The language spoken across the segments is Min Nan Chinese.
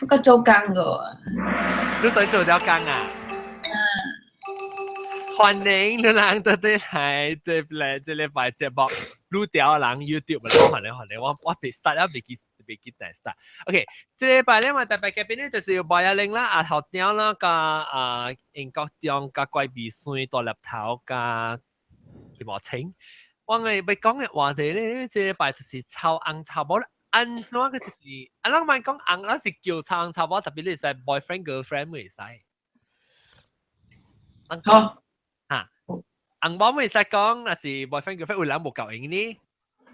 我閣做工個。你對做了工啊？歡迎你人到底來對來這禮拜節目，愈調人 YouTube 啦，歡迎歡迎，我別 start 了，未記未記得 start。OK，這禮拜咧，我特別嘉賓咧就是有白亞玲啦、阿頭雕啦、加啊英國中加怪鼻酸大粒頭加葉無清。我哋欲講嘅話題咧，這禮拜就是臭翁臭某啦。按怎個就是，啊，咱莫講翁，咱是叫臭翁臭某，特別你會使 boyfriend girlfriend 會使。好。嚇，翁某會使講，若是 boyfriend girlfriend 有人無夠用呢？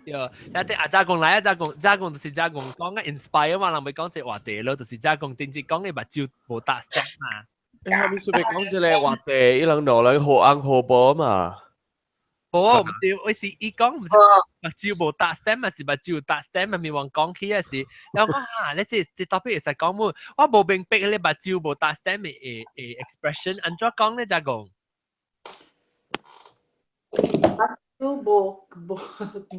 對，一啲阿家公來，阿家公，家公就是家公講嘅 inspire 嘛，人欲講這話題咯，就是家公頂次講嘅目睭無搭線嘛。你後面順便講這個話題，伊人兩人好翁好某嘛？無，毋是，我是伊講毋是目睭無搭 stamp 嘛，是目睭搭 stamp 嘛，咪話講起啊是，然後講哈，你這特別會使講無，我無明白你目睭無搭 stamp 的 expression，按怎講咧，家公？目睭無無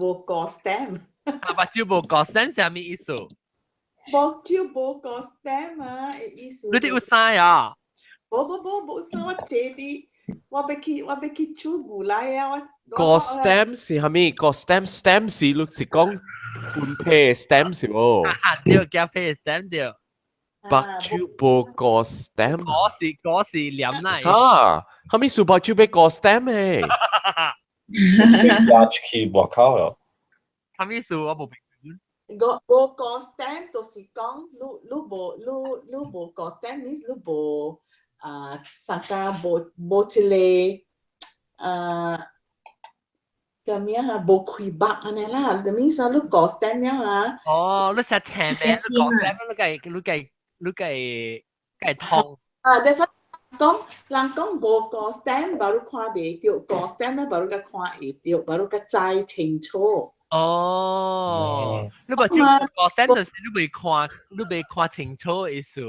無過 stamp。啊，目睭無過 stamp 啥物意思？目睭無過 stamp 啊，的意思。你哋有啥啊？無無無無啥，我坐佇，我欲去煮牛奶啊！我個 stamp 是啥物？個 stamp stamp 是你是講本皮 stamp 是無？對，夾皮 stamp 對。目睭無過 stamp。嗰是黏奶。哈，啥物事目睭欲過 stamp 誒？壓出去外口咯。啥物事我無明。無無過 stamp 就是講你無過 stamp means 你無啊，啥個無一個啊，叫咩啊？無開目按呢啦，就 means 你過 stamp 了啊。哦，你實聽咩？你過 stamp 你計通。啊，但是講人講無過 stamp，無你看袂著；過 stamp 咧，無你較看會著，無你較知清楚。哦，你目睭過 stamp 就是你未看，你未看清楚意思。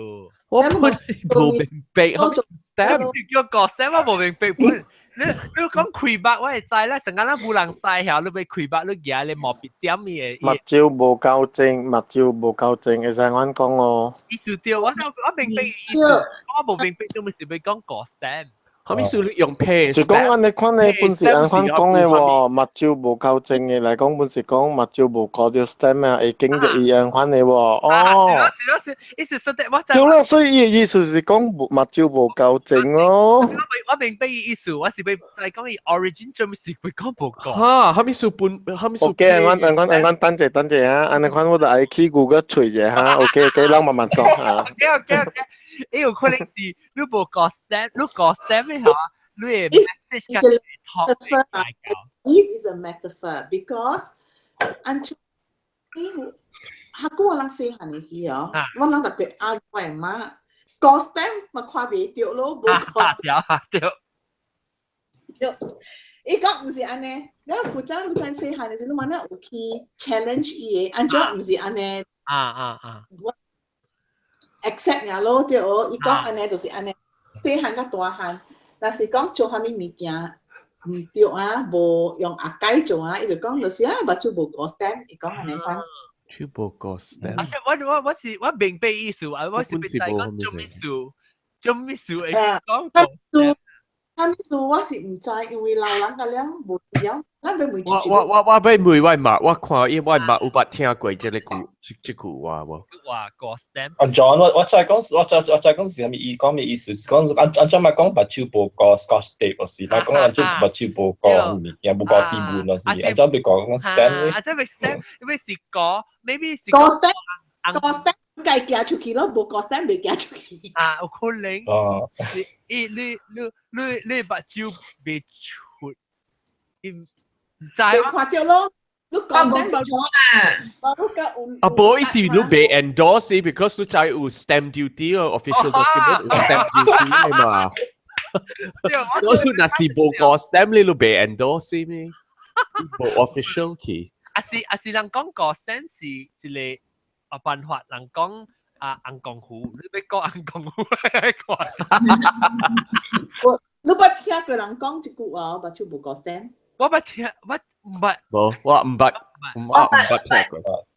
我本無明白， stamp 叫過 stamp 我無明白本。你講開目，我會知啦。成日咱無人知曉，你欲開目，你舉咧毛筆點嘅。目睭無夠正，目睭無夠正，會使按講哦。意思對，我明白意思，我無明白做咩是欲講過 stamp。啥物事你用皮？是講按呢款的本是按款講的喎，目睭無夠正的來講，本是講目睭無過著 stamp 啊，會經著伊按款的喎。哦。是是，意思說的我。對啦，所以伊的意思是講目睭無夠正咯。我明白伊意思，我是欲再講伊 origin 做咩是欲講無過。哈，啥物事本，啥物事？OK，按款按款按款，等者等者啊，按呢款我就愛去 Google 揣一下哈。OK，OK，咱慢慢講哈。 OK，伊有可能是你無過 stamp，你過 stamp 的嚇，你的 message 甲 talk It is a metaphor because 按照下久我人細漢的時候，我人特別阿我的媽過 stamp 嘛看袂著咯，無過對對。對，伊講毋是按呢，了古早古早細漢的時，你嘛有去 challenge 伊的，按怎毋是按呢？啊啊啊！我 accept 爾咯，對哦，伊講按呢就是按呢，細漢甲大漢，若是講做啥物物件毋對啊，無用阿解做啊，伊就講就是啊，目睭無過 stamp，伊講按呢款。目睭無過 stamp。啊，我是我明白意思啊，我是欲知講做咩事，做咩事會講過。啥物事我是毋知，因為老人甲了無了，咱欲問。我欲問我媽，我看伊我媽有捌聽過這个句這句話無？話過 stamp。阿 John，我再講，我再講是啥物意講咩意思？是講按怎咪講目睭無過 Scotch tape，是咪講按怎目睭無過物件，無過指紋咯？是按怎欲講講 stamp 啊，這欲 stamp，因為是過，maybe 是過 stamp，過 stamp 該寄出去咯，無過 stamp 袂寄出去。啊，有可能。哦。伊你目睭袂出，伊毋知。袂看著咯。你講無清楚啦。啊，無意思，你袂 endorse because 你知有 stamp duty 哦，official document 有 stamp duty 嘛。我若是無過 stamp，你都袂 endorse 咩？無 official 去。啊是人講過 stamp 是一個啊辦法，人講啊紅功夫，你欲講紅功夫來看。我你捌聽過人講這句話，目睭無過 stamp？我捌聽，我毋捌。無，我毋捌，我毋捌聽過。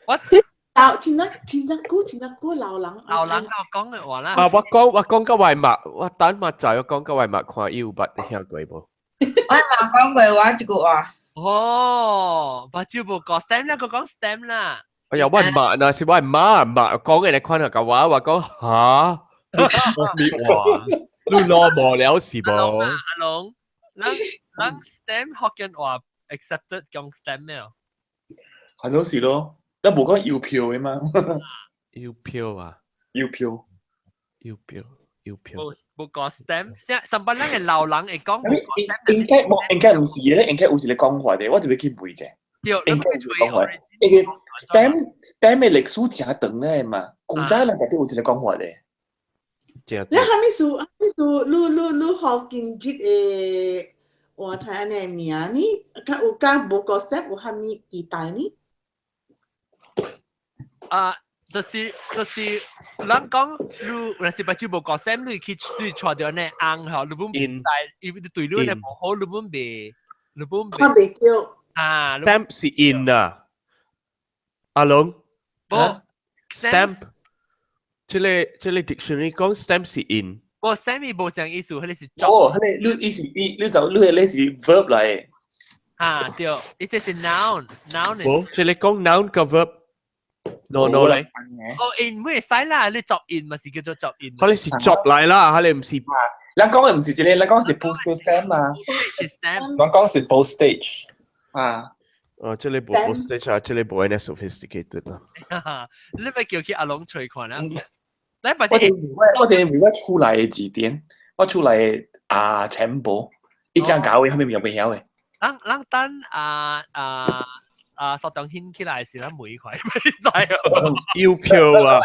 我到真啊，真正久真正久老人。老人我講嘅話啦。啊，我講我講個外物，我等嘛知我講個外物看伊有捌聽過無？我嘛講過話這句話。哦，目睭無過 stamp 啦，佢講 stamp 啦。哎呀，我媽那是我媽媽講嘅，你看下個話，我講嚇，你話你攞無了是無？阿龍，咱咱 stamp 福建話 accepted 講 stamp 沒有？很多時咯，你無講郵票嘅嘛？郵票啊？郵票，郵票，郵票。無無講 stamp，現上班人嘅老人會講無講 stamp。應該無，應該唔是嘅咧，應該有一個講法的，我就欲去問者。對，應該有講法。因為 stamp 嘅歷史誠長咧嘛，古早人家己有一個講法的。你啥物事？啥物事？你你你學今日的話題按呢名呢？較有較無個 stamp 有啥物期待呢？啊，就是就是，人講你若是目睭無過 stamp，你去你帶著呢紅吼，你本帶伊對你呢無好，你本袂，你本看袂著。啊，stamp 是印啊，阿龍，無 stamp，這個這個 dictionary 講 stamp 是印。無 stamp 伊無啥意思，彼個是作。哦，彼個你意思你你就你彼個是 verb 來。啊，對，伊這是 noun，noun。無，這個講 noun 個 verb。no no 嚟。哦，印會使啦，你作印嘛是叫做作印。彼個是作來啦，彼個毋是。咱講的毋是這個，咱講是 postal stamp 啊。 stamp。咱講是 postage。啊。哦，這個無 postage 啊，這個無按呢 sophisticated 啦。你咪叫去阿龍揣看啦。我頂我厝內的字典，我厝內啊全部，一張搞的，後面有袂曉的。咱咱等啊啊啊！索當興起來時，咱每塊知哦。郵票啊！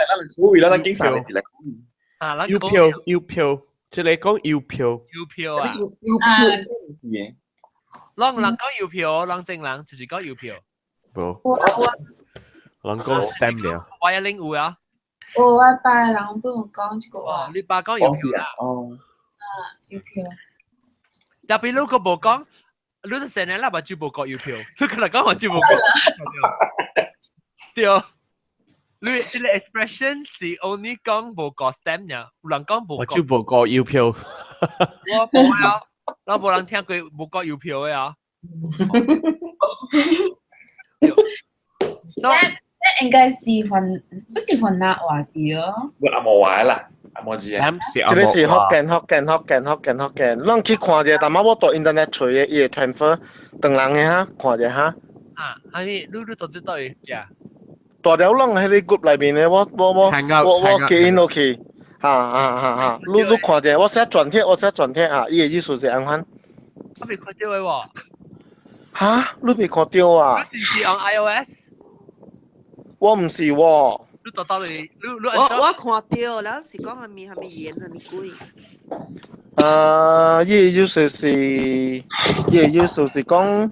咱咱警察是來啊，郵票郵票，這個講郵票。郵票啊！郵票是的。攏人講郵票，攏正人就是講郵票。無。人講 stamp 了。我一拎有啊。我爸人本有講這個話。你爸講郵票啊？哦。啊，郵票。特別你個無講，你就成日啦，目睭無過郵票，你可能講目睭無過。對。你這個 expression 是 only 講無過 stamp 爾，有人講無過。目睭無過郵票。我無啊，我無人聽過無過郵票的啊。那應該是雲，不是雲南話是哦。我阿毛話啦，阿毛字啊。這個是福建福建福建福建福建，咱去看者，但仔我到 internet 揣的，伊會 transfer 唐人的哈，看者哈。啊，阿咪，你你到底到底呀？大條攏彼個 group 內面的，我我我我我記落去，哈哈哈哈！你你看者，我寫轉貼，我寫轉貼啊，伊的意思是按款。我未看著的喎。哈？你未看著啊？你是用 iOS？我毋是喎。你到到底你你我我看著，了是講啥物啥物言啥物鬼？啊，伊的意思是，伊的意思是講。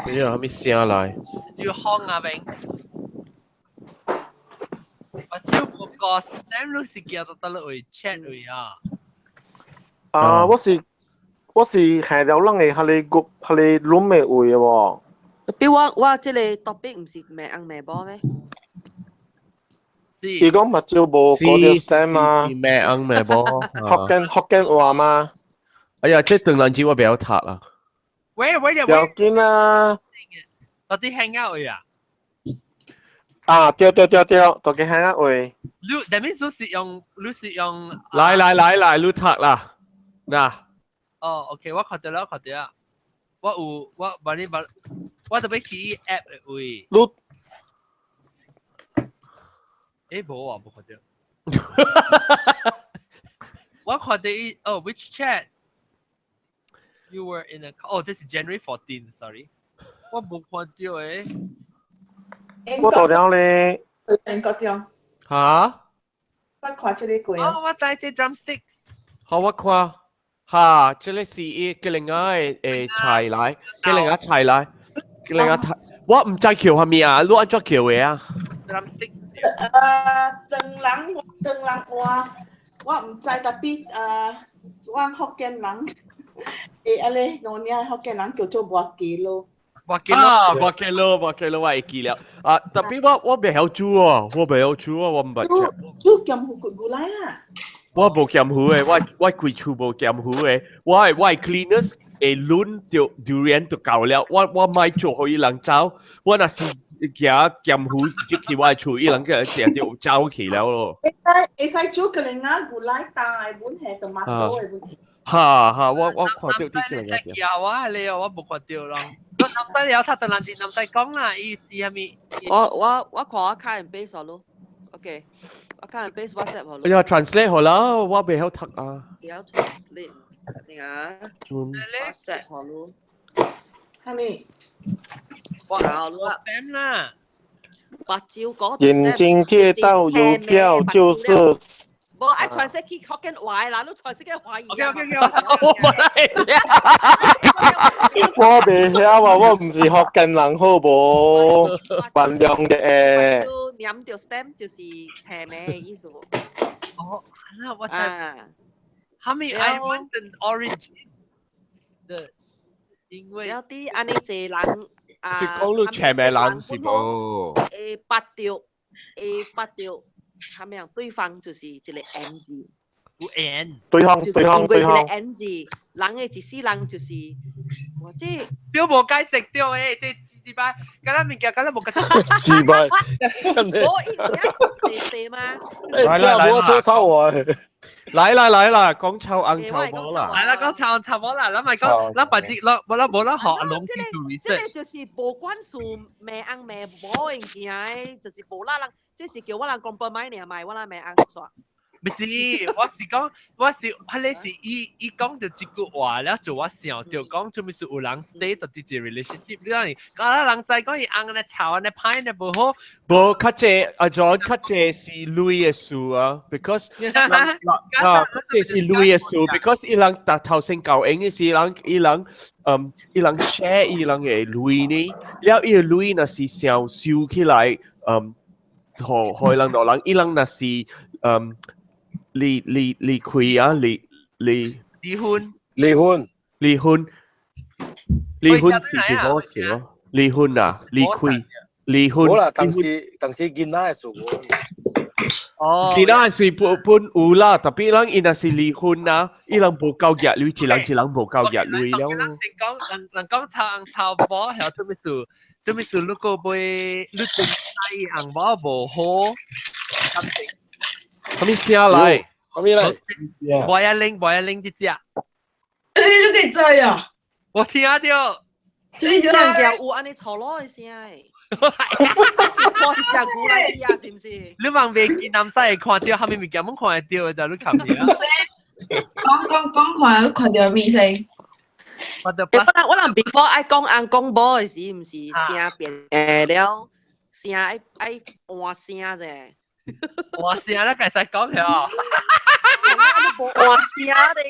你有啥物聲來？要康啊明。我只不過 stamp 你是叫到得落去 chat 位啊。啊，我是我是下了咱的彼個 group 彼個 room 的位的喎。比我我這個 topic 毋是罵翁罵某咩？伊講目睭無過著 stamp 啊。罵翁罵某。福建福建話嗎？哎呀，這唐人字我袂曉讀啊。喂喂喂！要緊啊！到底 hang out 位啊？啊，對對對對，到底 hang out 位。你但係你是用你是用？來來來來，你讀啦，嗱。哦，OK，我看著啦，看著啦。我有我幫你幫，我特別去 app 的位。你，欸，無啊，無看著。我看著伊，哦，which chat？You were in a oh, this is January 14. Sorry，我無看著欸。我到了咧。英國中。哈？我看這個過。哦，我知這 drumsticks。好，我看。哈，這個是伊叫另外誒菜來，叫另外菜來，叫另外菜。我毋知叫啥物啊，你按怎叫的啊？ drumsticks。唐人唐人話，我毋知，特別我福建人。欸，按呢，攏領福建人叫做麻糬囉。我記啊，我記咯，我記咯，我會記了。啊，特別我袂曉煮哦，我袂曉煮啊，我毋捌食。煮鹹糊骨牛奶啦。我無鹹糊的，我規厝無鹹糊的，我的 cleaners 會攆著 durian 就夠了，我莫做予伊人走，我若是行鹹糊入去我的厝，伊人個定著走去了咯。會使煮個零仔牛奶大的本係 tomato 的本。哈哈，我看到啲這個。叫我你我無看到咯。南西有睇到南南西講啦，伊伊係咪？我看我 cut and paste 咯，OK，我 cut and paste WhatsApp 好咯。哎呀，translate 好啦，我袂曉讀啊。要 translate，定啊？WhatsApp 好咯。係咪？我好啦。啦。目睭嗰。眼睛貼到郵票就是。無愛傳說去福建話啦，你傳說去華語。 OK OK OK，我冇來。我袂曉啊，我毋是福建人好無？原諒嘅。黏著 stamp 就是斜名的意思。哦，那我知。哈咪 I want the origin 的，因為有啲按呢濟人啊，是講你斜名人是無？會捌著，會捌著。係咪啊？對方就是一個 N 字，有 N，對方對方對方 N 字，人的一世人就是，哇！這對無解釋對誒，這一擺，敢若物件敢若無解釋。是擺，無伊只細細嘛。來來來，我臭我。來啦來啦，講臭翁臭某啦。來啦，講臭翁臭某啦，咱咪講，咱白紙，咱無咱無咱學攏去做 research。這個就是無管事罵翁罵某的物件，就是無啦人。這是叫我人講不買爾，買我人罵翁煞。不是，我是講，我是，彼个是伊伊講著這句話了，就我想著講，做咩事有人 stay 到佇這 relationship，你講，啊人知講伊翁按呢吵按呢歹呢無好，無較濟阿 John 較濟是鐳的事啊，because 啊，較濟是鐳的事，because 伊人逐頭先交應的時，伊人 share 伊人的鐳呢，了伊的鐳若是想收起來，予予伊人落人，伊人若是離離開啊，離離離婚，離婚，離婚，離婚是 divorce 咯，離婚啊，離開，離婚。好啦，當時囡仔的事。哦，囡仔是本本有啦，特別人伊若是離婚啊，伊人無夠額鐳，一人一人無夠額鐳了。人先講，人人講臭翁臭某，曉做咩事？做咩事？如果欲你對翁某無好，感情。啥物聲來？啥物來？無愛拎，無愛拎這隻。你都會知啊？我聽著。這聲叫有按呢錯落的聲的。我是食牛奶啊，是毋是？你望袂見南西會看著，啥物物件攏看會著的，就你看袂啊？講講講看，你看著咩聲？我就我人 before 愛講翁講某的時，毋是聲變了，聲愛愛換聲者。換聲咱會使講了。換聲的。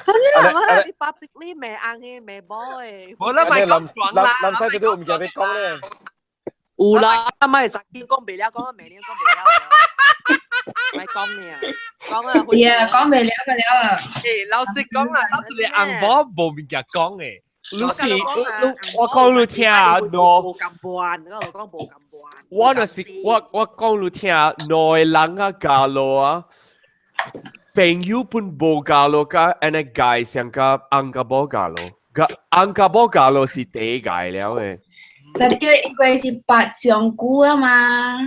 係啊，你 publicly 罵翁的罵某的。無啦，莫講爽啦。南西都唔記得講咧。有啦，莫十點講袂了，講啊袂了，講袂了。莫講呢，講啊。係啊，講袂了袂了啊。欸，老實講啦，咱一个翁某無物件講的。你是你我講你聽，喏。無共伴，我講無共伴。我就是我講你聽，兩个人啊嫁落啊，朋友本無嫁落，佮按呢解上佮翁佮某嫁落，佮翁佮某嫁落是第一解了的。特對因為是捌上久啊嘛，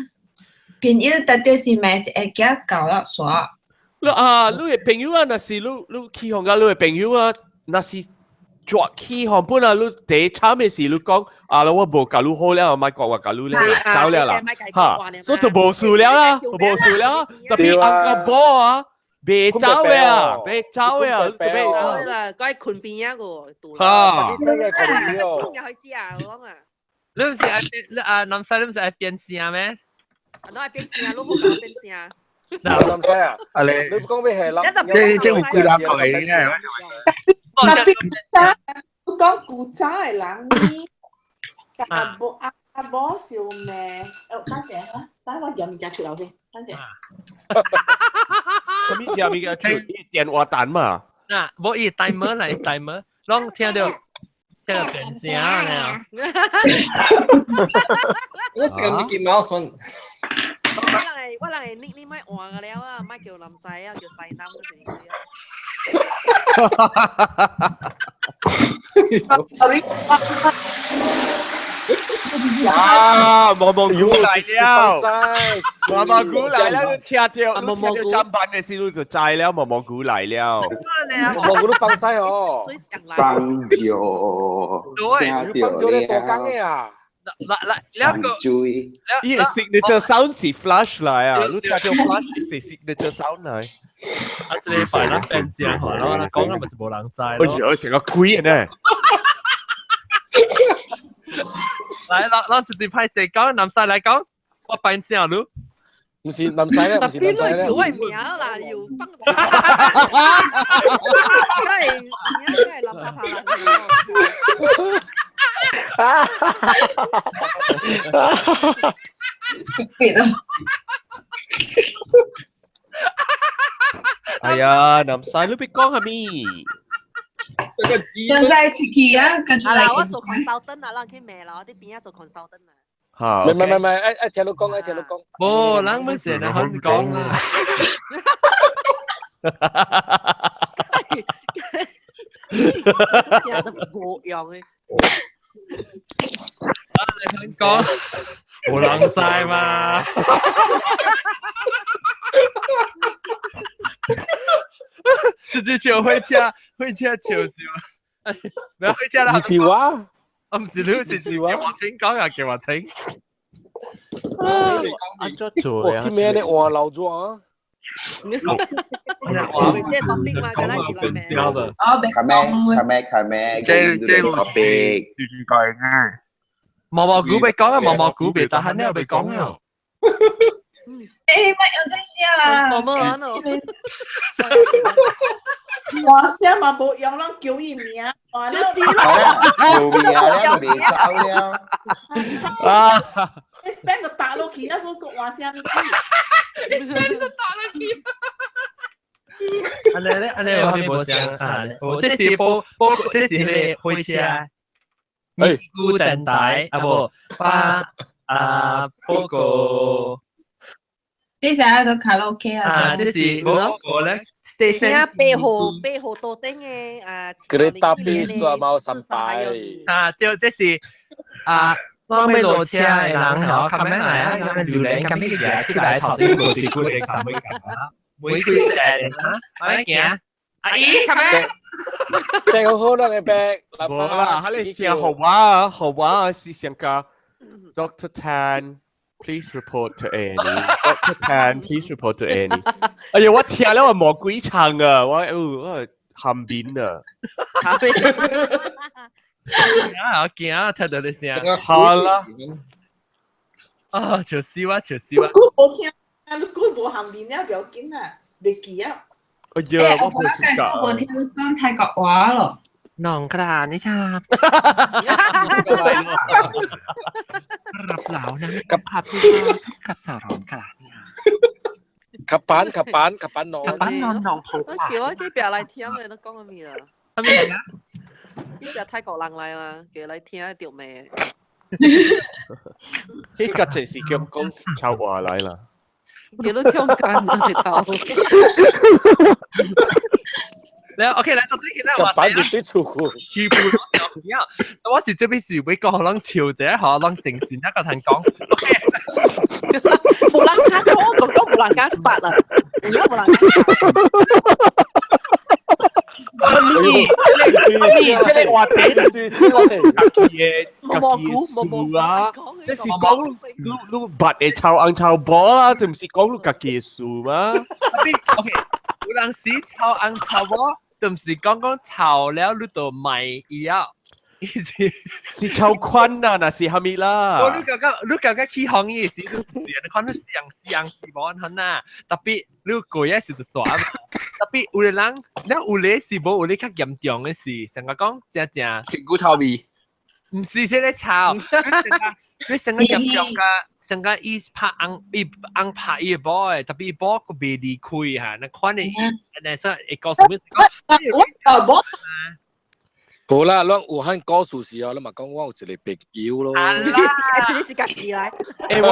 朋友特對是罵一個囝搞了煞。你啊，你的朋友啊，若是你你起哄佮你的朋友啊，若是絕起哄本啊，你第一慘的是你講啊，我無共你好了，莫講我共你了，走了啦，哈，所以就無事了啦，無事了，特別翁佮某啊，袂走的啊，袂走的啊，特別啦，該困邊仔個，哈，真係困邊哦。入去知啊，我講啊。你毋是愛你啊南西，你毋是愛變聲咩？你愛變聲，你好講變聲。南西啊，啊你，你講咩係南？這這有幾人講的呢？特別早，講古早的人呢，阿某阿某想罵，哦，等陣哈，等我夾物件出來先，等陣。啥物夾物件出？電話單嘛。嗱，無伊 timer 來 timer，攏聽著。聽到變聲咧。我是個 Mickey Mouse 我人會你莫換個了啊，莫叫南西啊，叫西南嗰陣時啊。啊！毛毛菇來了，毛毛菇來了，你聽到，你聽到砧板的時，你就知了，毛毛菇來了。毛毛菇都放晒哦，放咗，對，放咗你多工嘅啊！來來，兩個，伊個 signature sound 是 flash 來啊，你聽到 flash 是 signature sound 來。啊，這禮拜咱變正話咯，咱講了咪是無人知咯。哎呀，成個鬼呢！來，咱一對歹勢講，南西來講，我變正你。唔是南西咧，唔是南西咧。特別你叫我名啦，又幫。梗係名，梗係林柏柏啦。 Stupid 啊！哎呀，南西你別講係咪？南西出去啊，跟住啊啦，我做 consultant 啊，咱去罵啦，我佇邊仔做 consultant 啊。嚇！唔係唔係唔係，愛聽你講，愛聽你講。無，人咪成日肯講啦。聽得無用的。你肯講，無人知嘛？這隻笑火車，火車笑笑，唔係火車啦。唔是我，我唔是你，是我。叫我請講又叫我請。我今日你換老咗啊！我這 topic 嘛，敢若是來罵。哦，開咩？開咩？開咩？這這 topic。毛毛菇被講啊，毛毛菇被，但係你又被講啊。誒，乜有這聲啦？我聲嘛無用，攏叫伊名，哇！你死啦！無名了，未走了。啊！你 stand 就打落去，啊，嗰個話聲。你 stand 就打落去。安尼咧，安尼我咪無講啊！我這是報報，這是迄個火車。咪咕電台啊無，把啊報告。這是喺度卡拉 OK 啊！啊，這是我個咧。請8號8號桌頂的啊， Kereta api sudah mau sampai。啊，對，這是啊，我欲落車的人吼，較免來啊，較免榴蓮，較免去行起來頭先無對幾個站位啊，每開一個啊，慢行。阿姨，較免。這個好啦，你白。無啦，佢哋寫好話，好話是上個 Doctor Tan。Please report to A&E. Dr. Tan, please report to A&E. 哎呀，我聽了我魔鬼唱啊，我我喊面啊。啊，我驚啊，聽到你聲。好啦。啊，笑死我，笑死我。你無聽，你估無喊面了，不要緊啊，袂記啊。哎呀，我冇時間。我聽你講泰國話咯。น้องกระนี่ชาบรับเหลานะกับขับกับสาวร้องกระนี่ ขับ板ขับ板ขับ板นอน ขับ板นอนน้องพง 叫我這邊來聽的，都講啥物啦？啥物啊？這邊泰國人來嘛，叫來聽著罵。呢個就是叫講臭話來啦。叫你唱干啊，直頭。แล้ว OK 來到底現在話板絕對出乎。全部我是這邊是會講攏笑者，嗬，攏正線一個人講。OK，無人敢講，講講無人敢 start 啦，而家無人敢。你你這個話題最少我哋家己的家己的事啊，這是講你你捌的臭紅臭某啦，這毋是講你家己的事嗎？OK，有人是臭紅臭某，就毋是講講臭了你就賣伊啊。意思是臭寬啊，那是蝦米啦？我你感覺起哄伊時，你看你樣樣是無安怎啊？特別你過一時就大嘛。特別有的人，咱有的是無有的較嚴重的是，成個講正正。屁股臭味。毋是這個臭，你成個嚴重甲，成個伊拍紅伊紅拍伊的某的，特別伊某閣袂離開哈，那款的伊，那說會告訴你講。我某。無啦，咱有漢故事時候，你嘛講我有一個朋友咯。這個是家己來。欸，我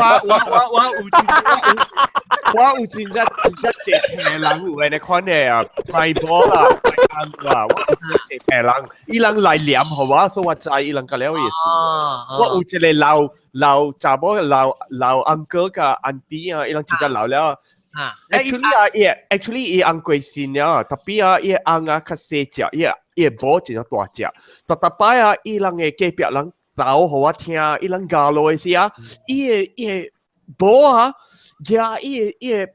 有真正真正一個人有安呢款的啊，歹某啦，歹翁啦，我有一個人，伊人來念予我，所以我知伊人甲了意思。我有一個老老查某老老 uncle 佮 auntie 啊，伊人真正老了。Actually 啊，伊 actually 伊翁過身了，tapi 啊，伊翁啊較細隻，伊伊某真正大隻。逐逐擺啊，伊人的隔壁人鬧予我聽，伊人咬落的時啊，伊的伊的某啊，舉伊的伊的，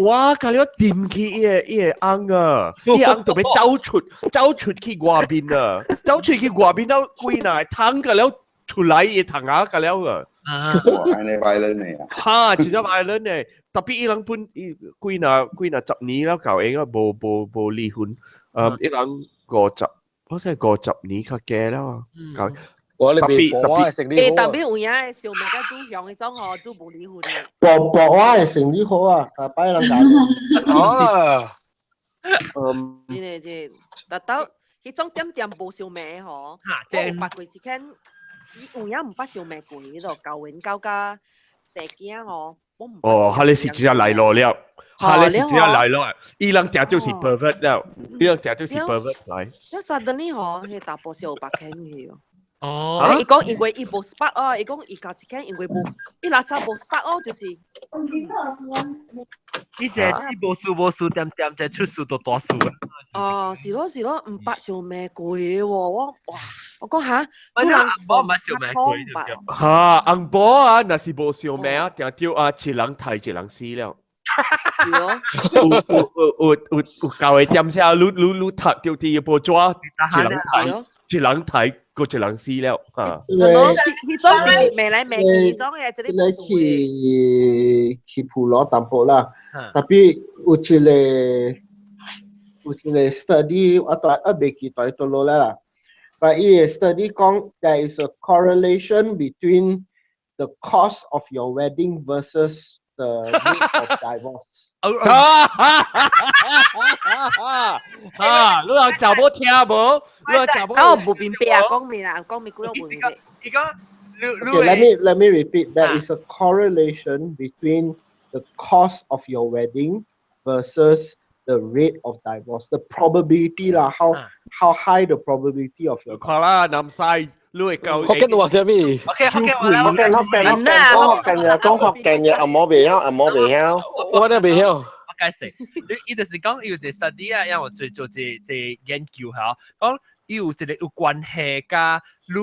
哇！共了掂去伊的伊的翁啊，伊的翁就欲走出走出去外面啊，走出去外面了規若通共了出來伊的窗仔共了啊。哇，按呢 violent 呢啊！哈，真正 violent 呢，tapi 伊人本伊幾若幾若10年了，舊應啊，無無無離婚，伊人50，好似50年較加了啊。我你別講我係成欸，tapi 有影的小妹甲主向迄種吼，煮無離婚的。博博我的生理好啊，下擺人教。哦。嗯。真的真，但到彼種點點無相罵吼，我有捌過一間，伊有影毋捌相罵過，彼個教緣教甲生囝吼，我毋。哦，彼个是真正來咯了，彼个是真正來咯，伊人定就是 pervert 了，伊人定就是 pervert 來。了 suddenly 吼，彼查埔是有別間去哦。哦，伊講因為伊無 spark 哦，伊講伊交一間因為無，伊垃圾無 spark 哦，就是。伊這伊無事無事點點，這出事就大事啊！哦，是咯是咯，毋捌相罵過喎，我哇，我講嚇，我人某毋捌相罵過。哈，翁某啊，若是無相罵啊，定著啊，一人刣一人死了。有有有有有有舊的點聲，你你你讀著佇報紙，一人刣，一人刣，閣一人死了嚇。彼種就是罵來罵去，彼種的這個你去去普羅淡薄啦，tapi 有一個有一個 study 我都還未記佇佗落啦。But 伊個 study 講 there is a correlation between the cost of your wedding versus the rate of divorce。哈，你有查某聽無？你有查某？哦，無明白啊，講明啦，講明幾個無明白。伊講 Okay, let me repeat. There is a correlation between the cost of your wedding versus the rate of divorce. The probability 啦，how high the probability of your 看啦，南西你會夠。福建話啥物？OK，福建話福建福建福建講福建嘢，講福建嘢，阿毛袂曉，阿毛袂曉。我都袂曉。我解釋，伊就是講伊有一個 study 啊，因為做做一個研究嚇，講伊有一個有關係佮你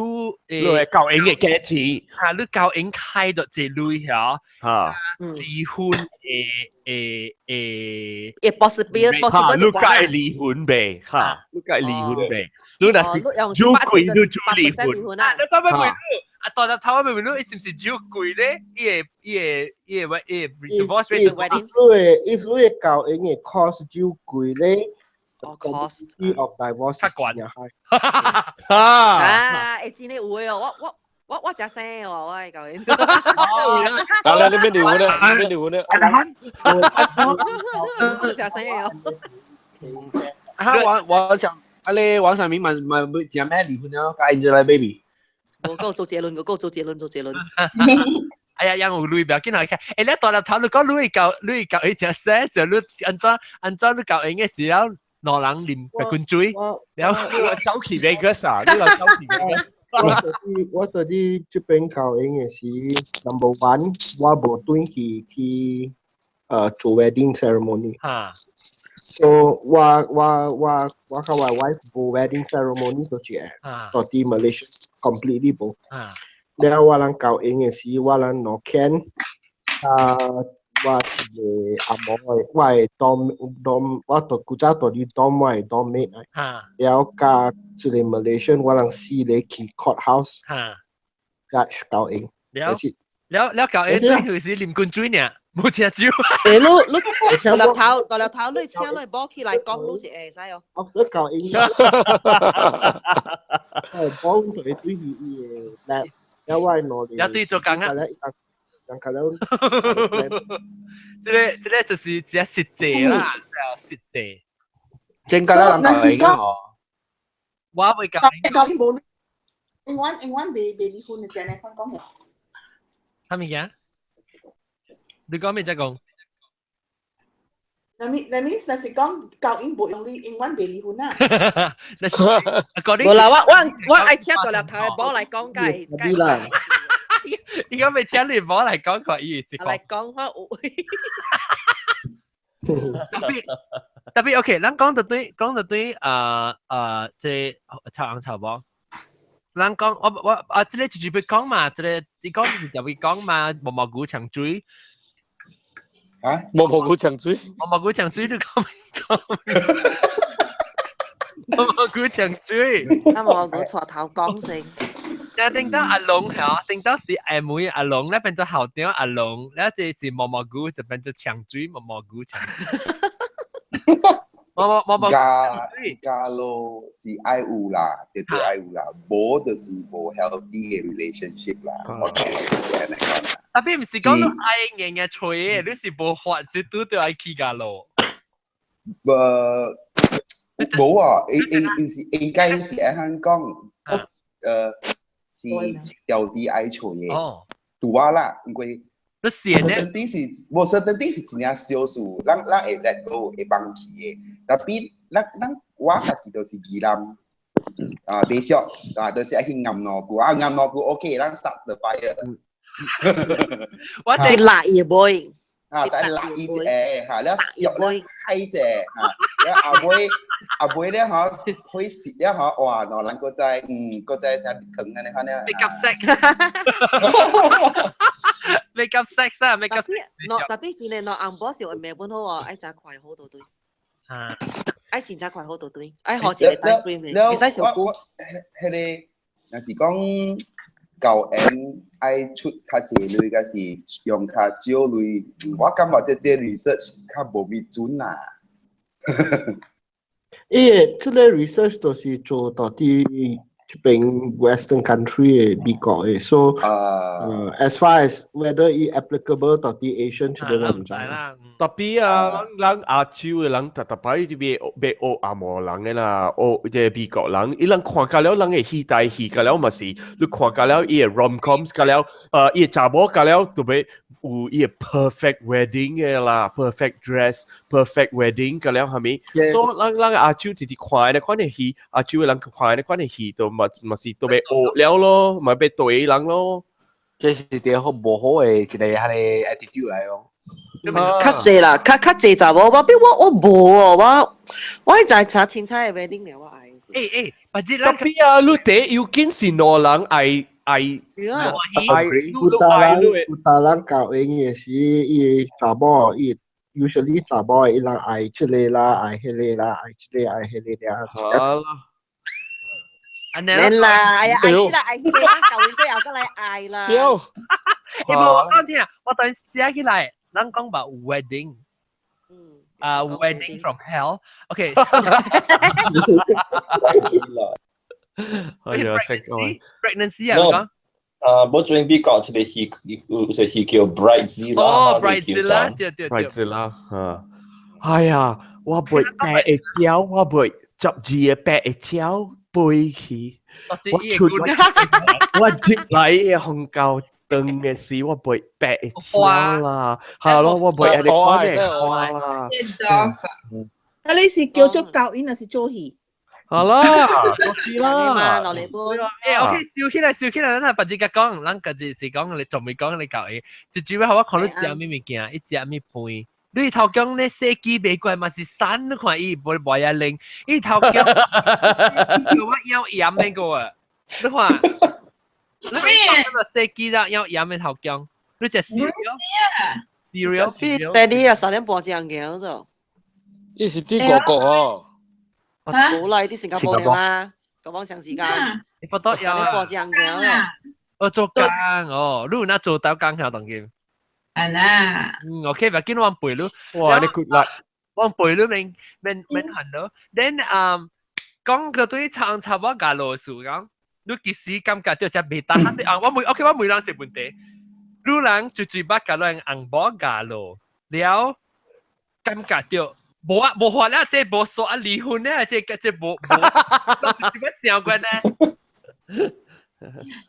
你會交應的價錢，嚇你交應開到這類嚇，嚇離婚的的的，會 possible possible 你該離婚未？嚇，你該離婚未？你若是酒貴，你就離婚。啊，你啥物問你？啊，大頭頭仔問你，伊是毋是酒貴咧？伊會伊會伊會伊會 divorce rate 你會 if 你會交應的 cost 酒貴咧？ cost of divorce 較懸啊！欸，真的有的哦，我我我我誠生哦，我的教練。啊，你免離婚咧，你免離婚咧。我誠生哦。啊，我我想，啊你網上面問問會講咩離婚了？佮 Angelababy。我夠周杰倫，我夠周杰倫，周杰倫。哎呀，有鐳不要緊來看。欸，你大粒頭，你講你會教，你會教伊誠生，時你按怎按怎你教𪜶的時候？兩人啉白滾水，然後你走去 Vegas 啊？你走去 Vegas？我佇佇這邊交應的是 number one，我無轉去去做 wedding ceremony。哈。 So 我我我我佮我 wife 無 wedding ceremony 就是個，佇 Malaysia completely 無。了我人交應的時，我人兩間啊。我一個阿嬷的，我的 dorm dorm，我到古早佇咧 dorm 我的 dorm mate 了佮一個 Malaysian，我人四個去 courthouse，judge 交應。了了了交應對佢是啉滾水爾，無食酒。欸，你你大粒頭大粒頭，你請你某起來講，你是會使哦。我你交應。我某就會對伊伊的來，了我的兩個。了對做工啊。人家了，這個這個就是只實際啦，實際。真㗎啦，人講哦。我會教教因無，永遠永遠未未離婚嘅，這呢款講嘅。啥物件？你講咩啫講？那咪那咪，若是講教因無用你，永遠未離婚啊！無啦，我愛請大粒頭嘅寶來講解，解啦。而家咪請你寶來講個意思。來講我有。特別特別 OK，咱講到對，講到對，這臭紅臭某。咱講我我啊，這個就是要講嘛，這個你講就會講嘛，毛毛菇長嘴。啊！毛毛菇長嘴，毛毛菇長嘴，你講咩講？毛毛菇長嘴，啊毛毛菇帶頭講先。但頂到阿龍嚇，頂到是阿妹阿龍，咧變做校長阿龍，咧這是毛毛菇就變做長嘴毛毛菇長。毛毛毛毛加加咯是愛有啦，絕對愛有啦，無就是無 healthy 嘅 relationship 啦。我覺得是按呢講啦。特別毋是講你愛硬硬吹嘅，你是無法是拄著愛去加咯。無無啊，應是應該是按怎講？是調啲愛吹嘅，拄啊啦，因為你寫呢？啲是無certain 是真正少數，咱咱會 let go 會放棄嘅。特別咱咱我家己就是宜蘭啊，袂俗啊，就是愛去岩蘑菇啊，岩蘑菇 OK，咱 start the fire。我哋辣也袂。啊，但辣伊一個嚇，了燒了嗨者嚇，了後尾後尾咧嗬，火熄了嗬，哇，喏，人閣再閣再啥糖按呢款了。 Make up sex。Make up sex 啊，make up。喏，特別真係喏，紅寶是會本好哦，愛真快好到對。啊。愛真正快好到對，愛學一個 time frame 嘅，會使上久。彼個若是講。舊緣愛出較濟鐳，抑是用較少鐳，我感覺這 research 較無咪準啦。伊個這個 research 都是做到佇這邊 Western country 的美國的，so as far as whether 伊 applicable 到佇 Asian 這個我毋知啦。特別啊，咱亞洲的人，特特擺這邊欲學紅毛人的啦，學這美國人，伊人看甲了，人會戲台戲甲了嘛是，你看甲了伊的 rom-coms 甲了，伊的查某甲了，特別有伊的 perfect wedding 的啦，perfect dress，perfect wedding 甲了係咪？所以咱咱亞洲直直看的款的戲，亞洲的人看的款的戲，都嘛嘛是都欲學了咯，嘛欲對人咯。這是啲好無好的一個彼個 attitude 來咯。較濟啦，較較濟查某，我比我我無哦，我我在查凊彩的 wedding 了，我愛。欸欸，或者特別啊，你第一要緊是兩人愛愛愛，有大人有大人教應的是伊查某，伊 usually 查某伊人愛這個啦，愛彼個啦，愛這個愛彼個了。好啦。免啦，哎呀，愛這個愛彼個，咱舊年過後閣來愛啦。笑。欸，無我講聽，我等寫起來。咱講吧 wedding，啊 wedding from hell，OK。哎呀，識講。 Pregnancy 啊，講。啊，我最近比較這個戲，有個戲叫 Bridezilla。哦，Bridezilla，對對對。 Bridezilla，嚇。哎呀，我袂白會曉，我袂12個白會曉飛去。我出我入來嘅紅高當嘅時，我袂白會曉啦。係咯，我袂按呢款嘅花啦。啊，你是叫做教因，還是做戲？好啦，就是啦。落嚟本。欸，OK，笑起來，笑起來，咱別只講，咱家己是講你仲未講你教伊，最主要我看你食咩物件，伊食咩飯。你頭講咧手機袂過嘛是散，你看伊無無也靈，伊頭講叫我要鹽那個啊，你看，你講個手機啦要鹽的頭講，你食 cereal，cereal，第二啊3點半鐘嘅嗰伊是佇外國哦。無啦，佇新加坡嘛，咁講長時間。你不得3點半鐘嘅。哦，做工哦，你有哪做到工曉當今？啊啦。嗯，OK，不緊我背你。哇，你 good luck。我背你免免免煩惱。Then 講個對唱差不多加羅數講，你其實感覺到只袂當啊？我問，OK，我問人一個問題，你人最最捌共人紅某加羅了，感覺到無啊，無法啦，這無說啊離婚咧，這這無無，我點樣想過呢？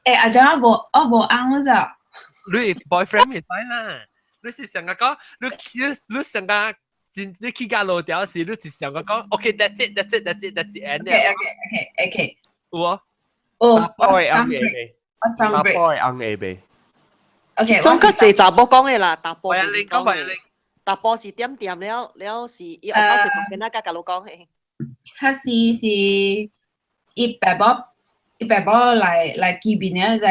欸，阿張我無我無翁咗。你 boyfriend 會使啦，你是想講，你你你想講，真你去甲路掉時，你是想講，OK，that's it，that's it，that's it，that's it end。 OK。有啊。哦，我會翁下未？我暫阿波會翁下未？ OK，總較濟查某講的啦，查甫唔講的。查甫是點點了了是伊後頭是同囡仔甲甲你講的。彼時是伊爸母，伊爸母來來見面了就。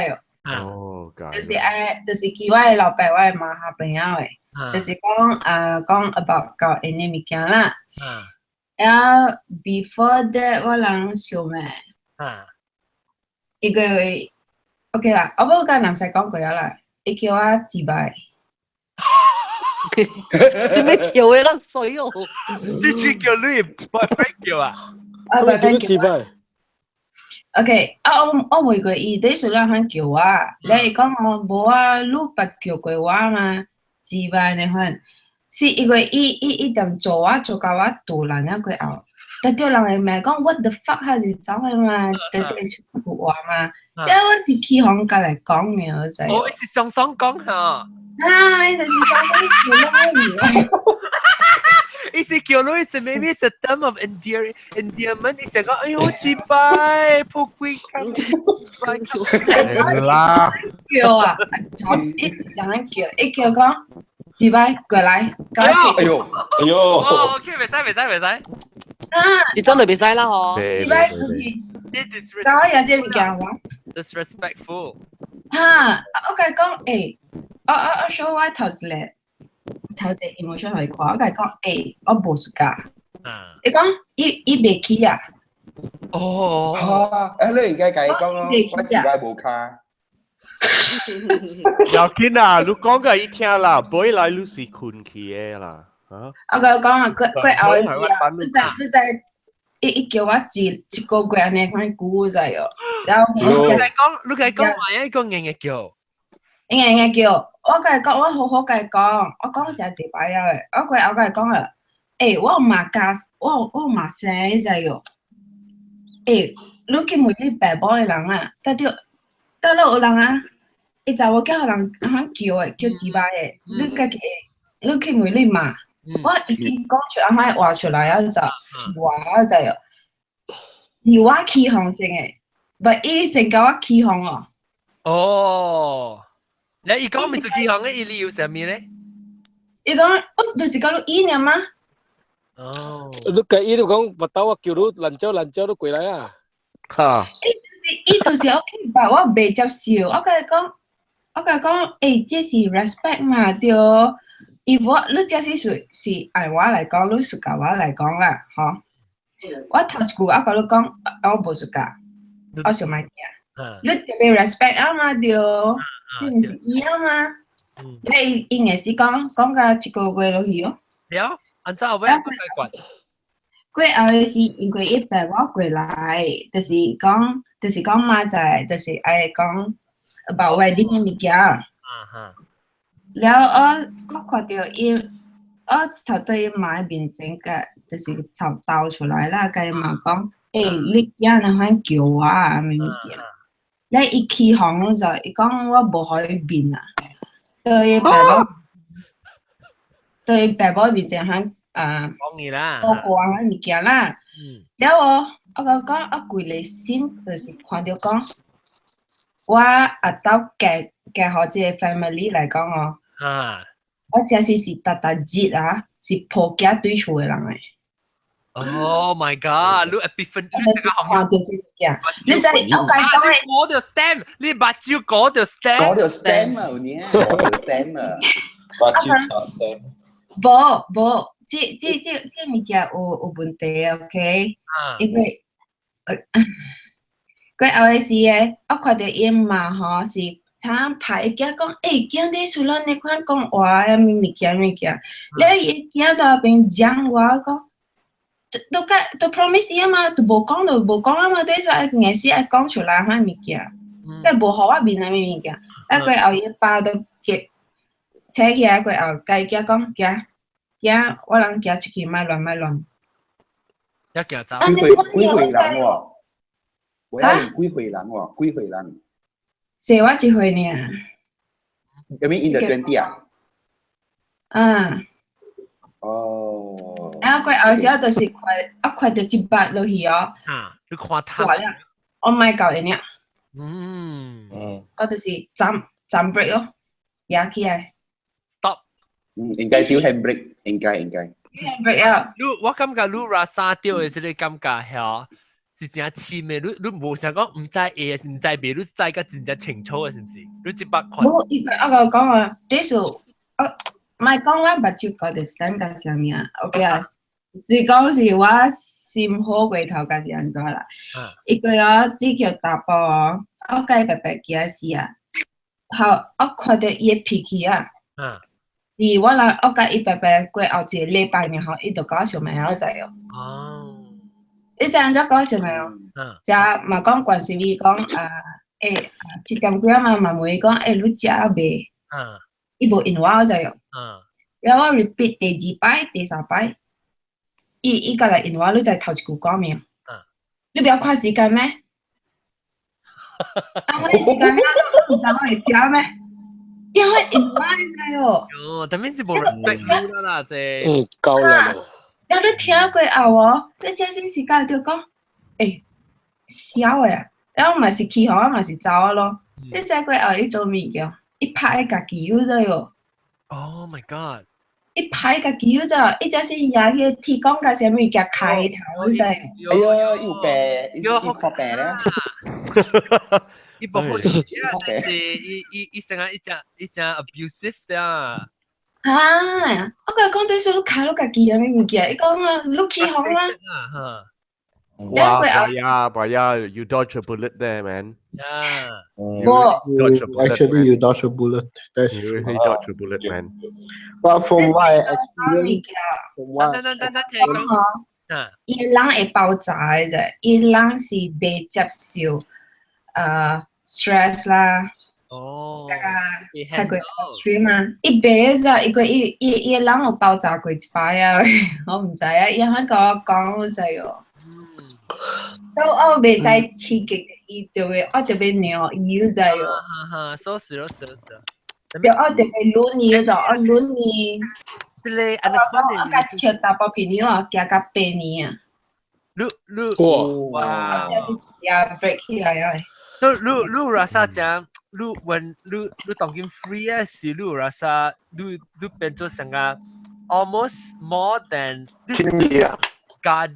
哦，就是愛，就是叫我的老爸、我的媽下朋友的，就是講啊講 about 交𪜶的物件啦。然後 before that 我人想咩？伊個 OK 啦，我無甲南西講過了啦，伊叫我自拜。你咩笑的咱衰哦！你最叫你 boyfriend 叫啊？啊，boyfriend 自拜。 OK，啊，我我問過伊，底數人肯叫我，你伊講我無啊，你捌叫過我嘛？自拜呢款，是因為伊伊伊踮做我做到我肚爛了過後，特對人會罵講 what the fuck 還是怎的嘛？特對出句話嘛，因為我是起哄甲來講的，我知。哦，伊是雙雙講嚇。啊，伊就是雙雙叫我。伊是叫你是 maybe it's a term of endearment，伊成講哎呦自拜，仆鬼卡，啦，叫啊，伊上叫，伊叫講自拜過來，哎呦，哎呦，哦，OK，袂使袂使袂使，啊，這真係袂使啦嗬，自拜過去，搞我有這物件我，disrespectful，哈，我共伊講，欸，我我我 show 我頭一個。頭一個 emotion 予伊看，我共伊講，欸，我無 suka。伊講，伊伊袂起啊。哦。啊，你應該共伊講咯，我自拜無跤。要緊啊，你講個伊聽啦，尾來你是困去的啦。我共伊講啊，過過後的事啊，你知你知，伊伊叫我一一個月按呢款久知哦。然後你共伊講，你共伊講話，伊講硬硬叫。硬硬叫，我共伊講，我好好共伊講，我講誠濟擺了的，我過後共伊講啊，欸，我嘛加，我我嘛生你知哦。欸，你去問你爸母的人啊，得著，得了有人啊，伊查某囝予人按怎叫的，叫自拜的，你家己，你去問你媽，我已經講出按怎話出來啊，就話啊知哦。是我起哄先的，but 伊先共我起哄哦。哦。你伊講毋是起哄的，伊理由啥物咧？伊講，我就是講你伊爾嗎？哦。你計伊就講，目兜我叫你爛蕉爛蕉，你過來啊！哈。伊就是伊就是 OK 吧，我袂接受。我共伊講，我共伊講，欸，這是 respect 嘛，對。伊我你這是是是按我來講，你 suka 我來講啦，吼。我頭一句我共你講，我無 suka，我想莫聽。你特別 respect 啊嘛，對。你毋是伊啊嘛？你伊硬是講講到一個月落去哦。了，按怎後尾解決？過後的是因為伊爸我過來，就是講，就是講媽仔，就是愛講 about wedding 的物件。了我我看著伊，我頭對伊媽的面前共，就是頭兜出來啦，共伊媽講，欸，你囝若款叫我啊，物件。了伊起哄就，伊講我無予伊面啊，對伊爸母，對伊爸母面前喊啊，講伊啦，報告啊物件啦。了我，我共講，我規個心就是看著講，我阿兜嫁嫁予這個 family 來講哦，我真是是逐逐日啊，是抱囝對厝的人的。 Oh my god！你 epiphany，我就是看著這物件，你知我共伊講的，嗰條 stamp，你目睭嗰條 stamp，嗰條 stamp 啊，有影，嗰條 stamp 啊，目睭 stamp。無無，這這這這物件有有問題，OK？因為過後的時的，我看著伊媽吼是通拍伊囝講，欸，囝你輸咱呢款講話啊，物件物件，了伊囝在邊講我講。都甲都 promise 伊啊嘛，都無講就無講啊嘛，對說硬是愛講出來彼物件，你無予我面的物件，啊過後伊爸都結扯起來過後，共伊囝講，囝，驚我人行出去莫亂莫亂。一行走。幾歲幾歲人喎？我要幾歲人喎？幾歲人？細我一歲爾。有咩 in the 20 啊？嗯。哦。啊，過後時就是看，啊看到一捌落去哦。啊，你看他。大了，我莫教伊爾。我就是斬斬 brake 咯，壓起來。 Stop。嗯，應該少 handbrake，應該應該。 handbrake 啊！你我感覺你拉沙掉的這個感覺係是真深的，你你無想講毋知 A 是毋知 B，你知甲真正清楚的，是毋是？你這捌看。無，伊個我甲講啊，這是我莫講我目睭高就是點甲啥物啊？OK 啊，是講是我心好過頭，甲是按怎啦？伊個哦，只叫查埔哦，我佮伊白白行時啊，頭我看著伊的脾氣啊，是我人我佮伊白白過後一個禮拜爾後，伊就甲我相罵了知哦。你知按怎甲我相罵哦？遮嘛講關心伊講啊，欸，7點幾啊嘛嘛問伊講，欸，你食啊未？伊無應我，知哦。然後我 repeat 第二擺、第三擺，伊伊過來應我，你知頭一句講咩？你不要看時間咩？啊，我的時間咩？你毋知我會食咩？因為應我，你知哦。哦，但係是無 respect 你啦，這。嗯，夠啦。然後你聽過後哦，你這些時間就講，欸，痟的啊！然後嘛是起哄，嘛是走啊咯。你知過後伊做物件，伊拍伊家己有知哦。 Oh my god！伊拍家己有知，伊這是舉彼個鐵管甲啥物件開頭，你知？哎呀，有病，有破病咧。伊無好是，但是伊伊伊成日一隻一隻 abusive 啊。啊！我共伊講對數你開你家己的物件，伊講啊，你起哄啦。哇，呀，呀，you dodge a bullet there, man. Yeah. You actually, you dodge a bullet. That's You true. really dodge a bullet, man. But from what I experienced, from what 伊人會爆炸的啫，伊人是袂接受stress 啦。哦，大家太過 extreme 啊！伊袂啫，伊個伊伊伊人有爆炸過一擺啊，我毋知啊，伊肯共我講就哦。都我袂使刺激伊，就會我就欲尿伊知哦。哈哈，so 是咯是咯是咯。對，我就欲攆伊就，我攆伊。這個我我佮一個查埔朋友啊，行到8年啊。你你哇！這是也 break 起來啊！你你你 rasa 講，你when 你你當今 free 啊，是你 rasa 你你變做成個 almost more than God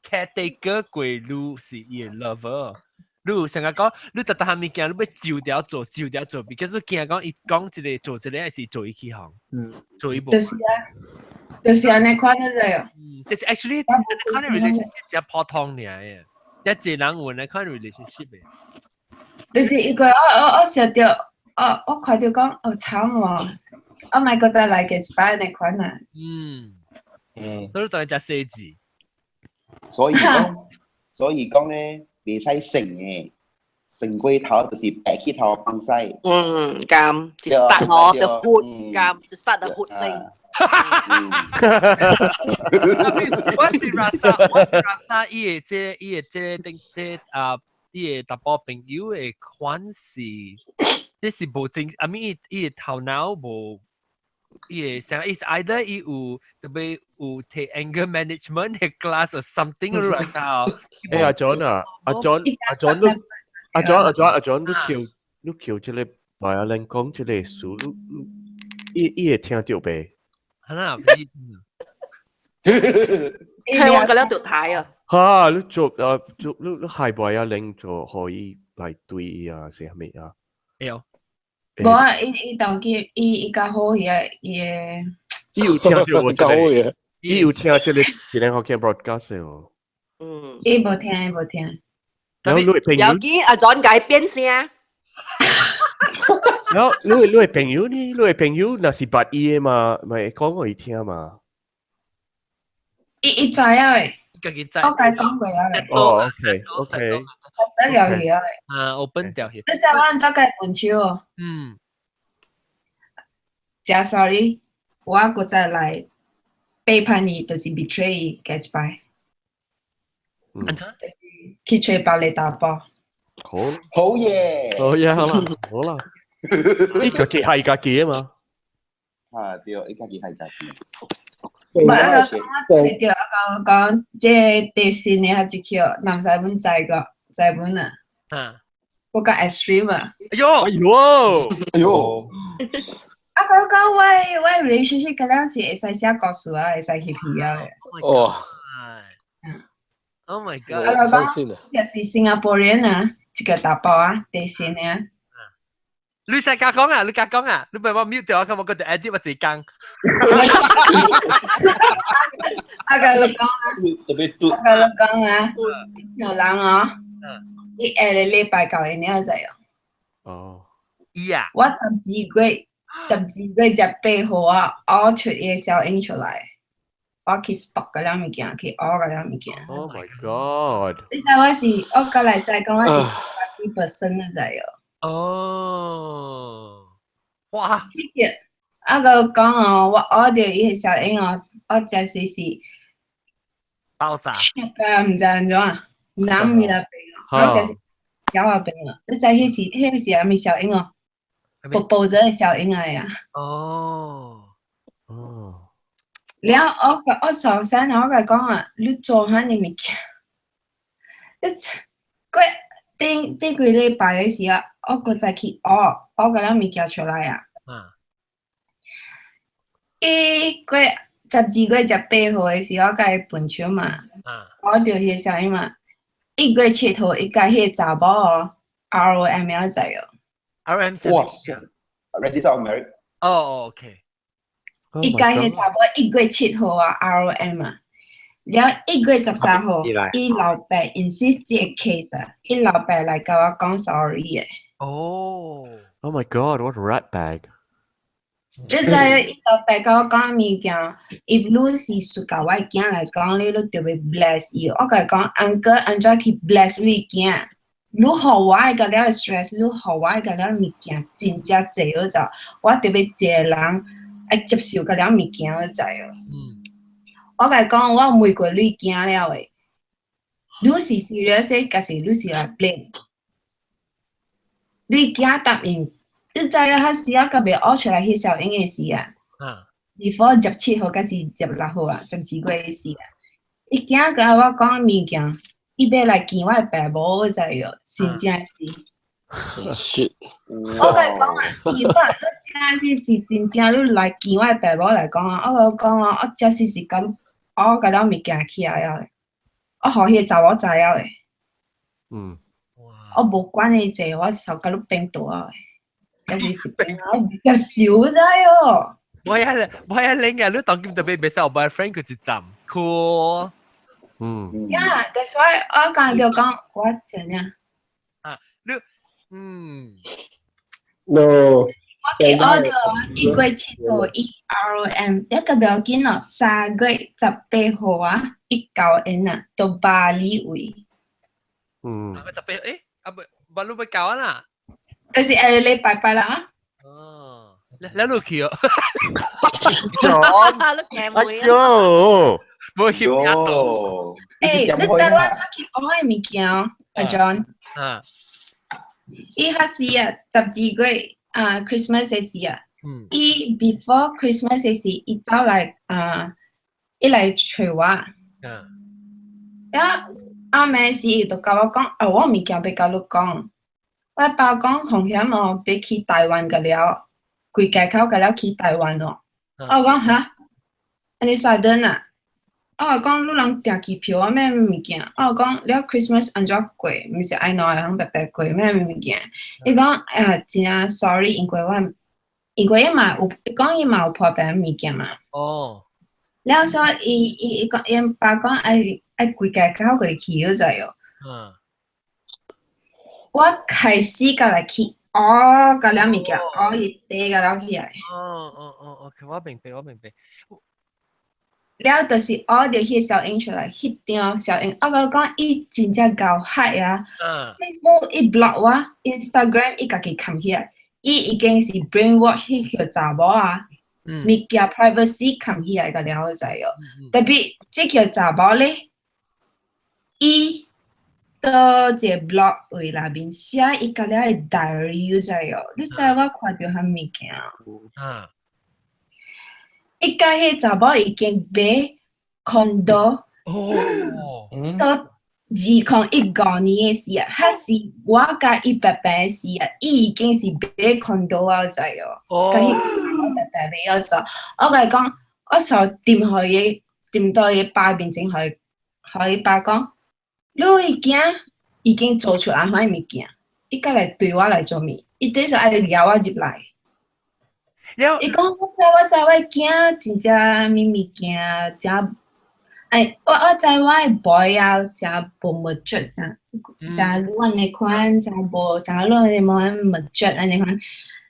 caretaker 過你是伊的 lover。你成日講，你特特下物件，你欲照條做，照條做，because 你驚講伊講一個做一個，還是做伊去行，做伊無。就是啊，就是按呢款就係。嗯，就是 actually 按呢款 relationship 真普通爾嘅，一濟人有按呢款 relationship 嘅。就是伊個我我我想著，我我看著講，哦慘喎，我莫閣再來過一擺按呢款啊。所以當然真細緻。所以講，所以講咧，袂使成嘅，成過頭就是白起頭放屎。嗯，咁就 start 我的 hood，咁就 start the hood 先。我是 rasa，我是 rasa，伊個這伊個這頂這啊，伊個查埔朋友的款是，這是無正，I mean 伊伊個頭腦無，伊個想 is either 伊有特別有提 anger management 的 class or something rasa。誒阿 John 啊，阿 John 阿 John 你阿 John 阿 John 阿 John 你叫你叫這個白阿玲講這個事，你你伊伊會聽著袂？係啦，聽我個了就睇啊。嚇！你做啊做你你害白阿玲做可以來對伊啊，是啥物啊？會哦。無啊，伊伊當今伊伊較好伊個伊個。伊有聽著我這個，伊有聽這個一個福建 broadcast 哦。伊無聽，伊無聽。然後你的朋友，有見阿 John 改變聲。然後你你的朋友呢？你的朋友若是捌伊的嘛，咪會講予伊聽嘛。伊伊知啊喂。家己知。我共伊講過啊咧。哦，OK OK。得了去啊。啊，open 掉去。你知我按怎共伊分手？食 sorry。我閣再來背叛伊，就是 betray 伊，加一擺。按怎？去揣別个查埔。好，好嘢，好嘢，好啦，好啦。你家己係家己啊嘛。啊對，伊家己係家己。無啊，我揣著啊，講講這第四年還一叫南西本載個載本啊。啊。我較 extreme 啊。哎喲，哎喲，哎喲。啊，講講我 relationship 個了是會使寫故事啊，會使翕戲啊。哦。 Oh my god！啊，講也是新加坡人啊，這個查埔啊，第四年。你使加講啊，你加講啊，你唔係我 mute 掉啊，咁我覺得 edit 我自己講。啊個你講啊，特別嘟。啊個你講啊，有人哦，伊下個禮拜到因了知哦。哦。伊啊。我12月18號啊，我出伊個小影出來，我去 stock 嗰兩物件，去學嗰兩物件。 Oh my god！你知我是我過來再講我是 50% 的知哦。哦，哇！啊個講哦，我學著伊個小影哦，我真是是爆炸。個毋知按怎，男物啊病哦，我真是枵仔病哦。你知彼時啥物小影哦？爆爆咗個小影來啊！哦，哦。了我我受傷，我共講啊，你做啥物物件？你過頂頂幾禮拜的時啊，我閣再去學，學個了物件出來啊。伊過12月18號的時，我共伊分手嘛。我著彼個啥物嘛？1月7號，伊共彼個查某哦，ROM 了知哦。 RM 哇塞，Register of Marriage。哦，OK。伊共彼個查某1月7號啊，ROM 啊。了1月13號，伊老爸 insist 這個 case 啊，伊老爸來共我講 sorry 的。哦。 Oh my god! What a rat bag！你知伊老爸共我講物件，if 你是屬共我囝來講，你著欲 bless 伊。我共伊講，uncle 按怎去 bless 你囝？你予我的個了 stress，你予我的個了物件真正濟了就，我著欲一個人愛接受個了物件，你知無？我共伊講，我問過你囝了的，你是 serious，抑是你是來 blame？你囝答應，你知影彼時啊，閣未學出來彼小英的時啊。before 17號，抑是16號啊，12月的時啊。伊囝共我講物件，伊欲來見我的爸母，你知無？真正是。 Shit！我共伊講啊，伊話你真是是真正你來見我的爸母來講啊，我共伊講啊，我這是是講，我共了物件起來了的，我予彼個查某知了的。我無管伊濟，我受共你變倒啊！這是是變啊，我袂接受知哦。我也我也拎嘅，你當今特別袂使我 boyfriend 佢一站，cool。Yeah, that's why 我剛才就講我想啊。啊，你嗯。 No。我去 order 1月7號伊 ROM，一個不要緊咯，3月18號啊，伊交因啊，到巴厘位。十八誒，啊不，不你要交啊啦？就是下個禮拜拜啦啊。哦，你你落去哦。你驚哎呦，冇協壓到。欸，你知我怎去學的物件哦，阿 John。啊。伊彼時啊，12月啊，Christmas 的時啊，伊 before Christmas 的時，伊走來啊，伊來揣我。了暗暝時，伊就共我講，啊，我有物件欲共你講。我爸講風險哦，欲去台灣個了，規家口個了去台灣哦。我講哈，按呢 sudden 啊？我講你人訂機票啊，咩物件？我講了 Christmas 按怎過？毋是愛兩个人白白過咩物件？伊講啊，真正 sorry，因為伊嘛有，伊講伊嘛有破病物件嘛。了所以伊伊伊講伊爸講愛愛規家口過去，你知無？我開始共來去，哦，共了物件，哦，伊地共了起來。哦哦哦，OK，我明白，我明白。了就是學著彼個小影出來，彼張小影，我共講伊真正𠢕害啊！Facebook 伊 block 我，Instagram 伊家己崁起來，伊已經是 brainwash 彼個查某啊。物件 privacy 冚起來個了知哦。特別這個查某咧，伊到一個 blog 位內面寫伊家了的 diary 知哦。你知我看著啥物件？啊！伊佮彼查某已經買 condo，到2015年的時啊，彼時我佮伊白白的時啊，伊已經是買 condo 啊，知哦。佮彼白白買了之，我共伊講，我就掂予伊，掂到伊爸面前，予伊爸講，你的囝已經做出按款物件，伊閣來對我來做物？伊就是愛掠我入來。伊講我知我知我囝真正物物件，真哎，我知我的 boy 啊，真無 mature 啥，真你按呢款，真無啥你按呢款 mature 按呢款，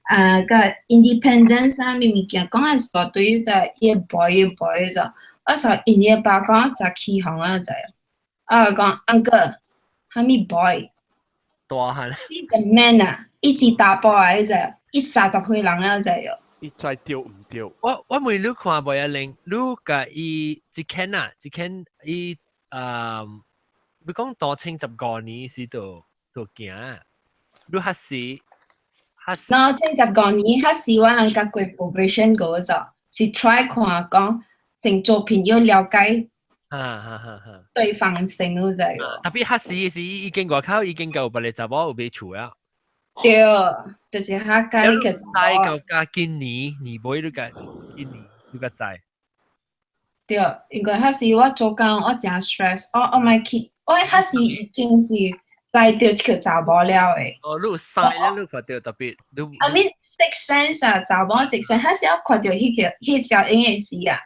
啊個 independence 啥物物件，講來煞對在伊的 boy 伊 boy 就，我說𪜶的爸講真起哄啊，知。啊講 uncle，啥物 boy？大漢。伊是 man 啊，伊是查埔來只，伊30歲人啊，知哦。伊知對毋對？我問你看無啊？玲，你共伊一間啊，一間伊啊，你講當清15年時就行，你彼時彼時。當清十五年，彼時我人共過 probation 過咗，是 try 看講先做朋友了解。哈哈哈哈。對方先，你知無？特別彼時是已經外口已經夠別個查某有買厝啊。對，就是較佮彼個知到佮今年年尾你共今年你較知。對，因為彼時我做工我誠 stress，我莫去，我彼時已經是知著這個查某了的。哦，你有 sign 你看著特別，你。 I mean six sense 啊，查某 six sense，彼時我看著彼個彼小影的時啊，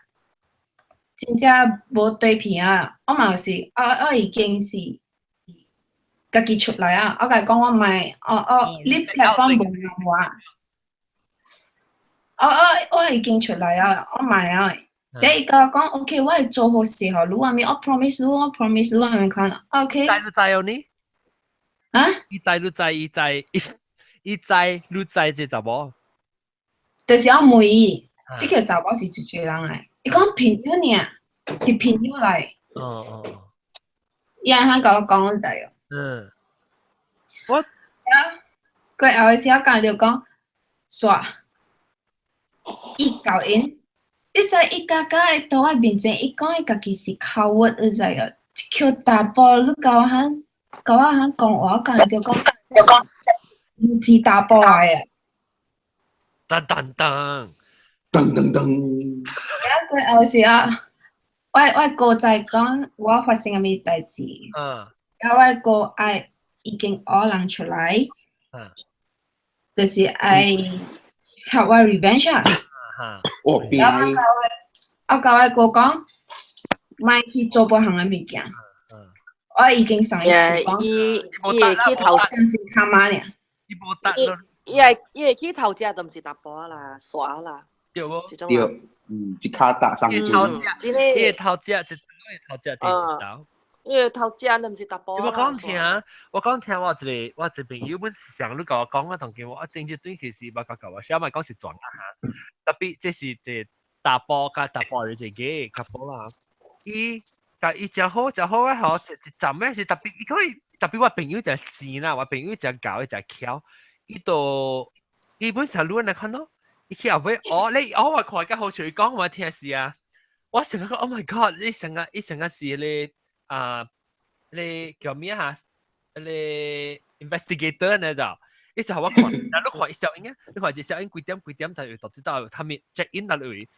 真正無對片啊！我嘛是，我已經是家己出來啊！我共伊講我莫，我你 platform 無用我，我已經出來啊！我莫啊！你伊共我講 OK，我會做好事予你，啥物我 promise 你，我 promise 你，按呢款 OK。知你知哦呢？啊？伊知你知，伊知，伊知你知這查某？就是我問伊，這個查某是一個人來？伊講朋友爾，是朋友來。伊按呢共我講，我知哦。我啊，過後的時我講就講，煞，伊𠢕𪜶，你知伊家家會佇我面前，伊講伊家己是 coward，你知哦？一個查埔，你共我喊，共我喊講話，我講就講，毋是查埔來的。噔噔噔，噔噔噔。啊，過後時啊，我哥在講我發生啥物代誌。啊，我哥愛已經學人出來，就是愛 help 我 revenge 啊。哦，變。我共我哥講，莫去做別項的物件。我已經上伊講，伊會去頭，是卡媽爾。伊無得伊會去頭食都毋是查埔啦，煞啦。對無？對，一跤踏上去。伊個頭食，一個頭食第一道。伊個頭食都毋是查埔。我講聽，我一個朋友，本上你共我講，我同見我正正對其實捌共我寫咪講是撞啊哈。特別這是一個查埔佮查埔的一個較好啦。伊共伊誠好誠好啊吼，一站咧是特別，伊講伊特別我朋友誠錢啦，我朋友誠𠢕，誠巧，伊就伊本上你來看咯，伊去後尾哦，你哦我看較好笑，伊講我聽是啊，我成日講 Oh my God，你成日是咧啊，你叫咩哈？你 investigator 呢就，伊就我看，但你看伊小影啊，你看一小影幾點幾點就到知道他們 check in 啦位。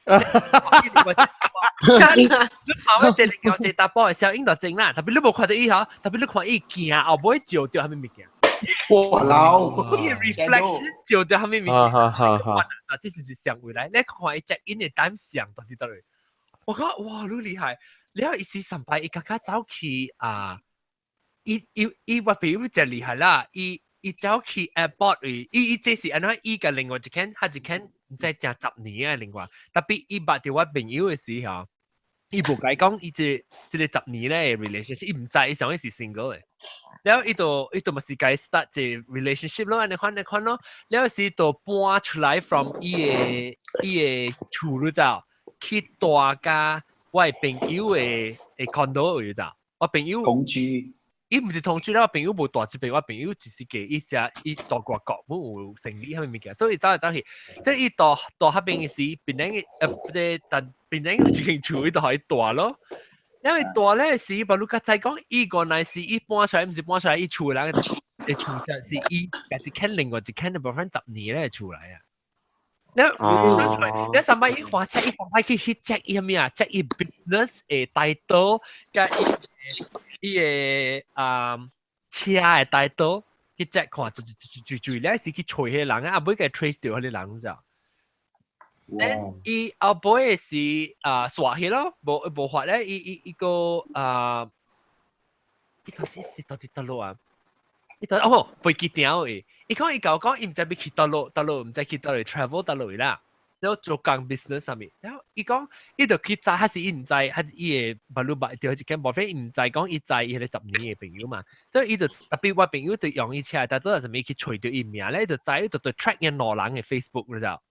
你看我這另外一個查埔的小影就正啦，特別你無看著伊吼，特別你看伊行後尾照著啥物物件。哇老！伊 reflection 照著啥物物件。哈哈哈！啊，這是一上回來，你看伊 check in 的 time 上到佇佗位。我講哇，愈厲害！了伊是上擺伊較較走去啊，伊我朋友真厲害啦，伊走去 airport 位，伊這是按怎？伊共另外一間，彼一間毋知成十年啊，另外，特別伊捌著我朋友的時候，伊無共伊講，伊這個十年咧 relationship，伊毋知，伊想伊是 single 的。了伊就伊就咪是該 start 一個 relationship 咯，按呢款呢款咯，了是就搬出來 from 伊个伊个厝你知去大家我的朋友的的 condo 你知，我朋友同居，伊毋是同居啦，我朋友無蹛這邊，我朋友只是給伊只伊蹛外國，本有生理啥物物件，所以伊走來走去，所以伊蹛蹛彼邊的時，變成不對，但變成一間厝伊就予伊蹛咯。因為蹛咧時，把你較知講，伊原來是伊搬出來，毋是搬出來，伊厝人的厝是伊家己牽另外一間的部分10年咧厝來啊。你你上擺伊花車，伊上擺去去 check 伊啥物啊？check 伊 business 的 title，佮伊伊的啊車的 title 去 check 看，就就就就就咧是去揣彼個人啊，後尾共 trace 著彼個人咋。伊後尾是啊煞去咯，無無法咧，伊伊伊個啊，伊到底是到底佗落啊？伊到哦飛機場的，伊講伊共我講，伊毋知欲去佗落，佗落毋知去佗落 travel 佗落啦。然後做工 business 啥物，然後伊講伊就去知，還是伊毋知，還是伊會目攏捌著一間無非伊毋知講伊知伊彼個10年的朋友嘛，所以伊就特別我朋友就用伊車，但都係啥物去揣著伊名咧，伊就知伊就對 track 𪜶兩人的 Facebook 你知道。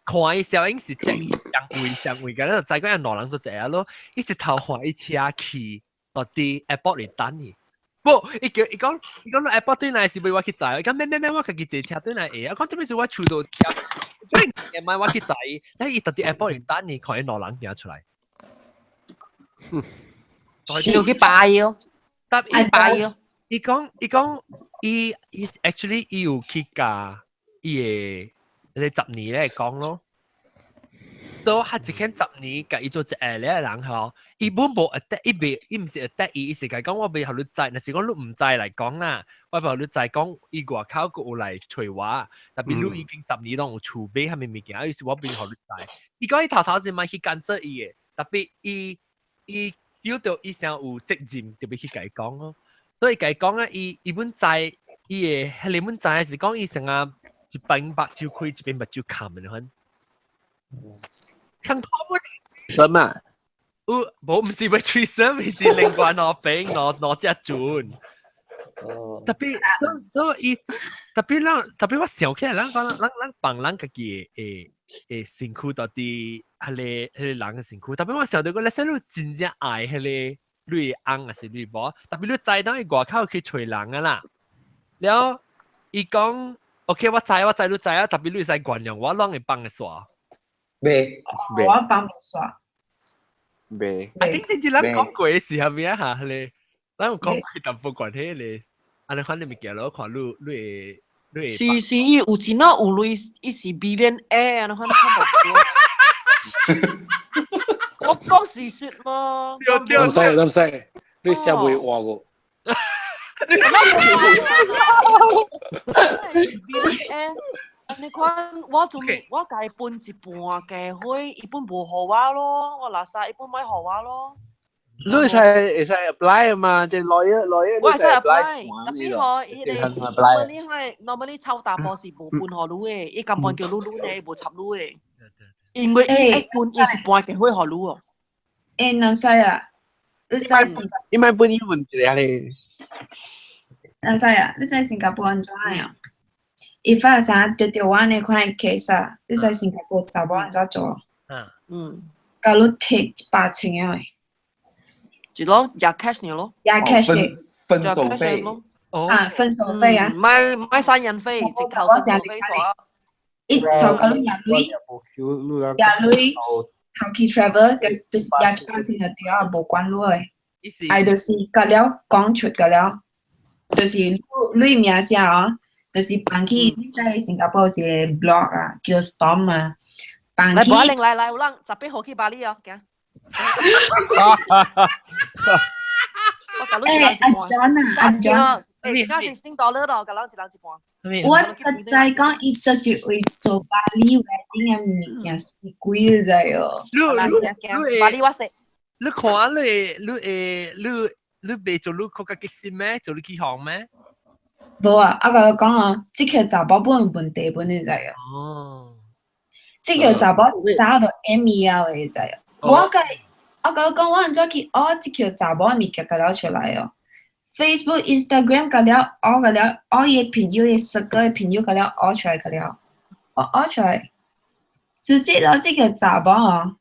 看伊小影是這相位相位，個就知講𪜶兩人做這咯，伊一頭看伊車去到佇 airport 裡等伊。無，伊叫伊講，伊講 airport 對來是欲我去載，伊講免免免，我家己坐車轉來會。我講做咩事我厝都車，你唔係我去載，咧伊到佇 airport 裡等伊，看伊兩人行出來。要去拜哦，但伊拜哦。伊講伊講伊伊 actually 伊有去共伊的彼10年咧講咯。都他一間10年，共伊做一個咧人吼，伊本無 attack，伊袂，伊毋是 attack 伊，伊是共講我袂予你知，若是講你毋知來講啦，我袂予你知講伊外口閣有來揣我，特別你已經十年攏有厝買啥物物件，於是我袂予你知。伊講伊頭頭是嘛去干涉伊的，特別伊伊 feel 到伊想有責任，就欲去共伊講咯。所以共伊講啊，伊伊本知伊的，彼個本知是講伊成啊一邊目睭開，一邊目睭崁的款。看什麼？有無毋是欲 threesome，是另外兩邊兩兩隻船。特別所以特別咱特別我想起來，咱講咱咱放咱家己的的身軀到底彼個彼個人的身軀。特別我想到講，你說你真正愛彼個你的翁還是你某？特別你知當伊外口去揣人啊啦。了伊講，OK，我知我知你知啊。特別你會使原諒我，攏會放會煞。袂，我放袂煞。袂。啊，頂頂咱講過的是啥物啊？哈，彼個咱有講過淡薄關係咧。按呢款的物件咯，看你你會你會。是是，伊有錢啊，有鐳，伊是 billionaire 按呢款較無我講事實嘛。唔使唔使，你寫袂活個。 billionaire，你看我做咩？我共伊分一半家伙，伊本無予我咯，我垃圾伊本欲予我咯。你會使會使 apply 嘛？這 lawyer lawyer 我會使 apply，特別吼，伊個 normally 係 normally 臭大波是無分予你的，伊根本叫你你呢，無插你的。因為伊一分伊一半家伙予你哦。欸，南西啊，你知新你莫分伊問一下咧。南西啊，你知新加坡按怎樣？伊發生著著我呢款 case 啊，你知新加坡查某按怎做？嗯嗯，共你提100千個。就咯，廿 cash 爾咯。廿 cash 分手費。啊，分手費啊！買買贍養費，直頭分手費煞。伊就共你廿鐳，廿鐳，頭去 travel，就是廿100千就對啊，無管你的。愛就是甲了講出甲了，就是你你名聲哦，就是放去在新加坡有一個 blog 啊，叫 Storm 啊，放去。來，來來，有人18號去巴厘哦，行。我共你一人一半。阿 John 啊，阿 John。欸，而家是新 dollar 咯，共咱一人一半。我實在講，伊就是為做巴厘 wedding 的物件是貴你知哦。你你巴厘我識。你看你你會你你袂做你較激心咩？做你去行咩？無啊，我共你講啊，這個查某本有問題本你知哦。哦。這個查某是早就 M 了的，你知哦。我共我共你講，我按怎去學這個查某的物件共了出來哦。Facebook、Instagram 個了，我個了，我嘅朋友嘅十個朋友個了，我出來個了，我出來。事實咯，這個查某哦，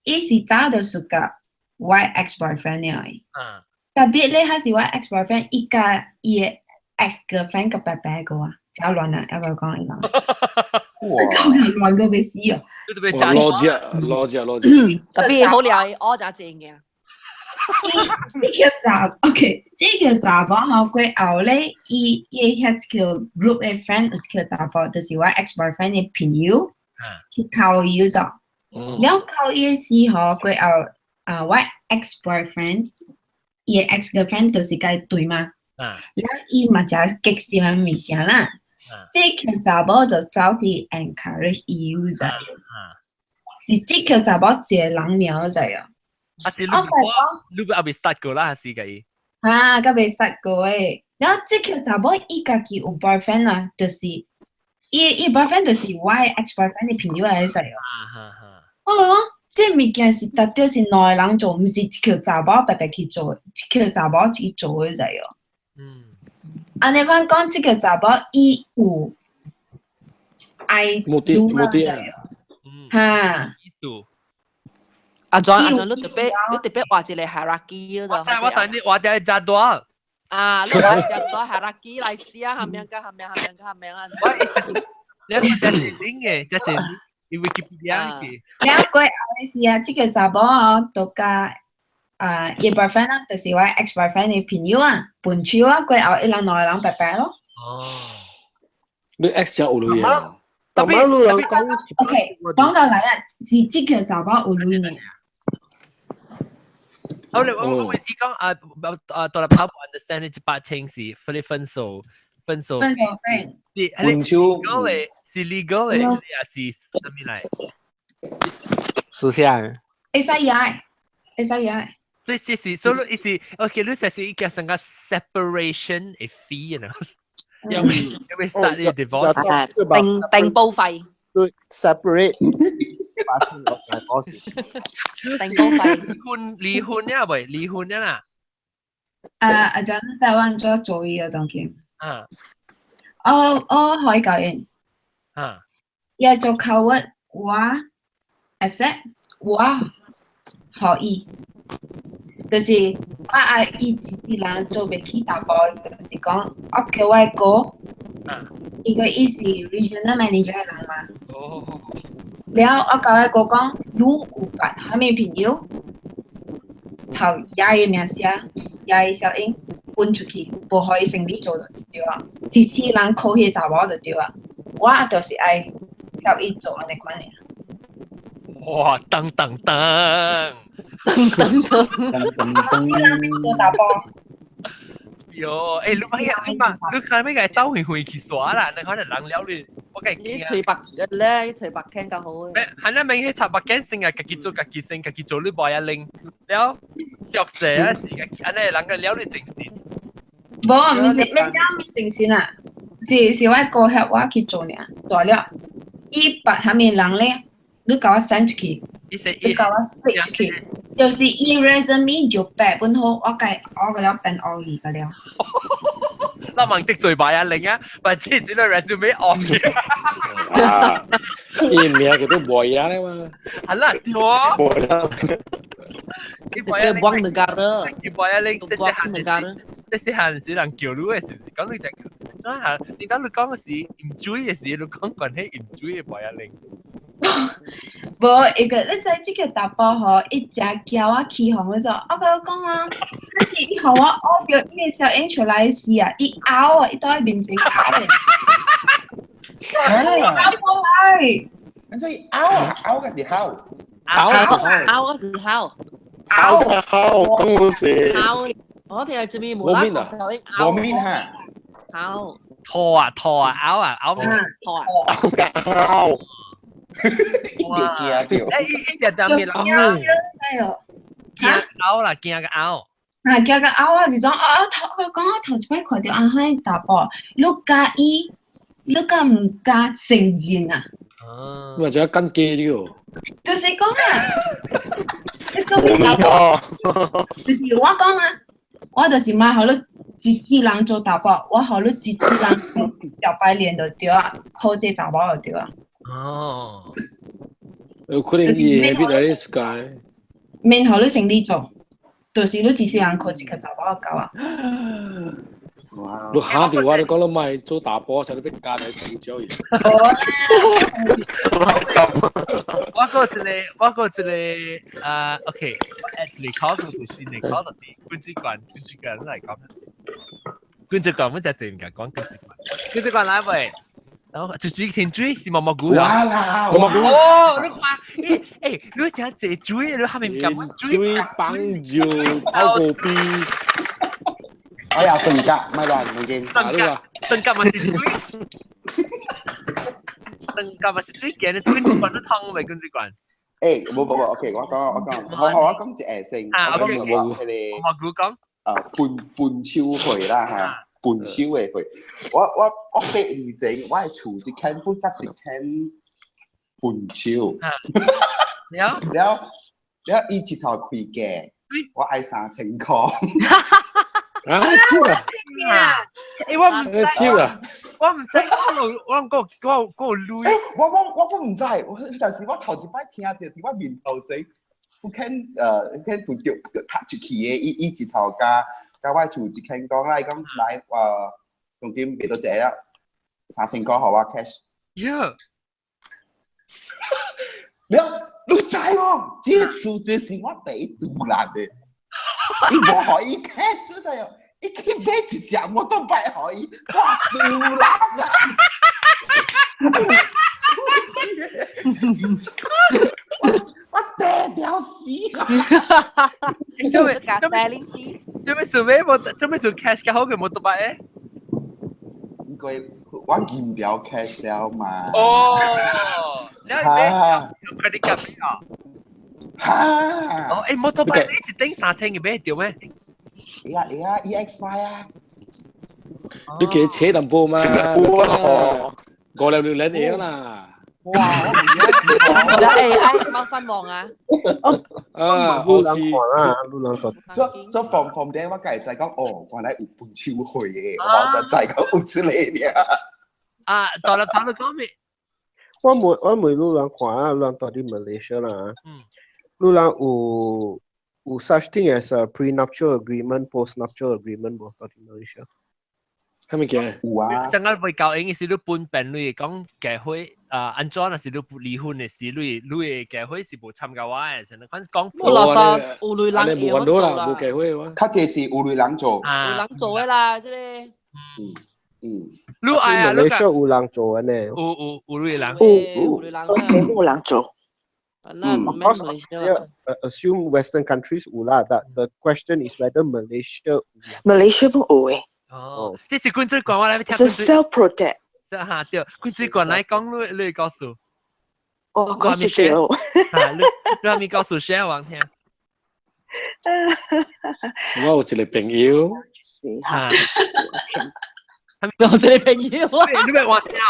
伊是早就屬甲我 ex boyfriend 了。特別咧，還是我 ex boyfriend 伊佮伊的 ex girlfriend 佮白白個啊，真亂啊！一個講伊講，講亂個欲死哦。邏輯邏輯邏輯。特別好料，我就正嘅。這個查，OK，這個查某吼過後咧，伊遐叫 group 的 friend 有一個查某，就是我 ex boyfriend 的朋友，去溝伊咗。了溝伊時吼，過後啊，我 ex boyfriend 伊的 ex girlfriend 就是共伊對嘛。了伊嘛誠激心的物件啦。這個查某就走去 encourage 伊咗。是這個查某一個人爾咗哦。啊是你你未 start 過啦，還是個？啊，閣未 start 過誒。然後這個查某伊家己有 boyfriend 啊，就是伊 boyfriend 就是我 ex boyfriend 的朋友來勢哦。我講，這物件是特著是兩個人做，毋是一個查某白白去做，一個查某去做的滯哦。按呢講講，這個查某伊有愛目的目的哈。阿莊阿莊，你特別畫一個 hierarchy 我知我知你畫啲只多。啊，你畫只多 hierarchy 來寫，下面個下面下面下面啊。你個只是零嘅，只是你 Wikipedia 嘅。了過後是啊，這個查某哦，都佮啊，伊 boyfriend 啊，就是我 ex boyfriend 的朋友啊，分手啊，過後伊人兩個人拜拜咯。哦。你 ex 有女嘅？特別路人講，OK，講到來啊，是這個查某有鐳呢。我伊講啊啊，到來跑步 understand 你一百千是分分手分手分手費，是分手 legal 的，是 legal 的，還是啥物來？私下的。會使呀，會使呀。這這是所以意思，OK，你就是一個成個 separation 的 fee 啊，要要 start 你 divorce，定定報費。對，separate。8000 divorce。定報費。離婚了未？離婚了啦。啊，阿張在阮做做伊個東西。啊。我可以教因。啊。伊做考我，我 accept 我予伊。就是我愛伊一個人做袂起淡薄，就是講我叫我哥，因為伊是 regional manager 的人嘛。哦。了我共我哥講，你有捌啥物朋友，頭爺的名寫，爺的小英搬出去，無予伊生理做就對啊。一世人靠彼查某就對啊。我就是愛協伊做按呢款爾。哇！噔噔噔！噔噔噔噔噔做查甫。喲，欸，你咪你嘛，你看咩個走回回去耍啦？你可能人了你，我計你隨白咧，你隨白傾較好。咩？係啦，明去插白鏡先啊，家己做家己先，家己做你無一拎了，小姐啊是家己，按呢人個了你精神。無，毋是咩講精神啊？是我哥協我去做爾，做了，伊捌啥物人咧？你共我 send 出去，你共我 split 出去，就是伊 resume 就白本好，我共我個了變惡意個了。那問得罪白啊零啊，把這只個 resume 惡去。啊，伊名叫做無影咧嘛。係啦，對啊。無影。伊無影。 buang negara。伊無影你，細細漢時，細細漢時人叫你的是唔是？講你就，怎下？你講你講的是飲水的時，你講關係飲水的無影零。無一個，你知這個查埔吼，伊誠驚我起哄嗰陣，我共伊講啊，但是伊予我學著伊個聲音出來時啊，伊拗啊，伊佇我面前拗。拗過來。咁所以拗啊，拗嘅是吼。拗拗嘅是吼。拗拗講好事。拗，我哋係這邊冇啦，冇面嚇。拗。拖啊拖啊拗啊拗面。拖啊。拗。哇！驚著，欸，伊只當面驚驚拗啦，驚個拗。啊，驚個拗啊！是種啊頭，我講我頭一擺看著阿海查埔，你敢伊，你敢毋敢承認啊？啊！或者跟機這個。就是講啊，你做咩查埔？就是我講啊，我就是買予你一世人做查埔，我予你一世人小白臉就對啊，靠這查某就對啊。哦，有可能伊彼來世界。免予你生理做，就是你一世人靠一個查某就夠啊。你下電話你講你咪做大波，使你俾加嚟胡椒嘢。我個一個，我個一個，啊，OK，我 at 你考就是你考就是軍主管，軍主管嚟講，軍主管，我就係唔敢講軍主管，軍主管來未？然後就水天水是毛毛菇啊！毛毛菇哦，你看，欸欸，你食這水，你還沒敢水幫就泡果啤。哎呀，頓格咪亂唔見。頓格，頓格嘛是水，頓格嘛是水嘅，你滾滾都湯未滾水滾。欸，冇冇冇，OK，我講我講，好好我講一個先。啊，OK，我講迄個毛菇講。啊，半半手會啦嚇。半手的會，我8年前我的厝一間不得一間半手，了了了，伊一頭開價，我愛3000箍。啊，手啊！欸，我毋知手啊！我毋知，我我我我鐳。我唔知，但是我頭一擺聽著佇我面頭前，有肯肯撥著踢出去的，伊伊一頭加。甲我厝一間講啦，伊講來，當今賣到這啦，3000箍予我 cash。呀！了，你知無？這個數字是我第一獨立的，伊無予伊 cash，你知無？伊去買一隻摩托擺予伊，我獨立啊！我嗲條死啊！做咩？做咩？做咩做咩？冇做咩做 cash 較好過摩托擺？因為我銀條 cash 了嘛。哦，你係咩？credit card 啊？哈！哦，欸，摩托擺你一頂3000嘅買著咩？會啊會啊，EX 買啊！你記扯淡薄嘛？五六六兩嘢啦。哇！我唔記得。欸，哎，貓山王啊！啊，好似啊，路人說。所以放放頂，我家己知講，哦，原來有半手會的，我就知講有這個爾。啊，到了頭都講咩？我問路人看啊，路人到佇馬來西亞啦。嗯。路人有 such thing as a prenuptial agreement, postnuptial agreement 無？到佇馬來西亞？係咪嘅？有啊。上個未交應是你分伴侶講結婚啊，安怎若是你離婚的時，你你的結婚是無參加我的，成日講講。我老實有類人會做啦，無結婚哇。較濟是有類人做。有人做的啦，這個。嗯嗯。你愛啊？馬來西亞有人做的呢。有有有類人。有有人。有人做。嗯，Of course, assume Western countries 有啦，但 the question is whether Malaysia Malaysia 不有誒。哦，這是滾水罐，我來聽。是 self protect。嚇對，滾水罐來講，你你告訴。我告訴對。你你還沒告訴誰我聽？我有一個朋友。嚇。我一個朋友啊！你欲換聽啊？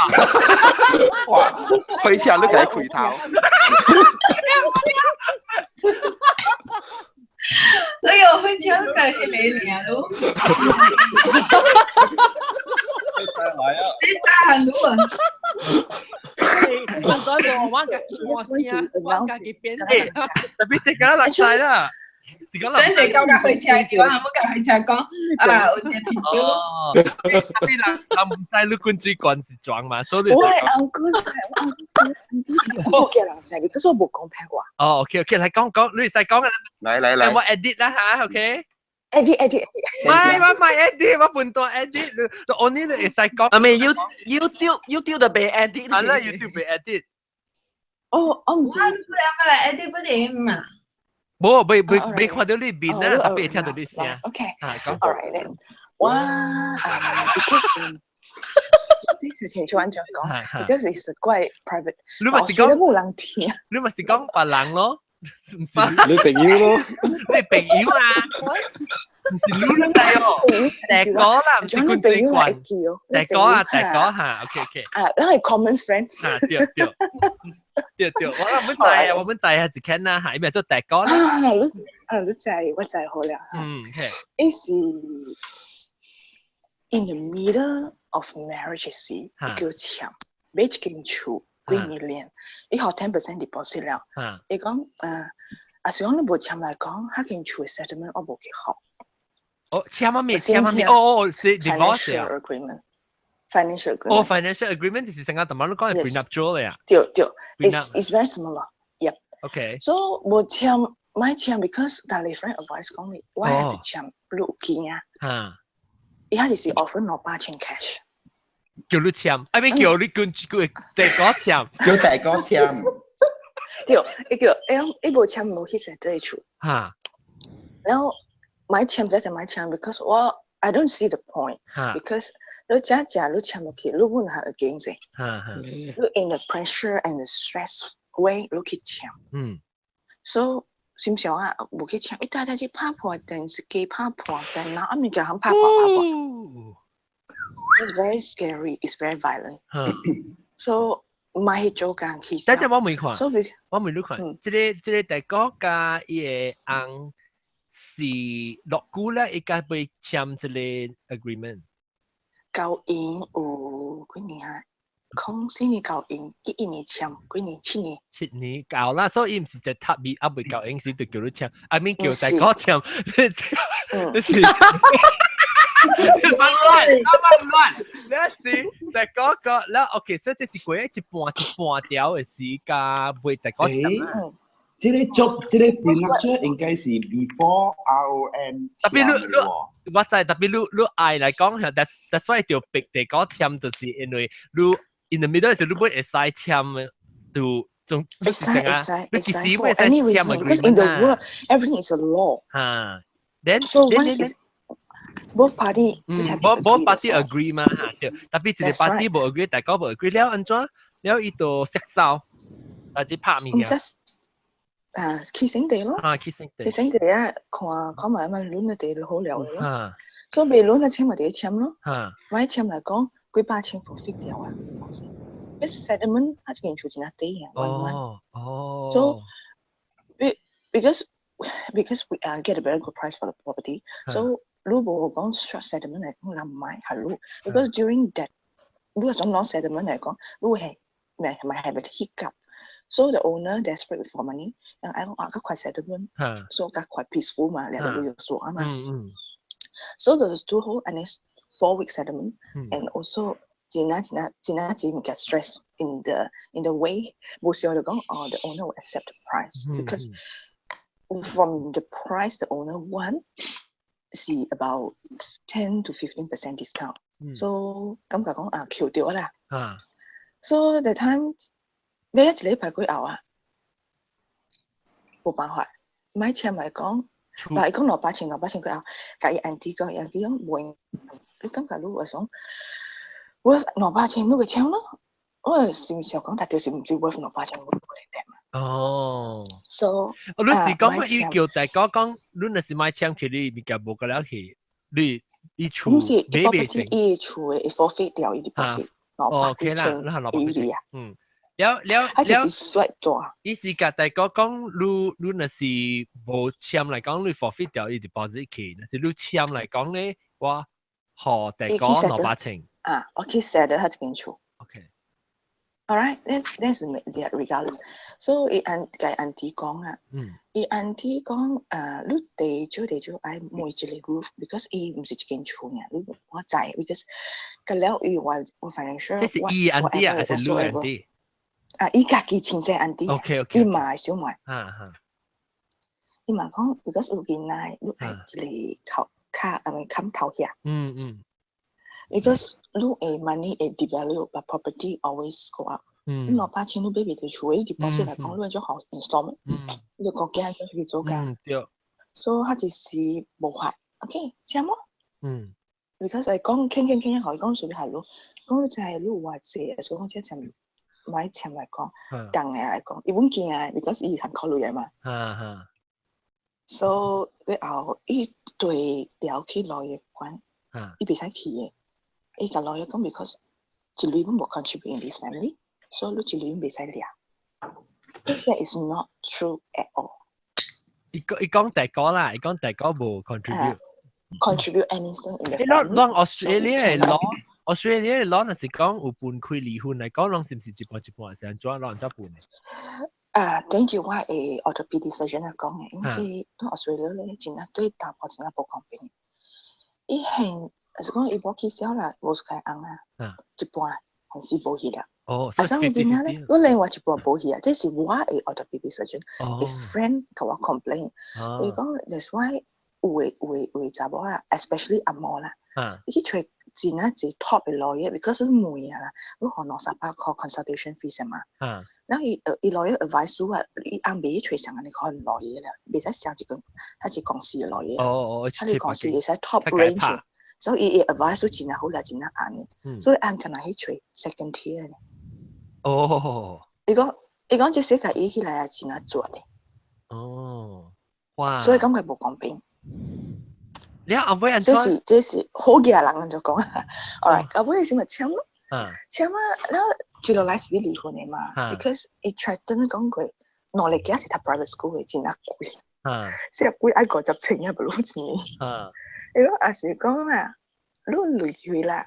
哇！開車你共伊開頭。哎呦，開車你共彼個爾咯。你大漢路啊？我再無我家己換聲，我家己變。特別這個人知啦。是講等陣感覺開車時，我還冇共開車講啊，有一個朋友。哦，特別人人毋知你滾水罐是裝嘛，所以。我的翁姑知，我翁姑，我叫人知，可是我無講騙話。哦，OK OK，來講講，你會使講啊。來來來。我 edit 啦嚇，OK。 edit edit。唔係我唔係 edit，我半段 edit，你 only 你會使講。I mean YouTube YouTube 就被 edit。係啦，YouTube 被 edit。哦，我毋是。我兩個來 edit 不得嘛？無，未未未看到你面啦，特別聽到你聲。 OK。啊，講。 All right then。我 because 啲事情就按這樣講，because it's quite private。你咪是講冇人聽。你咪是講別人咯，唔是你朋友咯，你朋友啊，唔是你兩個哦，第個啦，唔是滾水罐，第個啊，第個嚇，OK OK。啊，咱係 common friend。啊，對對。對對，我們知啊，我們知啊，一間啦，嚇，伊咪做大哥啦。啊，你啊，你知我知好了。嗯，OK。伊是 in the middle of marriage 時，伊叫簽買一間厝幾 million，伊予 10% deposit 了。伊講啊是講你無簽來講，彼間厝嘅 settlement 我無去予。哦，簽乜咩？簽乜咩？哦哦，是 divorce 啊。 Agreement。Financial agreement。哦，financial agreement 就是成個同埋你講係 prenuptial 嚟啊。對對，it's very similar. Yep. OK。 So 無簽買簽，because 大你 friend advice 講你，我係簽六件啊。伊遐就是 offer 200,000 cash。叫你簽，啊咪叫你跟叫大哥簽，叫大哥簽。對，伊叫伊伊無簽無去設這厝。然後買簽就就買簽，because 我 I don't see the point。Because 你真正你簽落去，你本係 against。你 in the pressure and the stress way 你去簽。So 心想啊，無去簽，一大大去拍破電視機，拍破電腦，啊物件通拍破拍破。It's very scary. It's very violent. So 買去做工去。等陣我問看，我問你看，這個大哥佮伊个翁是落久咧，伊才欲簽這個 agreement。交姻有幾年啊？04年交姻，11年簽，幾年？7年。 7年夠啦，所以伊毋是就特別猶未交姻時就叫你簽，I mean 叫大哥簽。你是慢亂，慢亂，你是大哥個，啦 OK，所以這是過一半一半條的時間，袂大哥簽啊。這個做這個 prenuptial 應該是 before ROM。特別你你，我知特別你你愛來講，that's why 就逼大哥簽，就是因為你 in the middle 時你會會使簽，就總會使會使你幾時會使簽 Because in the world everything is a law。嚇，then so once is both party 嗯，both party agree 嘛嚇，對，特別一個 party 無 agree，大家無 agree 了按怎？了伊就息手，或者拍物件。啊，去聖地咯，啊，去聖地，去聖地啊，看看埋咪輪嘅地好了咯。所以未輪嘅簽咪得簽咯。買簽嚟講，幾百千 forfeit 掉啊。你 settlement 它這間厝真係低啊。哦哦。 So because we get a very good price for the property, so 如果講 short settlement 嚟講，人唔買係路。Because during that，如果想攞 settlement 嚟講，如果係咪咪係咪 hiccup？So the owner desperate for money，然後啊，較快 settlement，所以較快 peaceful 嘛，兩個有數啊嘛。So there's two whole and it's 4 week settlement, and also 真啊真啊真啊真 get stressed in the way，無需要就講哦，the owner will accept the price because from the price the owner want 是 about 10 to 15% discount。So 感覺講啊，橋掉啦。So the time 你一禮拜幾後啊？冇辦法，買簽嚟講，但係講200,000，200,000幾後，共伊 auntie 講，auntie 講冇，你感覺你話想，worth 兩百千，你個簽咯？我是想講，但就是毋是 worth 兩百千，我冇得。哦。 So，你是講伊叫大家講，你若是買簽去，你物件無個了去，你伊厝唔是，伊伊厝的 forfeit 掉伊 deposit，哦，OK 啦，你係200,000，嗯。了了了，伊是共大哥講，你你若是無簽來講，你 forfeit 掉伊 deposit 去；若是你簽來講咧，我予大哥200,000。啊，我去 settle 彼間厝。 OK。 Alright, that's regardless. So 伊按共 auntie 講啊，伊 auntie 講誒，你地主地主愛問一個 roof，because 伊毋是一間厝爾，你我知，because 個了伊話我 financial。這是伊 auntie 啊，還是你 auntie？啊，伊家己親生 auntie， OK。伊嘛小妹。伊嘛講，because 有囡仔，你愛一個頭卡，啊咪冚頭遐。Because 你的 money 會 devalue，but property always go up。你200,000你買袂著厝，你 deposit 來講，你就好 installment。你國家就去做工。對。所以他就是無法，OK，簽咯。Because 係講傾傾傾，予伊講屬於係你，講就係你偌濟，所以講這簽買簽來講，共的來講，伊本驚啊，because 伊肯考慮的嘛。所以後伊對調去 lawyer 關，伊袂使去的。伊共 lawyer 講，because 一鐳攏無 contribute in this family，所以你一鐳袂使掠。That is not true at all。伊講伊講大哥啦，伊講大哥無 contribute。 Contribute anything in the 誒，攏攏 Australia 嘅 law，Australia 嘅 law 若是講有分開離婚嚟講，攏是毋是一半一半，是按怎攏按怎分嘅？啊，等住我會 orthopedic surgeon 嚟講嘅，因為對 Australia 咧，真係對查埔真係無公平。伊現就是講伊無去銷啦，無開紅啊，一半還是無去啦。哦，啊，所以囡仔咧，我另外一半無去啊，這是我的 orthopedic surgeon 的 friend 共我 complain，伊講 that's why 有的有的有的查某啊，especially 阿嬷啦，伊去揣真啊濟 top 的 lawyer，because 問啊啦，你予兩三百塊 consultation fees 嘛。然後伊伊 lawyer advice 我，伊翁袂去揣上按呢款 lawyer 啦，袂使上一個，他是公司的 lawyer，他是公司會使 top range，所以伊 advice 真啊好啦，真啊啱嘅，所以翁敢若去揣 second tier。伊講伊講這世界伊起來也真啊絕的。哦，哇！所以感覺無公平。你後尾按怎？這是這是好嘅人就講啊，alright，後尾是咪簽咯？簽啊，然後接落來是欲離婚的嘛，because 伊 threaten 講過，兩个囝是讀 private school 的，真啊貴，四十幾愛50千啊，無攏錢。伊講也是講啊，你離去啦，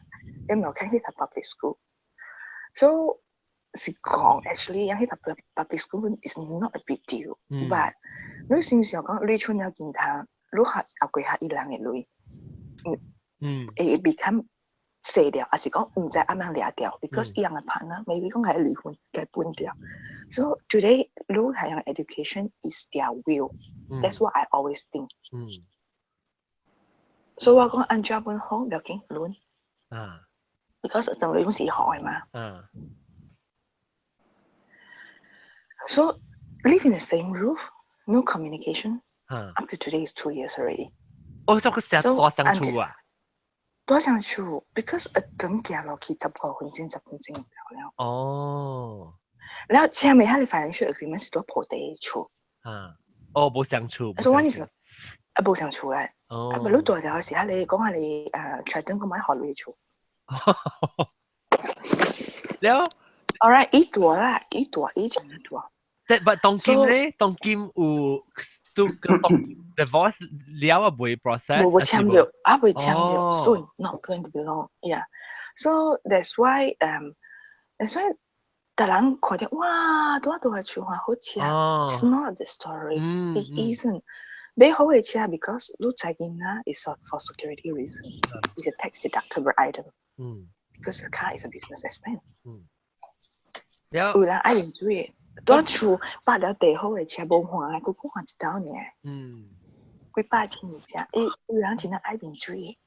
伊冇看去讀 public school，so 是講 actually 去讀 public school is not a big deal，but 你是毋是講你出了銀行？你學後過下伊人的鐳，會 become 細掉，還是講毋知按怎掠掉？because 伊人的 partner maybe 講係離婚，共分掉。So today，你係樣 education is their will。That's what I always think。所以我講按怎本好，毋要緊，論。Because 等於是學的嘛。So live in the same roof, no communication. Up to today is 2 years already. 哦，這個成多相處啊？多相處，because 一等行落去15分鐘，10分鐘就了。然後簽的彼个 financial agreement 是佇鋪地厝。啊，哦，無相處。所以我意思，啊，無相處啊。啊，無你大條時，彼个講彼个誒，threaten 講欲予鐳厝。了。 Alright，伊大啦，伊大，伊真大。但係當今咧，當今有都當 divorce 了啊，未 process。無簽著，啊未簽著，soon not going to be long, yeah. So that's why 逐人看著哇，多大厝啊，好車。It's not the story. It isn't. 買好的車，because 你知囡仔 is for security reason. It's a tax deductible item. Because the car is a business expense. 有人愛認水的。蹛厝擺了地好的車無換，閣閣換一道爾。幾百千一隻，伊有人真正愛面子。你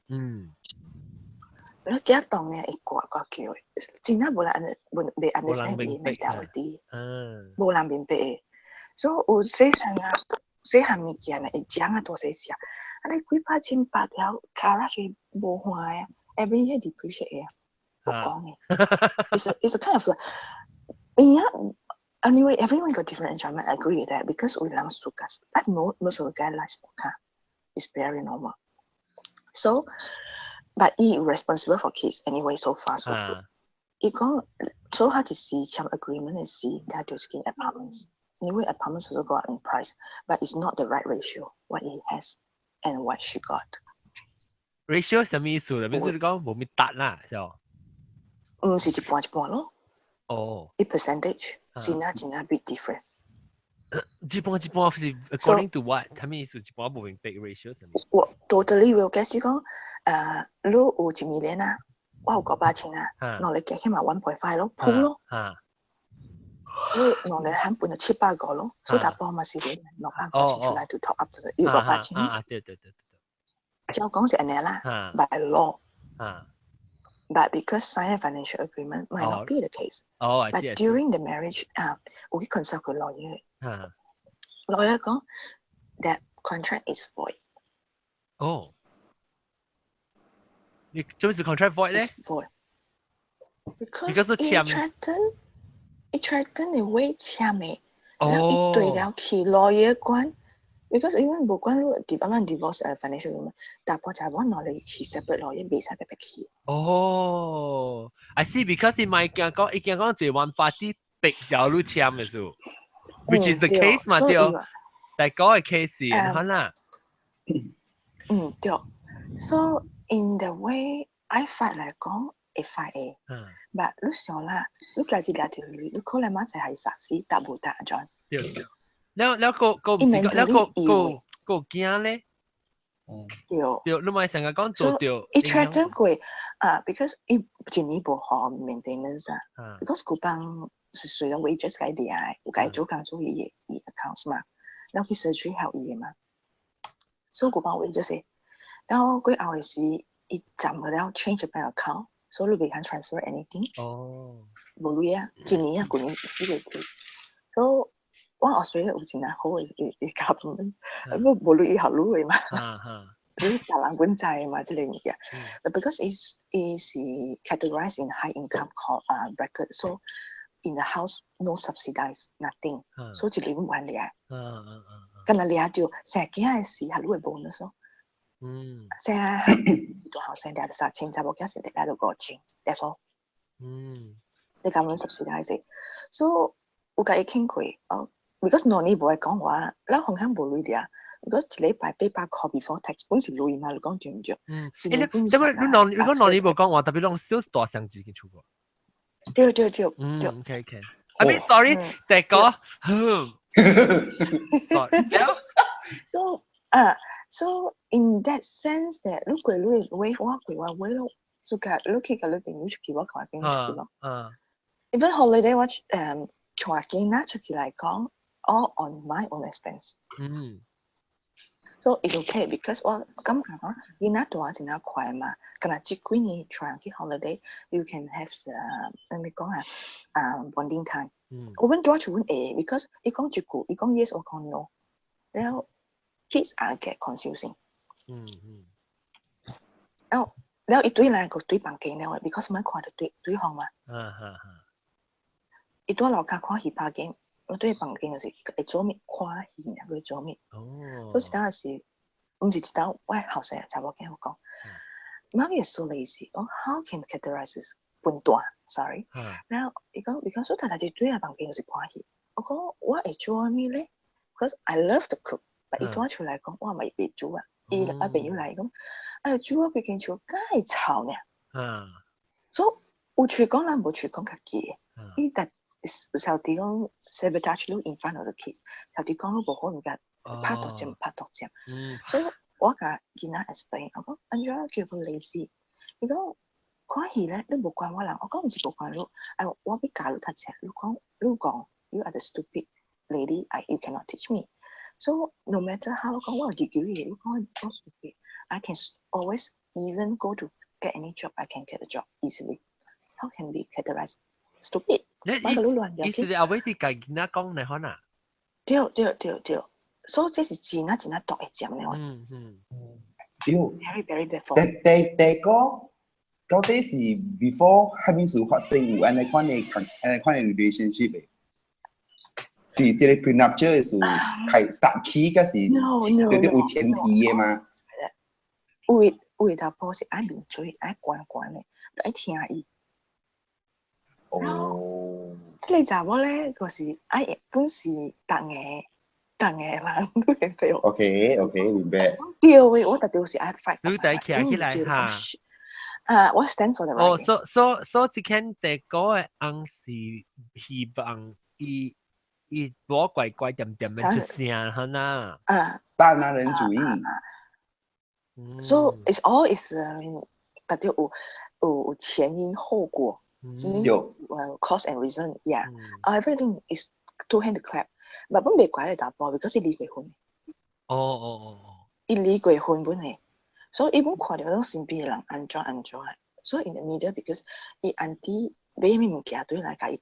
驚當呢會掛掛叫的，真正無人無袂 understand 伊 mentality。無人明白的。所以有細漢啊，細漢物件呢，會講啊，大細聲。啊，你幾百千百條卡是無換的，every year depreciate 啊，無講的。It's a kind of like，yeah. Anyway, everyone got different enjoyment. I agree with that because 有人 suka, but most of the guy like sport car. It's very normal. So, but he responsible for kids anyway. So far, so good. 伊講，所以他就是簽 agreement 的時，他就是間 apartments. Anyway, apartments also go up in price, but it's not the right ratio what he has and what she got. Ratio 什麼意思咧？意思你講無咪達啦，是哦？毋是一半一半咯。哦。一 percentage。真啊真啊 big different。一半一半是 according to what？啥物意思？一半無明白 ratio 啥物？我 totally 會解釋講，你有1 million 啊，我有500千啊，兩个加起碼 1.5 咯，鋪咯。你兩个含分咗七百個咯，所以大波嘛是200個千出來 to top up 就要500千。啊，對對對對。照講是按呢啦，by law。But because sign a financial agreement might not be the case. Oh, I see. But during the marriage, 啊，有去 consult 個 lawyer。lawyer 講 that contract is void. 哦，你做咩是 contract void 咧？Void. Because 伊 threaten，伊 threaten 你會簽的，然後伊對了去 lawyer 關。Because 因為無管你 divorce financial agreement，大波就係我攞嚟去 separate lawyer，袂使白白去。哦，I see because 伊咪驚講，伊驚講做 one party 逼掉你簽的數，which is the case 嘛對。大哥嘅 case 可能。嗯，對。So in the way I fight 來講，會 fight 嘅。But 你想啦，你家己掠著鐳，你可能嘛就係殺死，但無得怎？對對。了了個個唔是，了個個個驚咧。對。對，你咪成日講做對。伊 threaten 過啊，because 伊一年無予 maintenance 啊，because 舊幫是雖然 wages 該掠，有該做工做伊嘅伊 accounts 嘛，然後去 surgery help 伊嘅嘛，所以舊幫 wages，然後過後的時，伊暫了 change bank account，所以你袂通 transfer anything。哦。無鐳啊，一年啊，舊年4月幾，所以我 Australia 有真好嘅嘅 government，無無鐳伊予你的嘛。你大人本知嘛，這個物件。But because is categorized in high income called bracket, so in the house no subsidize nothing，所以一年還掠。敢若掠著生囝的時，予你會 bonus 咯。生大後生掠3000，查某囝是掠著5000，that's all。你咁樣 subsidize，所以有共伊傾過，哦，because 兩年無愛講話，咱風險無鐳掠。如果一禮拜800塊 before tax 本是鐳嘛，你講對唔對？嗯，欸，你點解你兩你講兩年無講話，特別攏 sales 大聲字嘅出過？對對對。嗯，OK OK。I mean sorry，第個，sorry。 So 啊，so in that sense that 你過你的 way，我過我 way 咯，就共你去共你朋友出去，我共我朋友出去咯。Even holiday 我帶囡仔出去來講，all on my own expense。So it's okay because 我感覺講，囡仔大真係快嘛，敢若這幾年帶去 holiday，you can have the 咩講啊，啊 bonding time。我阮帶出阮會，because 伊講一句，伊講 yes，我講 no，然後 kids are get confusing。然後然後伊對來個對房間了，because 阮看著對對方嘛。伊蹛樓跤看戲拍 game，我對房間就是會做物看戲，爾個做物。所以當時，毋是一當我後生查某囝我講，媽咪 so lazy，我 how can categorize 笨蛋？Sorry。然後伊講，伊講說逐日就對啊房間就是看戲。我講我會做物咧？Because I love to cook。伊蹛厝來講，我嘛會煮啊。伊啊朋友來講，哎煮啊規間厝蓋臭呢。所以有喙講人無喙講家己的。伊逐小弟講 sabotage 你 in front of the kids，小弟講你無好物件，拍獨佔拍獨佔。所以我共囡仔 explain，我講按怎叫做 lazy？伊講看戲咧，你無管我人，我講毋是無管你，哎，我欲教你讀冊，你講你講，you are the stupid lady，I you cannot teach me。So no matter how 我講我有 degree，你講我 stupid，I can always even go to get any job，I can get a job easily。How can be categorized stupid？你意思你後尾啲共囡仔講你可能？對對對對，所以這是真啊真啊毒的針咧。對。 Very very bad for。第第第個到底是 before 蝦米事發生有按呢款的按呢款的 relationship 的？是這個 prenuptial 的事開殺起，還是對對有前提的嗎？有的有的查埔是愛面對，愛關關的，愛聽伊。這個查某咧，就是愛本是逐個逐個人都會對。 OK OK，明白。對喂，我特就是愛 fight。你第徛起來哈。啊，我 stand for the right。哦，所所所以這間第個的翁是希望伊伊無乖乖恬恬的出聲，哈呐。啊。大男人主義。 So it's all is 特別有有前因後果。有。 Cause and reason，yeah，everything is two hand clap。但本袂怪你查埔，because 伊離過婚。哦哦哦哦。伊離過婚本的，所以伊本看著攏身邊的人按怎按怎的。所以 in the middle，because 伊 auntie 買啥物物件對來共伊翁，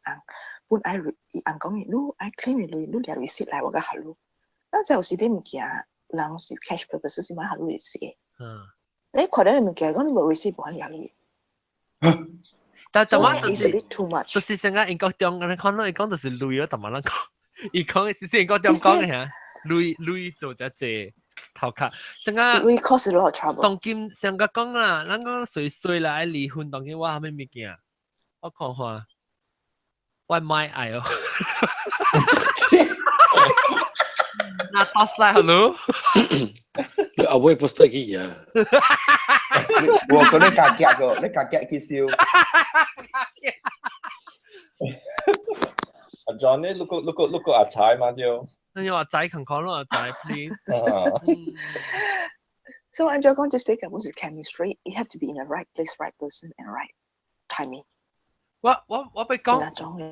本愛伊翁講伊，你愛 claim 鐳，你掠 receipt 來，我共予你。咱這有時買物件，人是 cash purpose 是買予你 receipt。你看著你物件，講你無 receipt 無法掠你。但就乜就是就是成個英國中，你看到伊講就是鐳咯，同埋咱講，伊講是英國中講嘅嚇，鐳鐳做只濟頭殼，成個鐳 cause a lot of trouble。當今成個講啦，咱講隨隨啦愛離婚，當今我啥物物件，我看看，我買愛哦。那 torchlight hello。你阿妹 poster 去啊？我覺得家夾個，你家夾去燒。阿 John 呢？你個阿仔嘛對？你話仔勤講咯，阿仔 please。 So 按照講，這個根本是 chemistry. It have to be in the right place, right person, and right timing. 我欲講，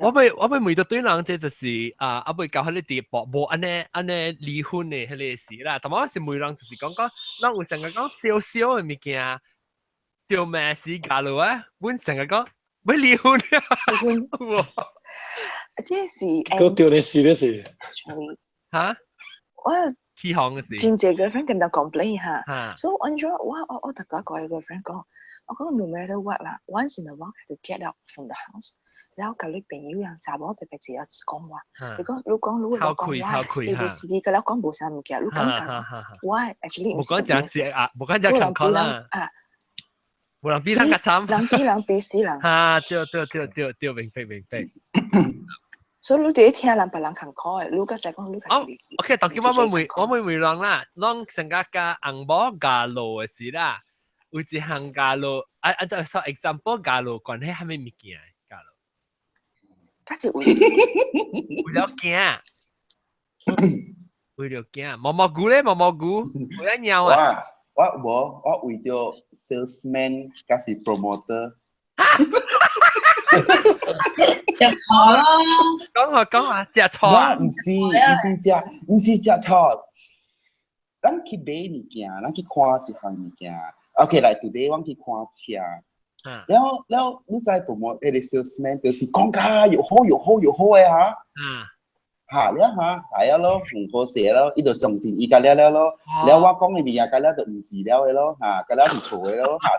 我欲問到對人，這就是啊，我欲交彼個地步，無按呢按呢離婚的彼個事啦。但我是問人，就是講講，咱有成個講小小的物件，小咩事假如啊，阮成個講欲離婚啊。離婚。這是嗰掉你事的事。嚇？我起哄的事。真濟 girlfriend 跟人 complain 哈，所以按照我特別個 girlfriend 講。我講 no matter what 啦，once in a while have to get out from the house，然後佮你朋友樣查某特別只要講話，你講你講如果講話，A B C D 佮你講無啥物件，你感覺我 actually 無講真正啊，無講真勤苦啦，啊，無人比人較慘，人比人比死人，哈，對對對對對，明白明白。所以你第一聽人別人勤苦的，你佮再講你較哦，OK，當今我問我問問人啦，攏成個佮紅某嫁路的事啦。有一項嫁路，啊啊，就說 example 嫁路關係啥物物件？嫁路，較是為為了囝，為了囝，毛毛菇咧，毛毛菇，為了鳥啊！我無，我為著 salesman 抑是 promoter。食錯咯！講下講下，食錯啊！毋是食錯，咱去買物件，咱去看一項物件。OK，來 today 我去看車，了了，你知 promote 彼個 salesman 就是講甲又好又好又好的哈，哈了哈，來啊咯，唔好勢咯，伊就相信伊甲了了咯，了我講的物件甲了就毋是了的咯，哈，甲了是錯的咯，哈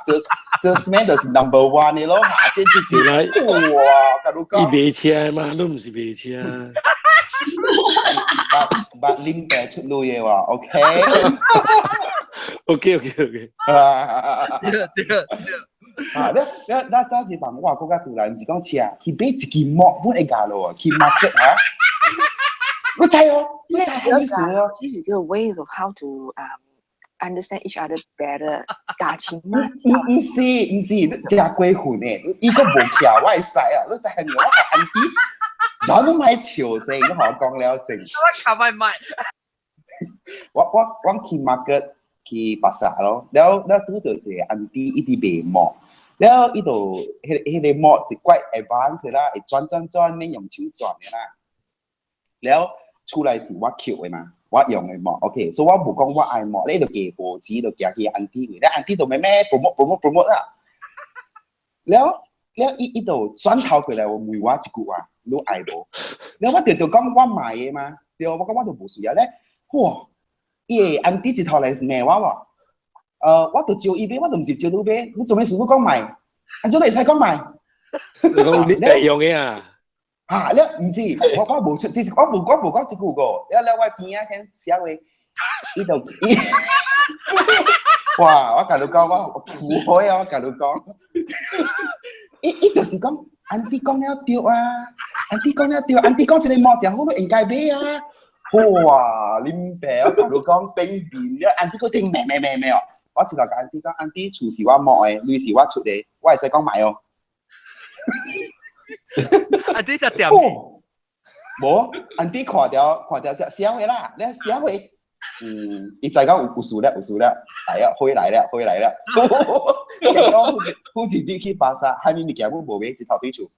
，salesman 就是 number one 的咯，哈，這就是哇，共你講，伊賣車嘛，你毋是賣車。捌捌啉茶出類的話，OK。 OK。對對對。啊，你你你早一擺我閣較突然是講車，去買一支毛本會咬落去 market 啊。你知哦，你知啥意思哦？這是個 way of how to understand each other better 感情嘛？毋是毋是，你真過分的，伊閣無徛我會使啊！你知係咪？我共 auntie，早都莫笑先，你予我講了先。我卡咪咪。我去 market 去巴剎咯，了了拄著一個 auntie 伊佇賣帽，了伊就彼個帽是怪 advance 啦，會轉轉轉，免用手轉的啦。了厝內是我抾的嘛，我用的帽，OK，所以我無講我愛帽，你就加報紙就行去 auntie 位，了 auntie 就咩咩 promote promote promote 啦。了了伊伊就轉頭過來問我一句話，你愛無？了我就就講我買的嘛，對，我講我就無需要咧。哇！伊個 auntie 一頭來罵我喎，我就招伊買，我就毋是招你買，你做咩事你講買？按怎你會使講買？你講你第用的啊？哈，了毋是，我無出，只是我無講這句個，了了我邊仔聽寫話，伊就伊，哇！我共你講，我苦海啊！我共你講，伊就是講，auntie 講了對啊，auntie 講了對，auntie 講這個帽真好，你應該買啊。哇！恁爸，我共你講變面了，auntie 閣聽罵罵罵罵哦。我一頭共 auntie 講，auntie 厝是我摸的，鐳是我出的，我會使講買哦。 auntie 食點？無，auntie 看著看著是痟的啦，你痟的，伊知講有事了，有事了，來啊，回來了，回來了。結果好一日去巴剎，啥物物件攏無買，一頭對厝。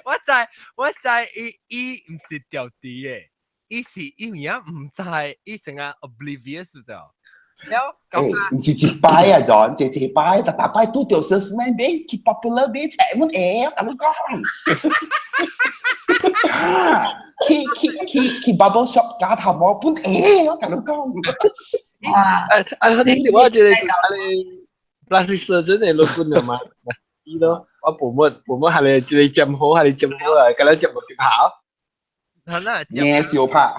我知我知，伊伊毋是掉地的，伊是伊有影毋知，伊成個 oblivious 就。了，毋是一擺啊，John，一一擺，逐逐擺拄著 salesman 買，去 popular 買冊阮會，我共你講。啊，去去去去 barber shop 剪頭毛本會，我共你講。哇！啊啊！你我覺得啊，你 plastic surgeon 的老本了嘛？伊咯，我部門係你這個針好，係你針好啊，咁樣針無見效。係啦，咩小拍？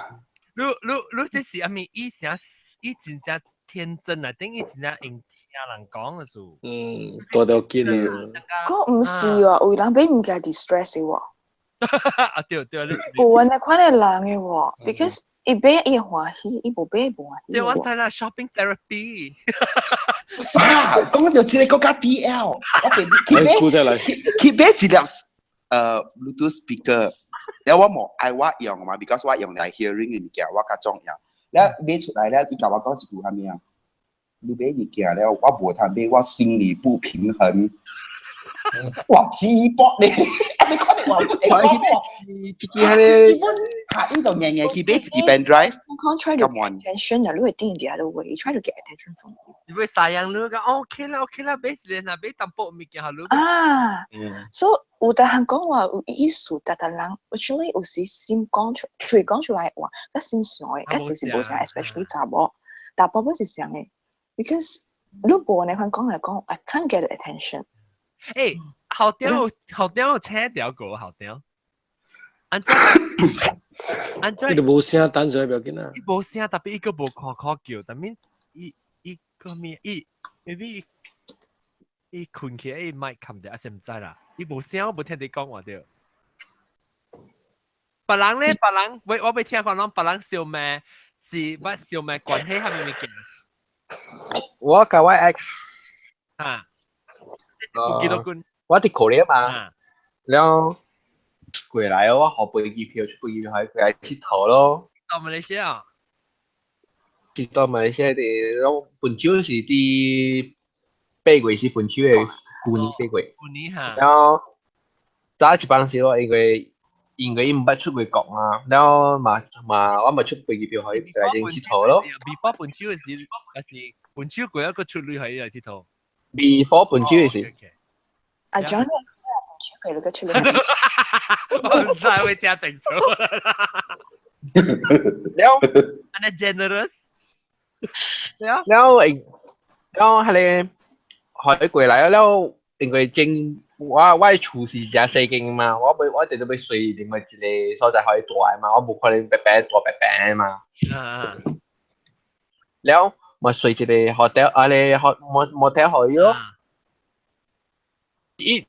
你你你這是阿咪？伊啥？伊真正天真啊！等於真正用聽人講的時候。嗯，多到緊啊！嗰毋是喎，有人俾物件 distress 的喎。啊對對，你有按呢款的人的喎，because 伊買伊歡喜，伊無買無歡喜。對，我知啦，shopping therapy。啊，講到這個國家 DL，我哋去買去買一粒Bluetooth speaker，了我無愛我用嘛，because 我用來 hearing 嘅物件，我較重要。了買出來了，伊共我講一句啥物啊？你買物件了，我無通買，我心理不平衡。哇，雞巴咧！你看你話會講喎，自己喺咧，基本下伊就硬硬去買一支 pen drive。 Can't try to get attention 啊！你會定 the other way，try to get attention from you。你會sayang 你講 OK 啦 OK 啦，買一個若買淡薄物件，好你。啊，所以有得人講話有意思，但但人 actually 有時心講出，嘴講出來話，佮心想的，佮就是無相，especially 查某，大部分是相的，because 你無呢款講來講，I can't get attention。誒，後屌後屌有車掉過後屌，按怎按怎？伊都無聲，等陣不要緊啊。伊無聲，特別伊個無看看叫，但 means 伊伊個咩？伊 maybe 伊困起來，伊麥冚掉，還是毋知啦。伊無聲，我無聽你講話對。別人咧，別人，我我欲聽講攏別人相罵，是捌相罵關係啥物物件？我佮我 ex 啊。有幾多棍？我佇 Korea 嘛，了過來我予飛機票，出飛機票過來𨑨迌咯。到馬來西亞？是到馬來西亞佇，我分手是佇8月是分手的，舊年8月。舊年哈。然後早一班時我因為伊毋捌出過國嘛，了嘛嘛我嘛出飛機票予伊過來𨑨迌咯。 Before 分手的時，還是分手過一個出旅去來𨑨迌？ Before 分手的時。阿 John 分手過你個出旅。我唔知會聽清楚。了，按呢 generous。了了，了，彼個予伊過來了，因為正我的厝是誠細間嘛，我欲我直直欲睡另外一個所在予伊住的嘛，我無可能白白住白白嘛。了，嘛睡一個 hotel，啊咧 motel 予伊咯。伊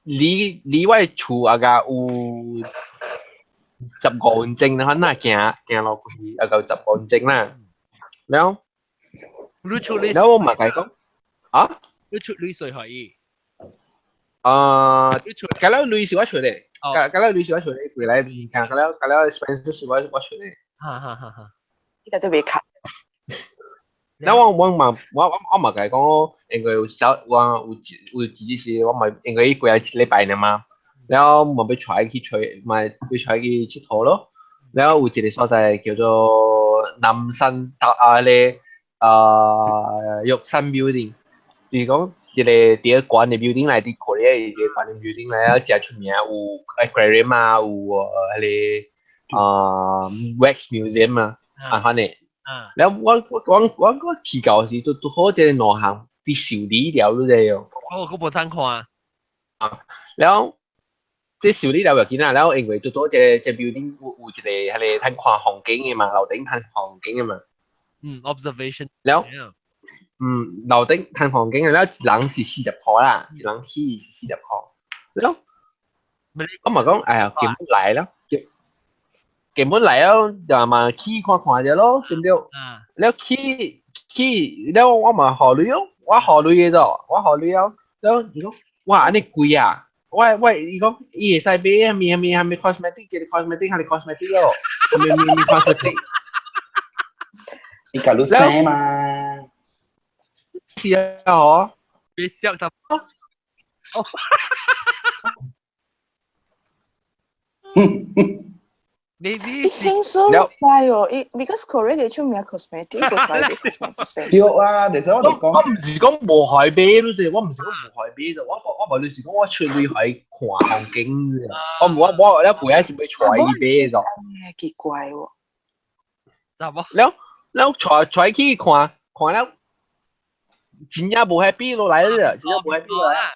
離離我的厝啊個有15分鐘，可能行行路過去啊個15分鐘啦。了，你出了我嘛共伊講，啊？你出鐳稅予伊？啊，佮了鐳是我出的，佮佮了鐳是我出的，過來看，佮了佮了 expenses 是我出的。哈哈哈哈！依個都未卡。了我我嘛我我我嘛共伊講，因為有小我有有一日是我嘛因為伊過來一禮拜爾嘛，了嘛欲帶伊去揣，嘛欲帶伊去𨑨迌咯。了有一個所在叫做南山大啊咧啊玉山 building，就是講一個佇個懸的 building 內佇 Korea 一個懸的 building 內，了誠出名，有 aquarium 啊，有彼個啊 wax museum 啊，啊款的。了我我我我我去到時拄拄好這個兩項佇修理了，你知無？哦，我無通看。啊，了這修理了要緊啊，了因為拄拄這個這 building 有有一個彼個通看風景的嘛，樓頂通看風景的嘛。嗯，observation。了，樓頂看風景的，了一人是40塊啦，一人去是40塊。了，我嘛講，哎呀，根本來了。根本來了，就嘛去看看者咯，對不對？了去去了，我嘛予鐳咯，我予鐳的咗，我予鐳了，了伊講，哇，按呢貴啊！我我伊講，伊會使買啥物啥物啥物 cosmetic，這個 cosmetic 還是 cosmetic 咯，啥物物物 cosmetic。伊共你生嘛？是啊，嗬。別笑他。哦。Maybe 伊輕鬆快哦，伊 because Korea 嘅出名 cosmetic，個使 cosmetic。對啊，其實我哋講，我毋是講無害買，你知，我毋是講無害買，我我無你是講我出去去看風景，我我我了背仔是欲帶伊買咗。奇怪喎。咋無？了了帶帶去看看了，真正無 happy 落來了，真正無 happy 落來。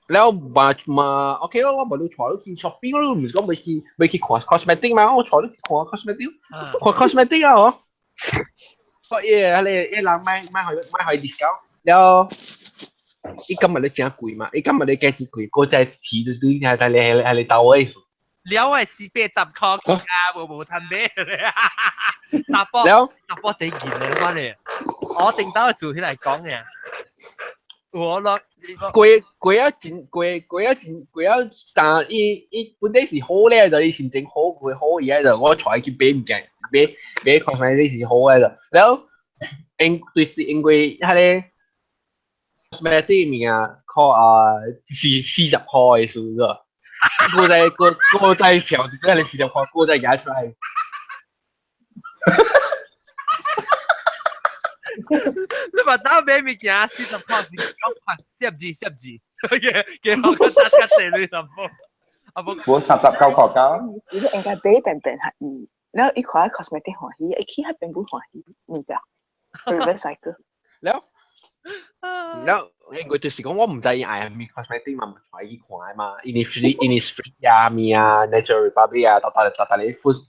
了嘛嘛 OK 咯，我無你帶你去 shopping 咯，毋是講欲去欲去看 cosmetic 嘛，我帶你去看 cosmetic，看 cosmetic 啊嗬。所以彼個彼人買買予買予 discount，了伊感覺你誠貴嘛，伊感覺你價錢貴，閣再提就對係係係係你到位數。了係480塊啊，無無趁買咧。打波打波第件咧，我咧，我定到嘅數起來講嘅。我落過過啊真過過啊真過啊，但伊伊本底是好咧，就伊心情好會好而家就我帶去買物件，買買 cosmetic 是好嘅就，然後因就是因為彼个 cosmetic 物件，靠啊是40塊的數個，我在我我在想，這個40塊，我再夾出來。你話打買物件40塊是講塊四十字四十字，嘅嘅我覺得較濟你淡薄。啊無，無39塊九。你應該買變變較易，然後伊看 cosmetic 歡喜，伊去彼邊本歡喜，明白？Reverse cycle。了，了，因為就是講我毋知伊愛啥物 cosmetic 嘛，帶去看嘛，Innisfree Innisfree 啊，物啊，Natural Republic 啊，逐逐逐逐个 food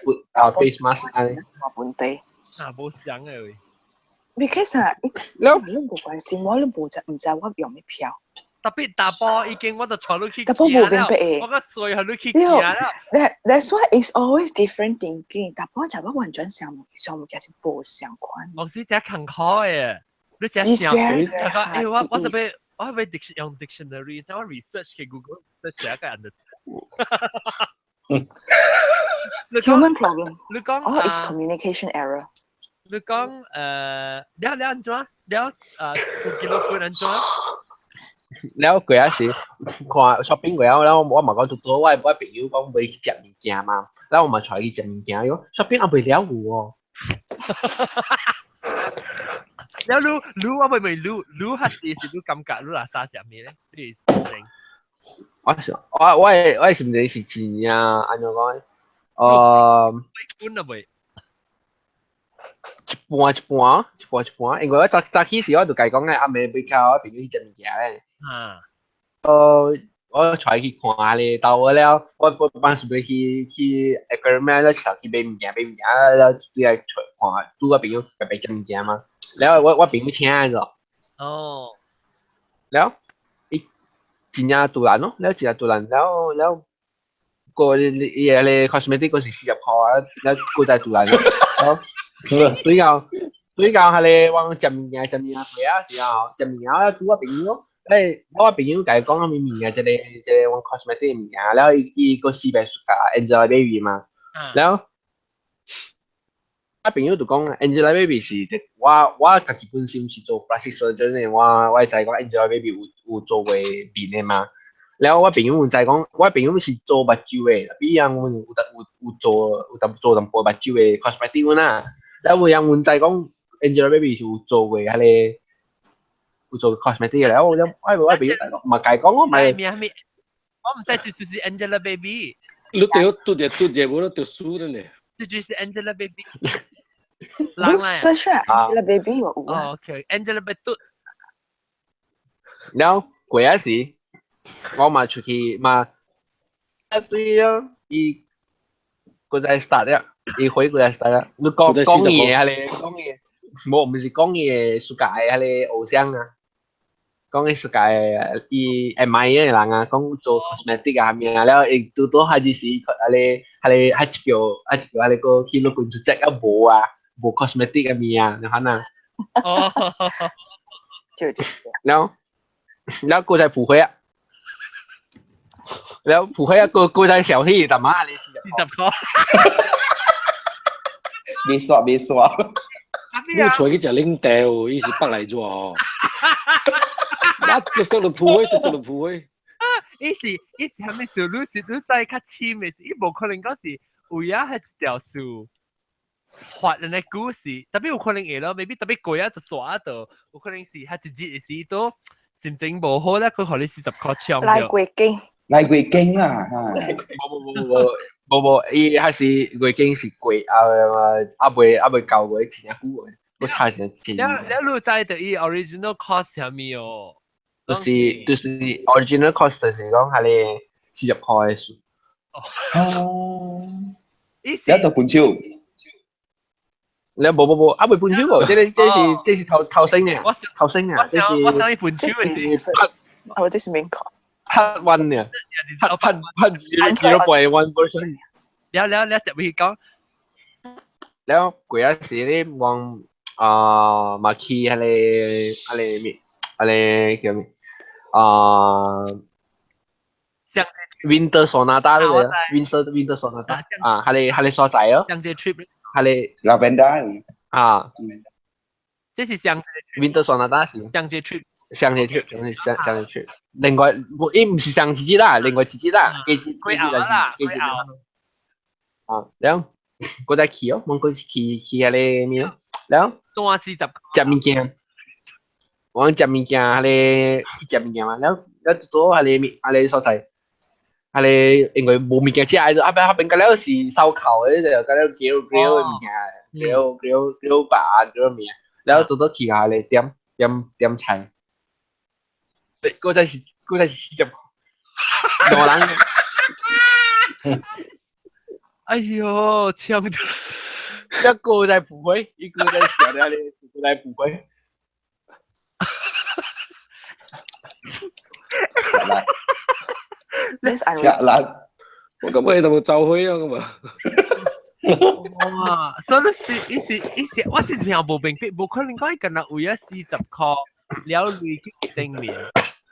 food 啊 face mask 按呢。我本地。啊，無相嘅喂。 Because 啊，你無關心我，你無知毋知我用咩票。特別大波已經我就坐你去大波無明白我個水係你去行啦。 That's why it's always different thinking。大波就我完全想想物件是無相關。我是真坎坷嘅，你真想，他講欸我我特別我係咪用 dictionary，我 research 嘅 Google 寫個 understand。 Human problem。你講哦，is communication error。你講了了按怎？了記錄過按怎？了過啊時看 shopping 過了，了我嘛講拄拄我我朋友講欲去食物件嘛，了我嘛帶伊去食物件，伊講 shopping 也袂了有哦。了你你我袂問你，你還是是你感覺你垃圾食咩咧？你心情？我是我我我心情是真正按怎講？本啊袂？一半一半，一半一半，因為我早早起時我就共伊講咧，暗暝欲較我朋友去食物件咧。啊！我帶伊去看咧，到我了，我我本是欲去去 aquarium 咧，去買物件買物件，了對來看，拄我朋友白白食物件嘛。了我我朋友請咗。哦。了，伊真正突然咯，了真正突然，了了個伊個 cosmetic 閣是40塊啊，了閣再突然，了。對到對到，彼个我食物件食物件過啊時候，食物件我拄我朋友，欸，我朋友共伊講啥物物件，這個這個我 cosmetic 物件，了伊伊閣四百出 Angelababy 嘛，了我朋友就講 Angelababy 是，我我家己本身是做 plastic surgeon 的，我我知講 Angelababy 有有做過面的嘛，了我朋友有知講，我朋友是做目睭的，比人阮有有有做有淡做淡薄目睭的 cosmetic 阮啊。了有人問知講 Angelababy 是有做過彼个，有做 cosmetic 的，了我我我朋友嘛共伊講我咪，我毋知就是 Angelababy。你對拄者拄者無你就輸了呢。這就是 Angelababy。你 search 啊，Angelababy 有有啊。哦，OK，Angelababy 拄。了過仔時，我嘛出去嘛，啊對啊，伊閣再 start 了。伊回過來 start 了，你講講伊的彼个講伊，無毋是講伊的世界彼个偶像啊，講伊世界伊 admire 的人啊，講做 cosmetic 啊啥物啊，了伊拄拄開始時，彼个彼个彼一叫彼一叫彼个去陸軍出席啊無啊，無 cosmetic 的物啊，你看啊。哦，就就。了了，閣再補回啊。了補回啊，閣閣再小氣，淡薄仔40塊。別刷別刷。你揣去食奶茶，伊是北來紙哦。我就識到鋪開，識到鋪開。伊是伊是啥物事？你是你知較深的是，伊無可能講是有影彼一條樹發人的故事，特別有可能會咯，maybe 特別過啊就刷到，有可能是彼一日時都心情無好咧，佢予你40塊搶來過經，來過經啊！無無無無無無，伊還是月經是過啊啊未啊未到過真久的，我差真真。了了，你知著伊 original cost 啥物哦？就是就是 original cost 就是講彼个40塊的數。哦。了就搬手。你無無無，啊未搬手喎，這個這是這是頭頭先嘅，頭先啊，這是我想伊搬手的是，哦，這是免確。拍 one 呢，拍拍拍 0.1 version。了了了，就會講。了過一時咧，往啊嘛去彼個彼個咩，彼個叫咩啊？Winter Sonata 咧，Winter Sonata 啊，彼個所在哦。上個 trip，彼個 Lavender 啊，這是上 Winter Sonata 是上個 trip，上個 trip，上上個 trip。另外，伊毋是上一節啦，另外一節啦，幾節幾後啦，幾後。啊，了，我再去哦，我過去去彼個咩咯，了。單四十。食物件，我食物件，彼個去食物件嘛，了了做彼個咩，彼個所在，彼個因為無物件食，啊邊啊邊個了是燒烤的，就個了 grill grill 的物件，grill grill grill 肉 grill 物件，了做做去彼個點點點菜。對，嗰陣是40，兩人。哎呦，搶到！一個在補回，一個在小的，一個在補回。食力，我感覺你同佢走開啊咁啊！哇！所以是，伊是伊是，我是聽無明白，無可能講伊敢若為咗40箍了累去頂面，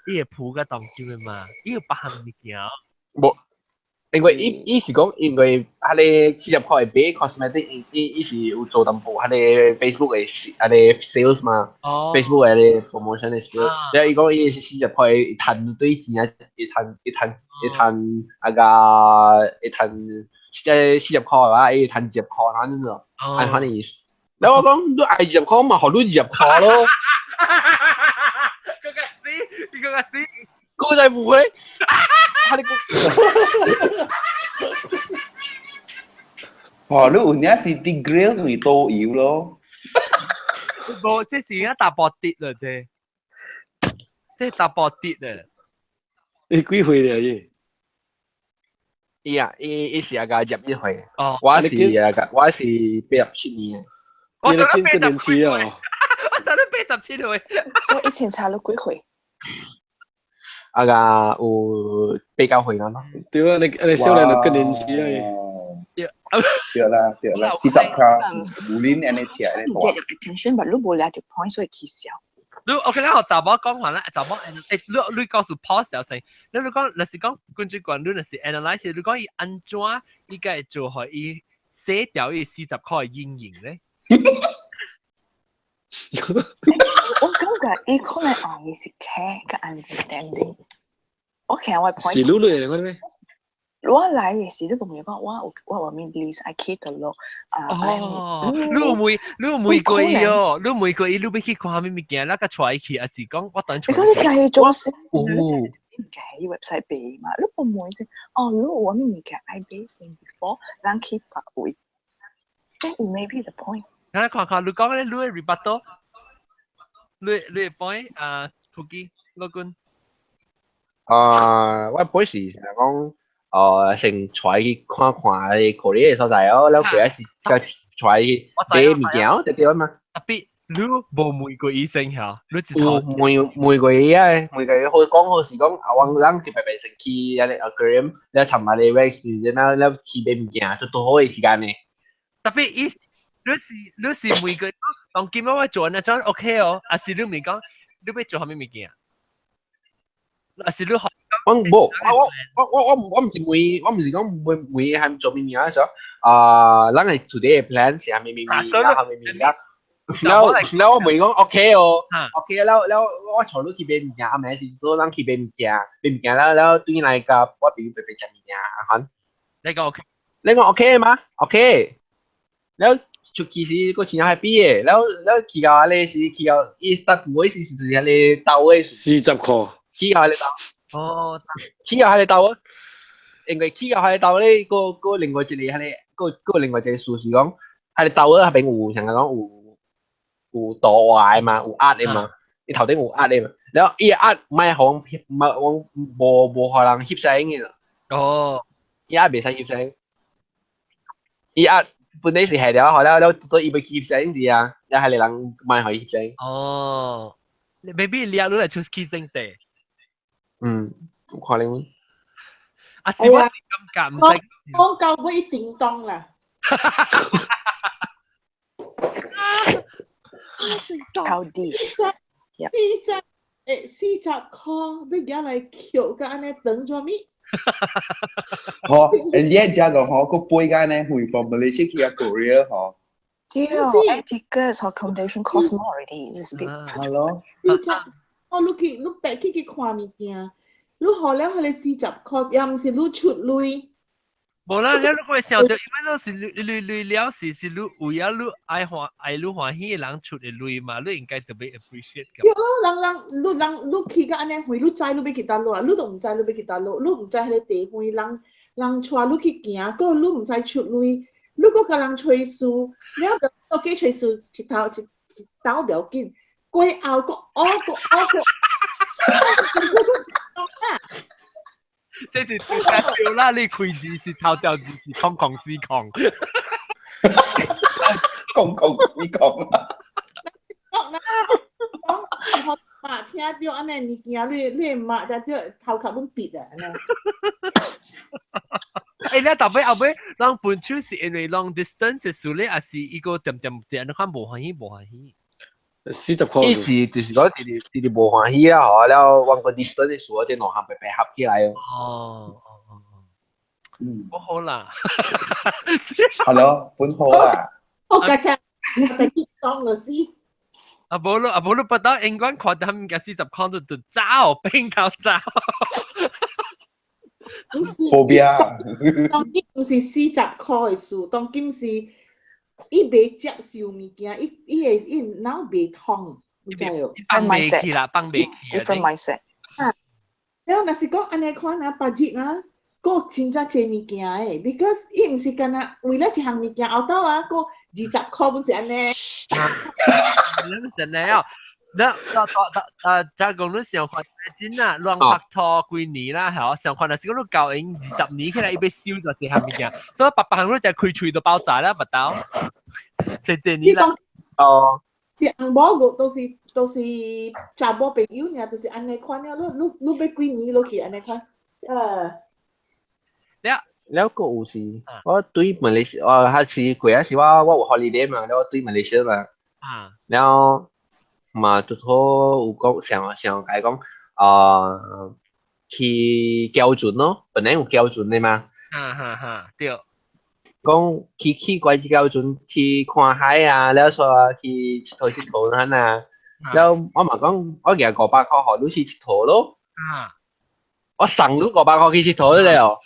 伊會鋪個當金的嘛？伊有別項物件。無，因為伊伊是講，因為彼个40箍會買 cosmetic，伊伊伊是有做淡薄，彼个 Facebook 的彼个 sales 嘛，Facebook 的 promotion 的 sales，了伊講伊是40箍會趁對錢啊，會趁會趁會趁啊個會趁即40箍的話，伊會趁20箍，反正就按反正意思。了我講你愛20箍嘛，予你20箍咯。嗰個死，你嗰個死，嗰個唔會。他你哦，你有影是啲 grill 咪多油咯？無，這是而家大波跌啦，這，這大波跌啦。你幾歲了？伊？伊啊，伊伊是阿個21歲。哦。我是阿個，我是87年。我你見年紀哦。我上咗87歲。所以以前差咗幾歲？啊個有比較歲啦。對啊，你你少年就更年輕啊！對啦對啦，40箍，有年按呢食按呢大。 get attention，但你無掠著 point，所以起笑。你 OK 啦，我查某講完啦，查某誒，你你告訴 pause 了先。你你講，若是講根據講，你若是 analyse，你講伊按怎，伊該會做予伊洗掉伊40箍的陰影咧？我感覺伊可能愛是 care 佮 understanding。我聽我 point。是你嚟嘅咩？我來的時，你無問講我有我有咩 list 愛去佗落啊？哦，你有問你有問過伊哦？你有問過伊，你欲去看啥物物件？咱共帶伊去，抑是講我等？你講你食彼種先，你食物件喺 website 買嘛？你無問先，哦，你有啥物物件愛買先 before 咱去別位。That may be the point。咱來看看，你講咧，你的 rebuttal，你你的 point 啊，普基老君。啊，我本是想講。哦，先帶去看看可憐的所在哦，了過是再帶去買物件哦，對對嘛。特別你無問過醫生嚇，你有問問過伊啊，問過伊好講好是講啊，我咱去白白先去啊個 aquarium，了尋下個 wax，然後了去買物件，就拄好的時間呢。特別伊，你是你是問過，當今我做那種 OK 哦，抑是你問講你欲做啥物物件？抑是你學？我無，我我我我我毋是問，我毋是講問問係做物件的時候，啊，咱的 today 的 plan 是啥物物物，然後物物，然後然後我問講 OK 哦，OK，了了我帶你去買物件，暗暝時做咱去買物件，買物件了了轉來共我朋友白白食物件，哈。你講 OK？你講 OK 嗎？OK。了出去時閣真 happy 的，了了去到彼個時去到伊 start 的時就是彼個兜的40箍，去到彼個兜。哦，去到彼個兜，因為去到彼個兜咧，閣閣另外一個彼個，閣閣另外一個事是講，彼個兜仔彼邊有像講有有圖畫的嘛，有壓的嘛，伊頭頂有壓的嘛，然後伊壓毋愛予阮翕，毋愛阮無無予人翕攝影的。哦，伊壓袂使翕攝影，伊壓本來是下了，後了了，做伊欲去翕攝影時啊，了彼個人毋愛予伊翕攝影。哦，maybe 掠你來出去聖地。嗯，可能。啊，是我是感覺唔知。講到尾叮當啦。高啲。四十40塊，欲舉來抾甲按呢長做物？吼，而且遮個吼，閣飛甲呢，飛 from Malaysia 去啊 Korea 吼。對，air tickets accommodation cost more already. This big. 係咯。四十，哦，你去你白去去看物件，你予了彼个40塊，也毋是你出鐳。無啦，你如果想到，因為攏是你你了是是你為了你愛歡愛你歡喜的人出的鐳嘛，你應該特別 appreciate 對咯，人人你人你去到按呢遠，你知你欲去佗落啊？你都毋知你欲去佗落，你毋知彼个地方，人人帶你去行，閣你毋使出鐳，你閣共人揣事，了就閣揣事一頭一一兜袂要緊，過後閣學閣學閣。這是代表啦，你開字是頭條字是空空四空，空空四空。講講媽聽著按呢物件，你你媽才著頭殼攏篦啊按呢。欸，你特別後尾人分手是因為 long distance 的事咧，還是伊個點點點你看無歡喜無歡喜？ 40塊。意思就是講直直直直無歡喜啊，嗬，了往個 distance 的時候，這兩項白白合起來哦。哦，嗯，不好啦。係咯，本好啦。我家只特當律師。啊無你啊無你不到英國看到他們嘅40塊都走變到走。唔是。 Phobia。當今毋是40塊的事，當今是。伊袂接受物件，伊伊會伊腦袂通，你知無？放袂去啦，放袂去。 Different mindset。啊，了若是講按呢款啊，別日啊，閣真正濟物件的，because 伊毋是干焦為了一項物件後頭啊，閣20塊本是按呢。你真的哦，那那那那，就講你上看真啊，亂拍拖幾年啦，係上看若是講你交應20年起來，伊欲收著這項物件，所以白白行你就開喙就爆炸啦，不到，這這年啦。哦。啲紅某個都是都是查某朋友爾，就是按呢款了，你你你欲幾年落去按呢款？了了個有時，我對馬來西亞，我下次過啊是我我有 holiday 嘛，了我對馬來西亞嘛，了嘛拄好有講想想解講，啊去標準咯，本來有標準的嘛，哈哈哈，對。講去去過去標準去看海啊，了說去𨑨迌𨑨迌那啊，了我嘛講我舉500塊予你去𨑨迌咯，我送你500塊去𨑨迌了，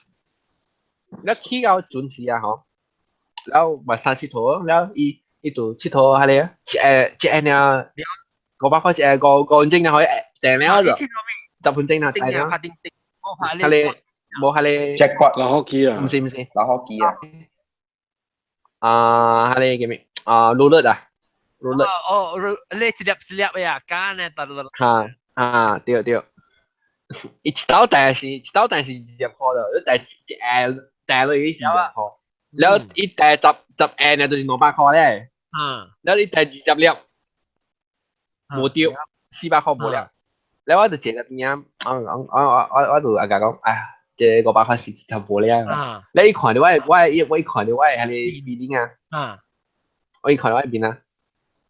了去到準時啊吼，了嘛三𨑨迌，了伊伊就𨑨迌彼個一下一下爾500塊一下5分鐘就可以訂了就，10分鐘就訂了，彼個無彼個 jackpot 老好機啊，毋是毋是，老好機啊。啊，彼個叫咩？啊，roulette 啊，roulette。哦，你一粒一粒呀，加呢，得得得。哈啊，對對。伊一斗帶是一斗帶是20塊的，你帶一下帶落去是20塊，了伊帶十十下呢就是200塊咧。了伊帶20粒，無對，400塊無了。了我就坐佇邊仔，我我我我我就阿共講，哎呀，這500塊是一頭無了。你一看著我我我一看著我的彼個 feeling 啊，我一看著我的面啊，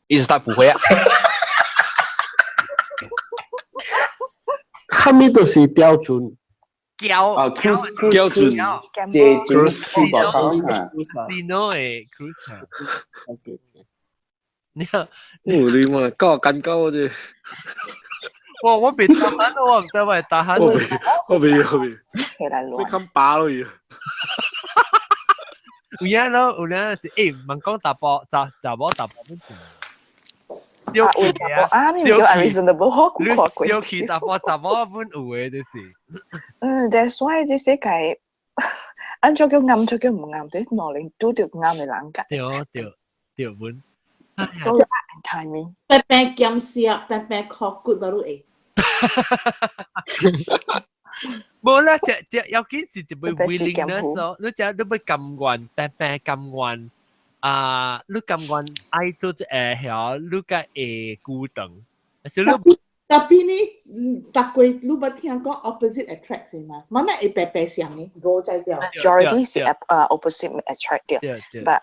伊就答不會啊。啥物都是標準。標啊，cruise 標準，這準去外口啊。是喏誒，cruise。你哦，你嘛夠尷尬啫。我我袂打鼾，我毋知我會打鼾。我袂，我袂，我袂。你看巴咯伊。有影咯，有影是欸，問講查甫查查某查甫本是。小氣啊！你叫 unreasonable，好古怪鬼。小氣查甫查某本有的就是。嗯，that's why 這世界，按怎叫啱，怎叫毋啱，對兩人拄著啱的人㗎。對對對，本。所以 timing。白白兼食，白白靠骨嘛，你會。無啦，這這要緊是一個 willingness 哦，你這你欲甘願，白白甘願啊，你甘願愛做這個曉，你才會孤單。是你特特別呢，逐過你捌聽講 opposite attract 是嘛？嘛那會白白相呢，無在掉。 Majority 是 opposite attract 掉，but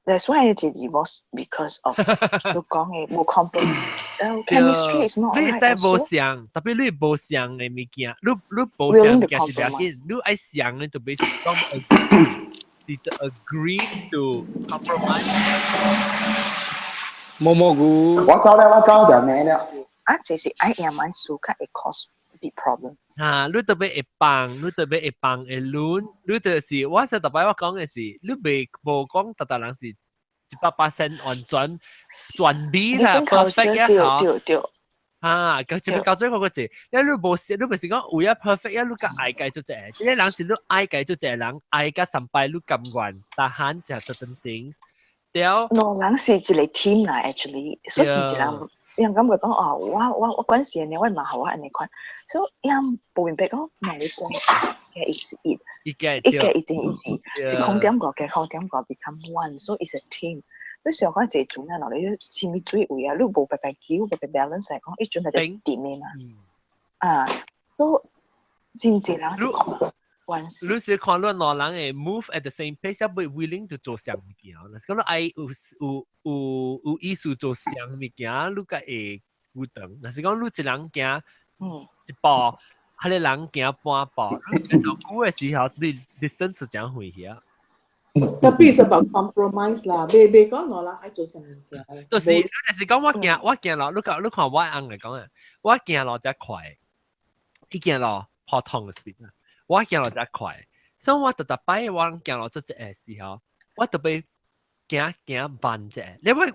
that's why 就 divorce because of 你講嘅無 compromise chemistry is not 你會使無相，特別你無相嘅物件，你無相嘅是不要緊，你愛相嘅就必須講 agree to compromise。摸蘑菇，我走了，我走就沒了。啊，這是愛贏買數較會 cause big problem。嚇，你特別會放，你特別會放會攆，你就是我上特擺我講嘅是，你袂無講逐逐人是100% 完全全美啦，perfect 啊，對對。啊，就就到最後個字，你你無你唔是講有啊 perfect 啊，你較愛家做這，這個人是你愛家做這人，愛甲三擺你甘願，但罕就 certain things。對。兩人是一個 team 啦，actually，所以真濟人。人感覺講哦，我關事呢，我嘛好我按呢款，所以人無明白講，兩個關係是一，一個一個一定是是0.5加0.5 become one，所以 it's a team。你上講一個船啊，落嚟前面水位啊，你無白白叫，無白白 balance 嚟講，一陣係就掂的嘛。啊，所以真濟人是關係。你是看你兩人會 move at the same pace，也會 willing to 做相物件。若是講你愛有意思做相物件，你較會孤單。若是講你一人行一步，彼個人行半步，你久的時候，你 distance 是怎遠去啊？特別是 about compromise 啦，袂袂講我啦，愛做啥物件。就是講我行路，你看我翁來講啊，我行路才快，伊行路普通的 speed 啊。我行路才快，所以我逐逐擺我行路做這個時候，我特別行行慢者。你我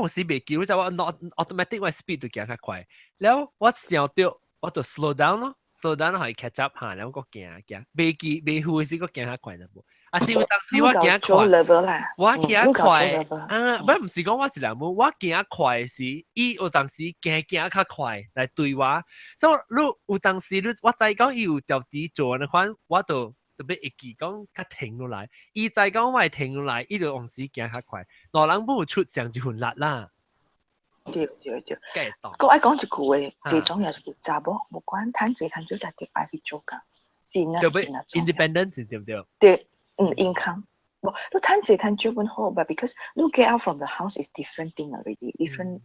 有時袂記，我 not automatic 我 speed 就行較快。了我想著我就 slow down 咯，slow down 可以 catch up 下，然後我行行，袂記袂赴的時，我行較快淡薄。啊是有當時我行快，我行快啊，不毋是講我是人母，我行快時，伊有當時行行較快來對我，所以你有當時你我知講伊有條佇做按呢款，我就特別會記講較停落來。伊知講我會停落來，伊就往時行較快。兩人無出上一份力啦。對對對，我愛講一句話，這種也是查某，無管趁濟趁少，家己愛去做工，真啊真啊，independence 對唔對？對。Income。無，你趁濟趁少本好，but because 你 get out from the house is different thing already，different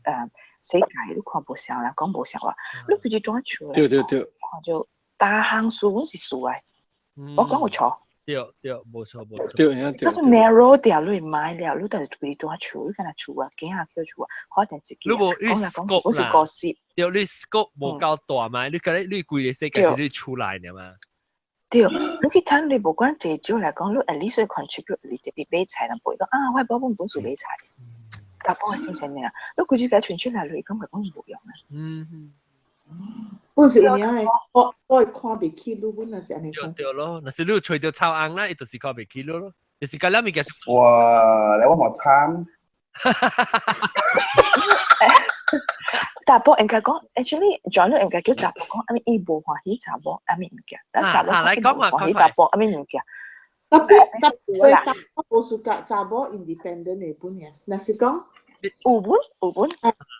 世界你看無相啦，講無相話，你自己蹛厝對對對，看著逐項事阮是輸的，我講有錯。對對，無錯無錯。對對。就是 narrow 掉，你買了，你就是規蹛厝，你敢若厝啊，囝仔叫厝啊，看電視機。你無講來講，我是gossip。對，你 scope 無夠大嘛？你覺得你規個世界是你厝內的嘛？對，你去趁你無管濟少來講，你 at least contribute 你特別買菜，人不會講啊，我保本本事買菜，大波心情爾，你規日共傳出來，你感覺講無用啊。本是有影的，我會看袂起你，本若是按呢對對咯，若是你揣著臭翁啦，伊就是看袂起你咯，就是甲咱物件。哇，你我冇參。查某應該講，actually 長女應該叫查某講，阿咪伊無歡喜查某，阿咪物件，咱查某伊無歡喜查某，阿咪物件。特別特別查某無輸甲查某 independent 的本爾，若是講有本有本，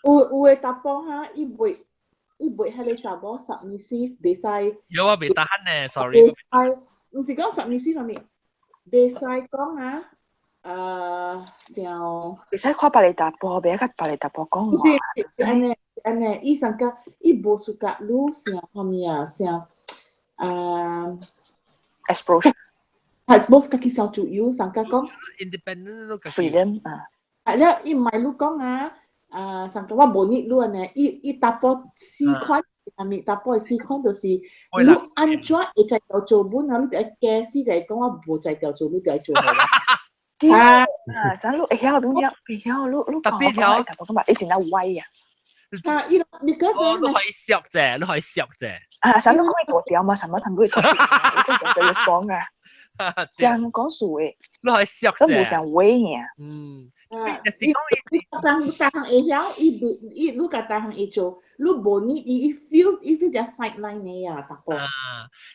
有有的查甫哈，伊袂彼個查某 submissive 袂使。有啊，袂 tahan 呢，sorry。袂使，毋是講 submissive 方面，袂使講啊。像袂使看別個查甫，袂使佮別個查甫講話。是按呢按呢，伊上甲伊無輸甲你像啥物啊？像啊，exposure，係無家己想自由，上甲講 independent 咯，freedom 啊。係了，伊毋係你講啊，啊，上甲我無你你按呢，伊查埔四款，啥物查埔的四款就是，你按怎會才調做本啊？你就愛假死就講我無才調做，你就愛做好啦。啊，啥你會曉你會曉你你特別條，特別講嘛，一定要歪啊。啊，伊你嗰時你可以笑啫，你可以笑啫。啊，啥你講大條嘛，啥物通佢特別，你講對講啊。像講數的，你可以笑啫。這無像威爾。嗯。啊，伊伊逐逐項會曉，伊袂伊你共逐項會做，你無你伊伊 feel 伊 feel 只 sideline 的啊，淡薄。啊，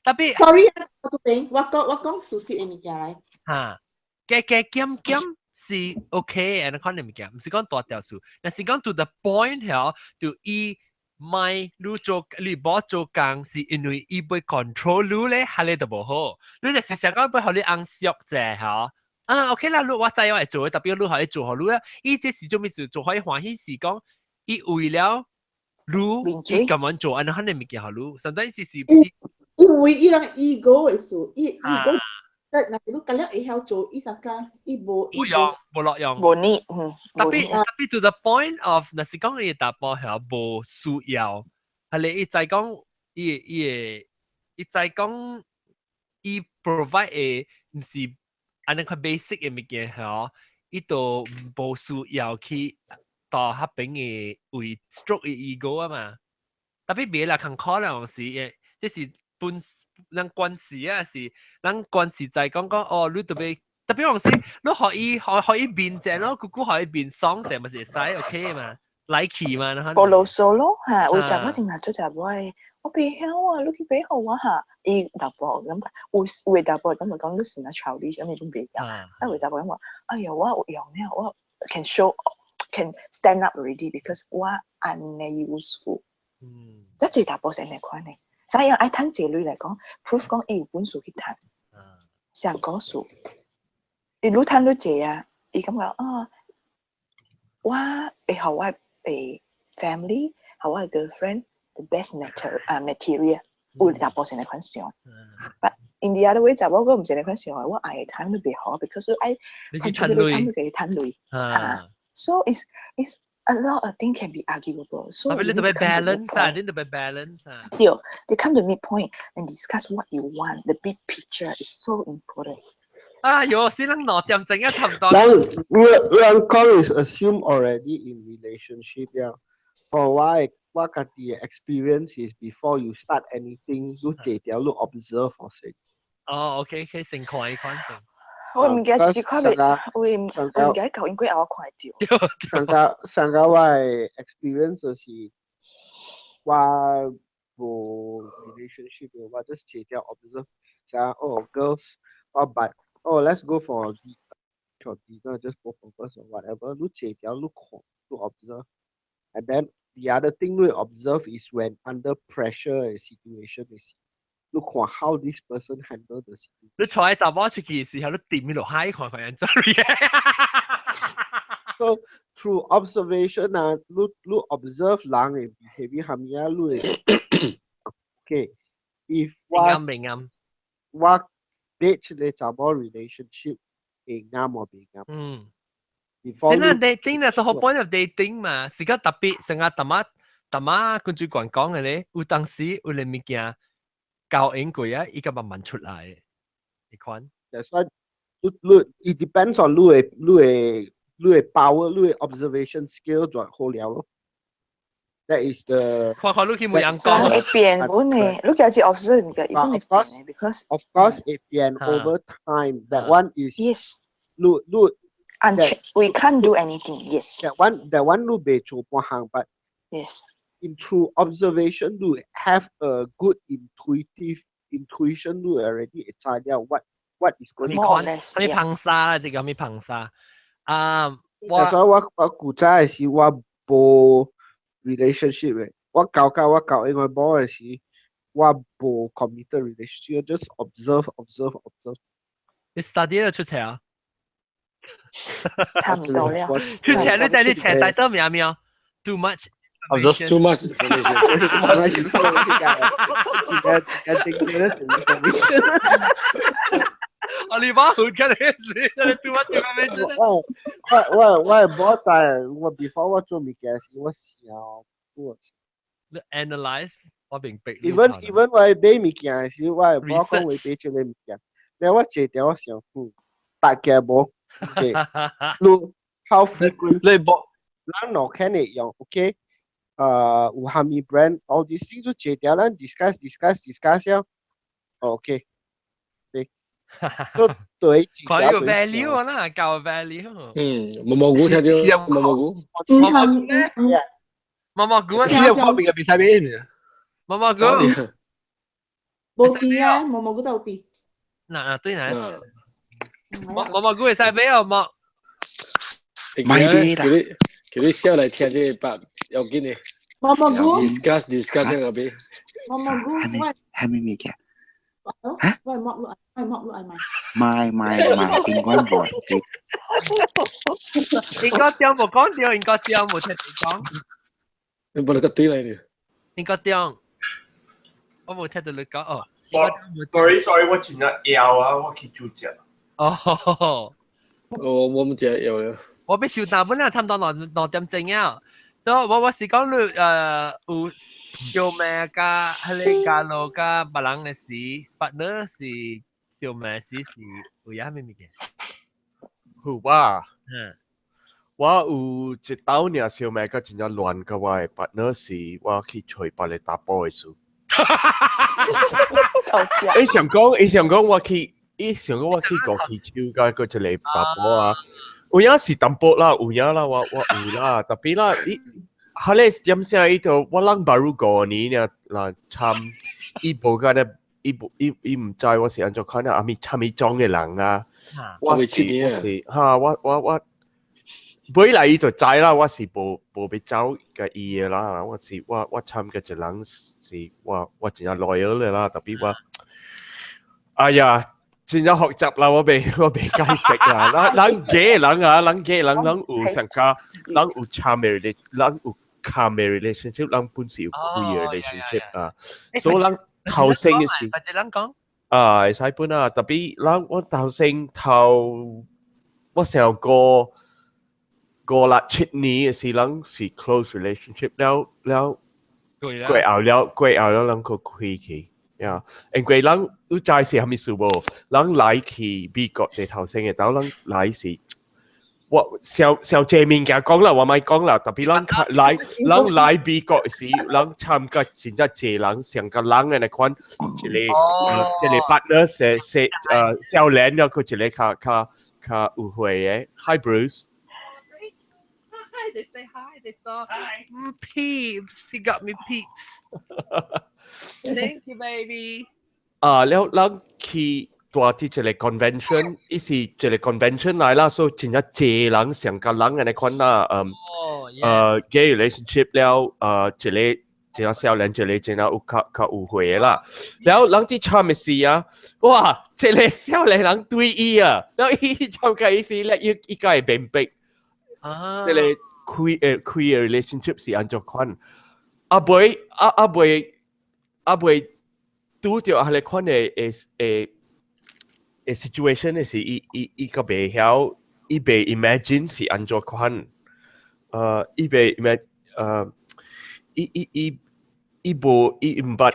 特別。 Sorry 啊，我這邊我講事實的物件來。嚇，加加減減是 OK，按呢款的物件，毋是講大條數，若是講 to the point 曉，就伊咪你做你無做工是因為伊欲 control 你咧，係你就無好。你就是想講欲予你翁惜者吼。啊，OK 啦，你我知我會做，特別你予伊做予你啦。伊這是做咩事？做予伊歡喜是講，伊為了你，伊咁樣做，按呢款的物件予你。sometimes 是是。因為伊人 ego 的事，伊 ego，但若是你甲了會曉做，伊啥個，伊無無用，無落用，無呢，嗯。特別特別 to the point of，若是講伊查埔係無需要，係你伊知講，伊伊會伊知講，伊 provide 的毋是按呢款 basic 的物件吼，伊都無需要去到彼邊的為 stroke 伊 ego 啊嘛。特別別啦，較可能是，這是本咱關係啊，是咱關係在講講哦，你特別特別往時，你予伊予予伊面者咯，姑姑予伊面爽者咪是會使 OK 嘛，來去嘛。無囉嗦咯嚇，有查某真係做查某的，我袂曉啊，你去買予我哈。伊查埔感覺有有的查埔感覺講你是若 childish，啥物攏袂曉。啊，有的查埔感覺，哎呀，我有用了，我 can show can stand up already because 我按呢 useful。嗯。一濟查埔是按呢款的。所以愛趁這類來講，proof 講伊有本事去趁，上個數。伊愈趁愈濟啊，伊感覺啊，我會予我的 family，予我的 girlfriend the best matter 啊 material，有查埔是按呢款想。But in the other way，查某閣毋是按呢款想，我愛的 time 都袂好，because 愛 contribute time 都給趁鐳。啊，so it's a lot of things can be arguable. So 你特別 balance 啊，你特別 balance 啊。對，they come to midpoint and discuss what you want. The big picture is so important. 啊喲，先咱2點鐘啊，差唔多。咱咱講 is assume already in relationship 呀。For 我我家己的 experience is before you start anything，你坐條你 observe 先。哦，OK，可以先看一看先。我毋記得是看袂，我我毋記得舊應該我看會著。上個上個我的 experience 就是我無 relationship，我 just 坐條 observe，像哦 girls，我 but oh let's go for dinner, just both of us or whatever，你坐條你看，你 observe，and then the other thing 你 observe is when under pressure 的 situation 是，你看 how this person handle the situation。你坐喺查某出去嘅時候，你掂落海看看人做嘢。 So through observation 啊，你你 observe 人的 behavior 係咪啊？你會 okay。If 我啱明啱，我 date 一個查某 relationship 會啱或袂啱？嗯。 Before 先啦，dating 啦，是 whole point of dating 嘛，是個特別成日淡仔淡仔跟主管講嘅咧，有當時有個物件交應過啊，伊個慢慢出來，你看。 That's why 你你 it depends on 你的你的你的 power，你的 observation skill 就好了咯。That is the 看看你去冇人講。會變本嘅，你家己 observe 物件，伊本會變嘅，because of course 會變 over time. That one is yes. 你你 We can't do anything. Yes. That one 你袂做半項，but in through observation 你 have a good intuitive intuition 你 already 會知了 what is going on。咩硼砂啦？這個咩硼砂？啊，我所以我我古早的時我無 relationship 的，我交交我交因為某的時，我無 committed relationship，just observe observe observe。你 study 了出冊啊？差唔多了。出冊你知你冊帶到名沒有？Too much。 Just too much information. Too much information. Information. 我你把好緊你，你 too much information。我我我我知，我 before 我做物件時，我想我。你 analyze 我明白。 Even 我買物件時，我會無講會買這個物件，然後我坐條我想，嗯，大家無，OK，你 how frequent 你無，咱兩肯會用，OK。有蝦米 brand，all these things 就坐條咱 discuss discuss discuss 了，OK，對，都對，看有 value 啦，夠 value。嗯，毛毛菇聽到，毛毛菇。毛毛菇咧，毛毛菇啊，只有看邊個比賽邊毛毛菇。無啲啊，毛毛菇都有啲。嗱嗱對嗱，毛毛毛菇會使買哦，毛。買啲啦。叫你叫你笑來聽這個白要緊的。毛毛菇。 Discuss discuss 嗰邊。毛毛菇，喂。係咩物件？喂，剝落，喂，剝落係咪？買買買，應該無。應該掉無講掉，應該掉無聽你講。你冇得個對嚟嘅。應該掉，我冇聽到你講哦。 Sorry sorry，我真係枵啊，我去煮食。哦。我唔食枵了。我俾小大本啦，差唔多2點鐘啊。所以我是講你有小妹加彼個加路加別人的時，partner 是小妹時是有啥物物件？有啊。嗯。我有一道爾小妹甲真正亂甲我的 partner 是我去揣別個查埔的事。伊想講，伊想講我去，伊想講我去過去手甲閣一個查埔啊。有影是淡薄啦，有影啦，我有啦，特別啦，伊，哈咧點聲伊就我人 baru 5年爾，啦參伊無甲咧，伊無伊伊毋知我是按怎款啊，阿咪參咪種的人啊，我是哈，我。尾來伊就知啦，我是無欲走共伊的啦，我是我參加一個人是我真正 loyal 的啦，特別我，哎呀，真正複雜啦，我袂解釋啦，咱假人啊，咱假人，咱有上加，咱有參的，咱有參的 relationship，咱本是有 queer relationship 啊，所以咱頭先的是，或者咱講，啊，會使本啊，特別咱我頭先頭，我上個。5、6、7年的時，咱是 close relationship 了了，過後了過後了，咱閣開去，呀，因為咱你知是啥物事無？咱來去美國地頭先的，但咱來是，我小小這物件講啦，我莫講啦，特別咱來咱來美國時，咱參加真正濟人上個人的那款一個一個 partner 是是少年了，閣一個較較較有歲的，Hi Bruce。 Hi, they say hi. They saw hi. Peeps. He got me peeps. Thank you, baby. 啊，了咱去蹛佇一個 convention，伊是一個 convention 來啦，所以真正濟人上個人按呢款啦，gay relationship 了，一個真正少年，一個真正有較較有歲的啦。了人佇參的時啊，哇，這個少年人對伊啊，了伊參加伊時咧，伊伊才會明白，啊，這個 queer relationship 是按怎款，啊尾啊啊尾啊尾拄著彼個款的 situation 的是伊伊伊閣袂曉，伊袂 imagine 是按怎款，伊袂 imagine，伊伊伊伊無伊毋捌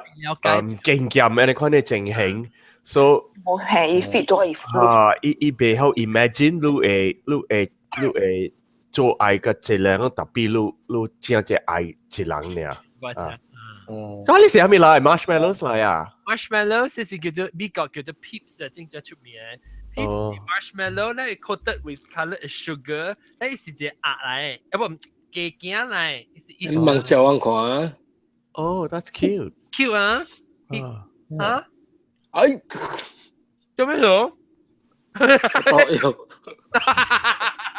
經驗按呢款的情形，所以無係伊 fit 到伊啊，伊伊袂曉 imagine 你會你會你會做愛佮一個人，特別你你真正愛一人爾。啊，嗯，咁你是啥物來？Marshmallows 來啊？Marshmallows 是叫做美國叫做 Peeps 啊，真正出名。Peeps marshmallow 咧，coated with colored sugar，咧是一個鴨來，啊無雞頸來。你望照我看啊？哦，that's cute。 Cute 啊？啊？哎，做咩事？哦，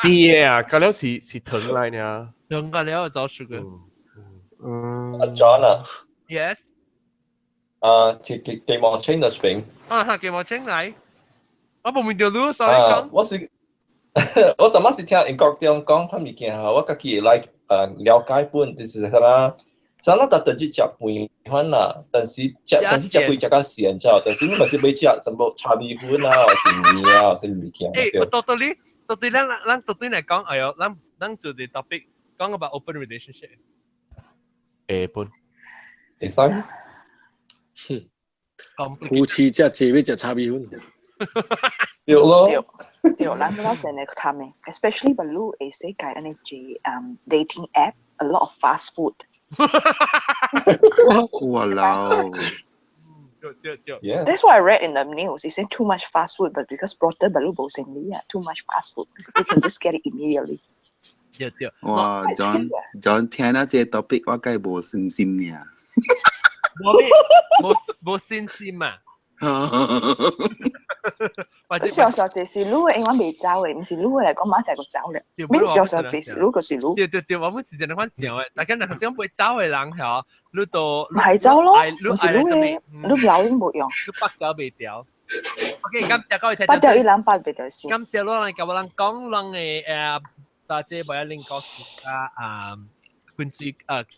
甜啊，嗰了是是糖來呢。糖個了找 sugar。嗯。阿 John 啊。 Yes。啊，寄寄寄望清就邊。啊哈，寄望清嚟。我無問到你，所以講。我是我頭先是聽英國中講款物件吼，我家己會來了解本，就是啥啦。啥咱逐日食飯款啦，但是食但是食飯食較鹹知但是你若是欲食什麼炒米粉啊，或是麵啊，或是物件。欸，我到到你，到底咱咱到底來講，哎喲，咱咱做啲 topic 講 about open relationship。會本會使。夫妻食濟欲食炒米粉。對咯。對，對，咱都成日談的，especially 不如會世界按呢濟 dating app，a lot of fast food。哇佬！對對。 That's what I read in the news. They say too much fast food, but because brought 不如無生理啊，too much fast food, you can just get it immediately. 對對。哇，John John 聽到這個 topic，我梗係無信心呢。無無無信心嘛？或小小這是你的，因為未走的，毋是你的來講，馬仔就走了。免小小這是你就是你。對對對，我們是真係反想的，大家若想袂走的人吼，你都唔係走咯，毋是你的，你留應無用。你北走袂掉。OK，感謝各位聽眾。北掉伊人北袂掉先。感謝攞來甲我人講人的大姐無一零故事啊啊，君主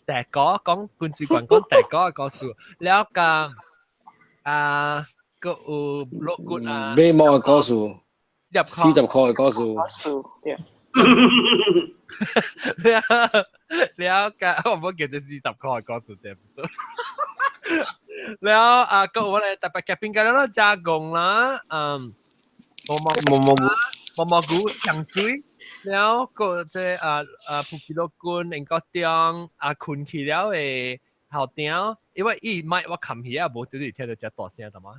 大哥講君主官講大哥的故事，了甲啊。個有落骨啊，買毛的故事，40塊的故事，故事對。了了解，我冇記得40塊的故事對唔對？了啊，個我哋特別嘉賓嘅啦，加工啦，嗯，毛毛毛毛毛毛菇長水，了個這啊啊普吉羅君英國中啊困去了的後頂，因為伊麥我冚起啊，無對對聽到只大聲，得嘛？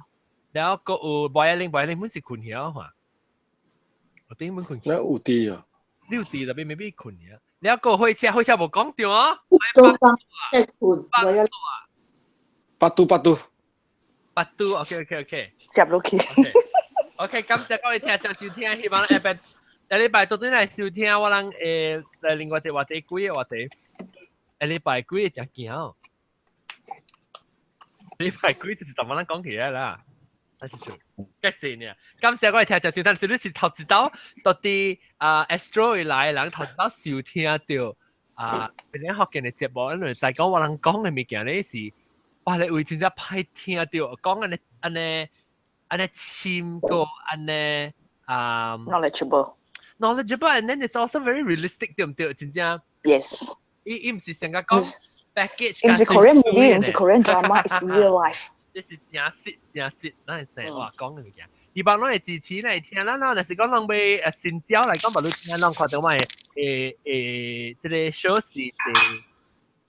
了個有白一零白一零本是困去啊，我頂本困去。那有啲啊？你有啲特別未必困去啊。了個火車火車無講到啊。都生即困，我一八度八度。八度，OK OK OK。接落去。 OK，感謝各位聽眾收聽，希望下禮下禮拜到底來收聽我人來另外一個話題，幾個話題？下禮拜幾個真驚？禮拜幾就是同我人講起來啦。還是笑，幾濟呢？感謝各位聽眾收聽，是你是頭一道到底啊 Astro 以來人頭一道收聽到啊，別人福建的節目，因為在講我人講的物件咧是，哇！你為真正歹聽到，講按呢按呢按呢深過按呢啊 knowledgeable knowledgeable and then it's also very realistic 對唔對？真正 yes，伊伊毋是成個講 package，毋是 Korean movie，毋是 Korean drama，it's real life。這是真實真實，咱會生話講的物件。希望攏會支持來聽咱咯，若是講攏欲新招來講，無你聽攏看到我的這個 show 是第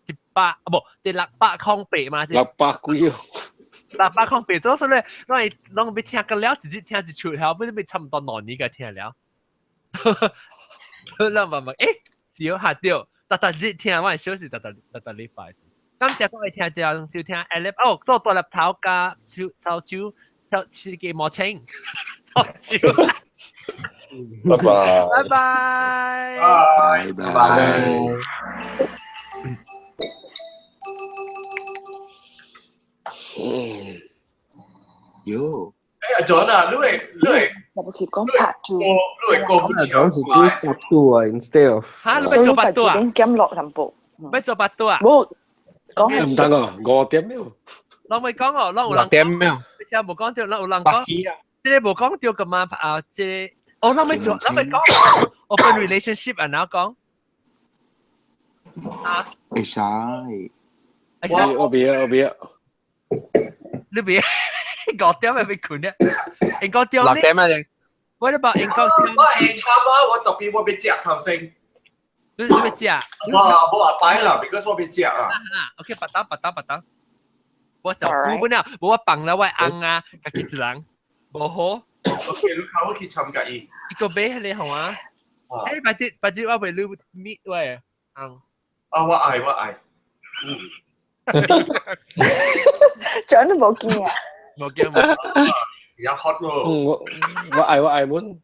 100啊，無第608嘛。 600幾哦。 608，所以咧，攏會攏欲聽個了，直接聽一出，後尾欲差唔多2年個聽了。咱慢慢小下掉，逐逐日聽我的 show 是逐逐逐逐禮拜。感謝各位聽眾收聽，下粒哦，做大粒頭加燒燒酒，燒吃個毛青，燒酒。拜拜。拜拜。拜拜。嗯。喲。哎呀，John 啊，你會你會。就不是講拍住。你會過不講是做八度啊，instead of。嚇，你欲做八度啊？減落淡薄。欲做八度啊？冇。講唔得啊，5點了。人未講哦，人有人 6點了。你聽無講到，人有人講。這個無講到噶嘛？啊，這哦，人未做，人未講 open relationship 啊，然後講啊。會使。我別我別。你別5點咪被困咧？英國點6點啊！我你話英國點？我會慘啊！我特別我欲食頭先。你欲食？哇！無話擺啦，because 我欲食啊。 OK，八打八打八打。我小姑本了，無我放了我翁啊，家己一人，無好。 OK，你看我去參加伊。一個買彼個好啊。哎，八節八節我袂你搣喂翁。啊，我愛我愛。長都無見啊！無見無。而家 hot 咯。我我愛我愛本。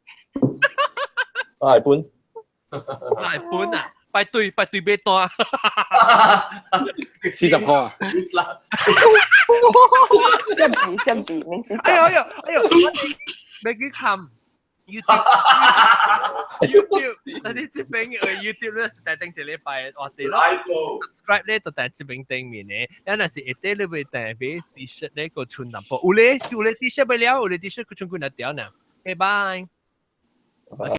我愛本。我愛本啊！排隊排隊買單。 40塊啊！什字什字，免死。哎呦哎呦哎呦！欲去看 YouTube YouTube，那你這邊YouTube 咧是在頂一禮拜話是咯，subscribe 咧就在這邊頂面的，咱若是下底你會訂買 T-shirt 咧個穿淡薄，有咧有咧 T-shirt 買了，有咧 T-shirt 佢穿幾若條呢？拜拜。OK。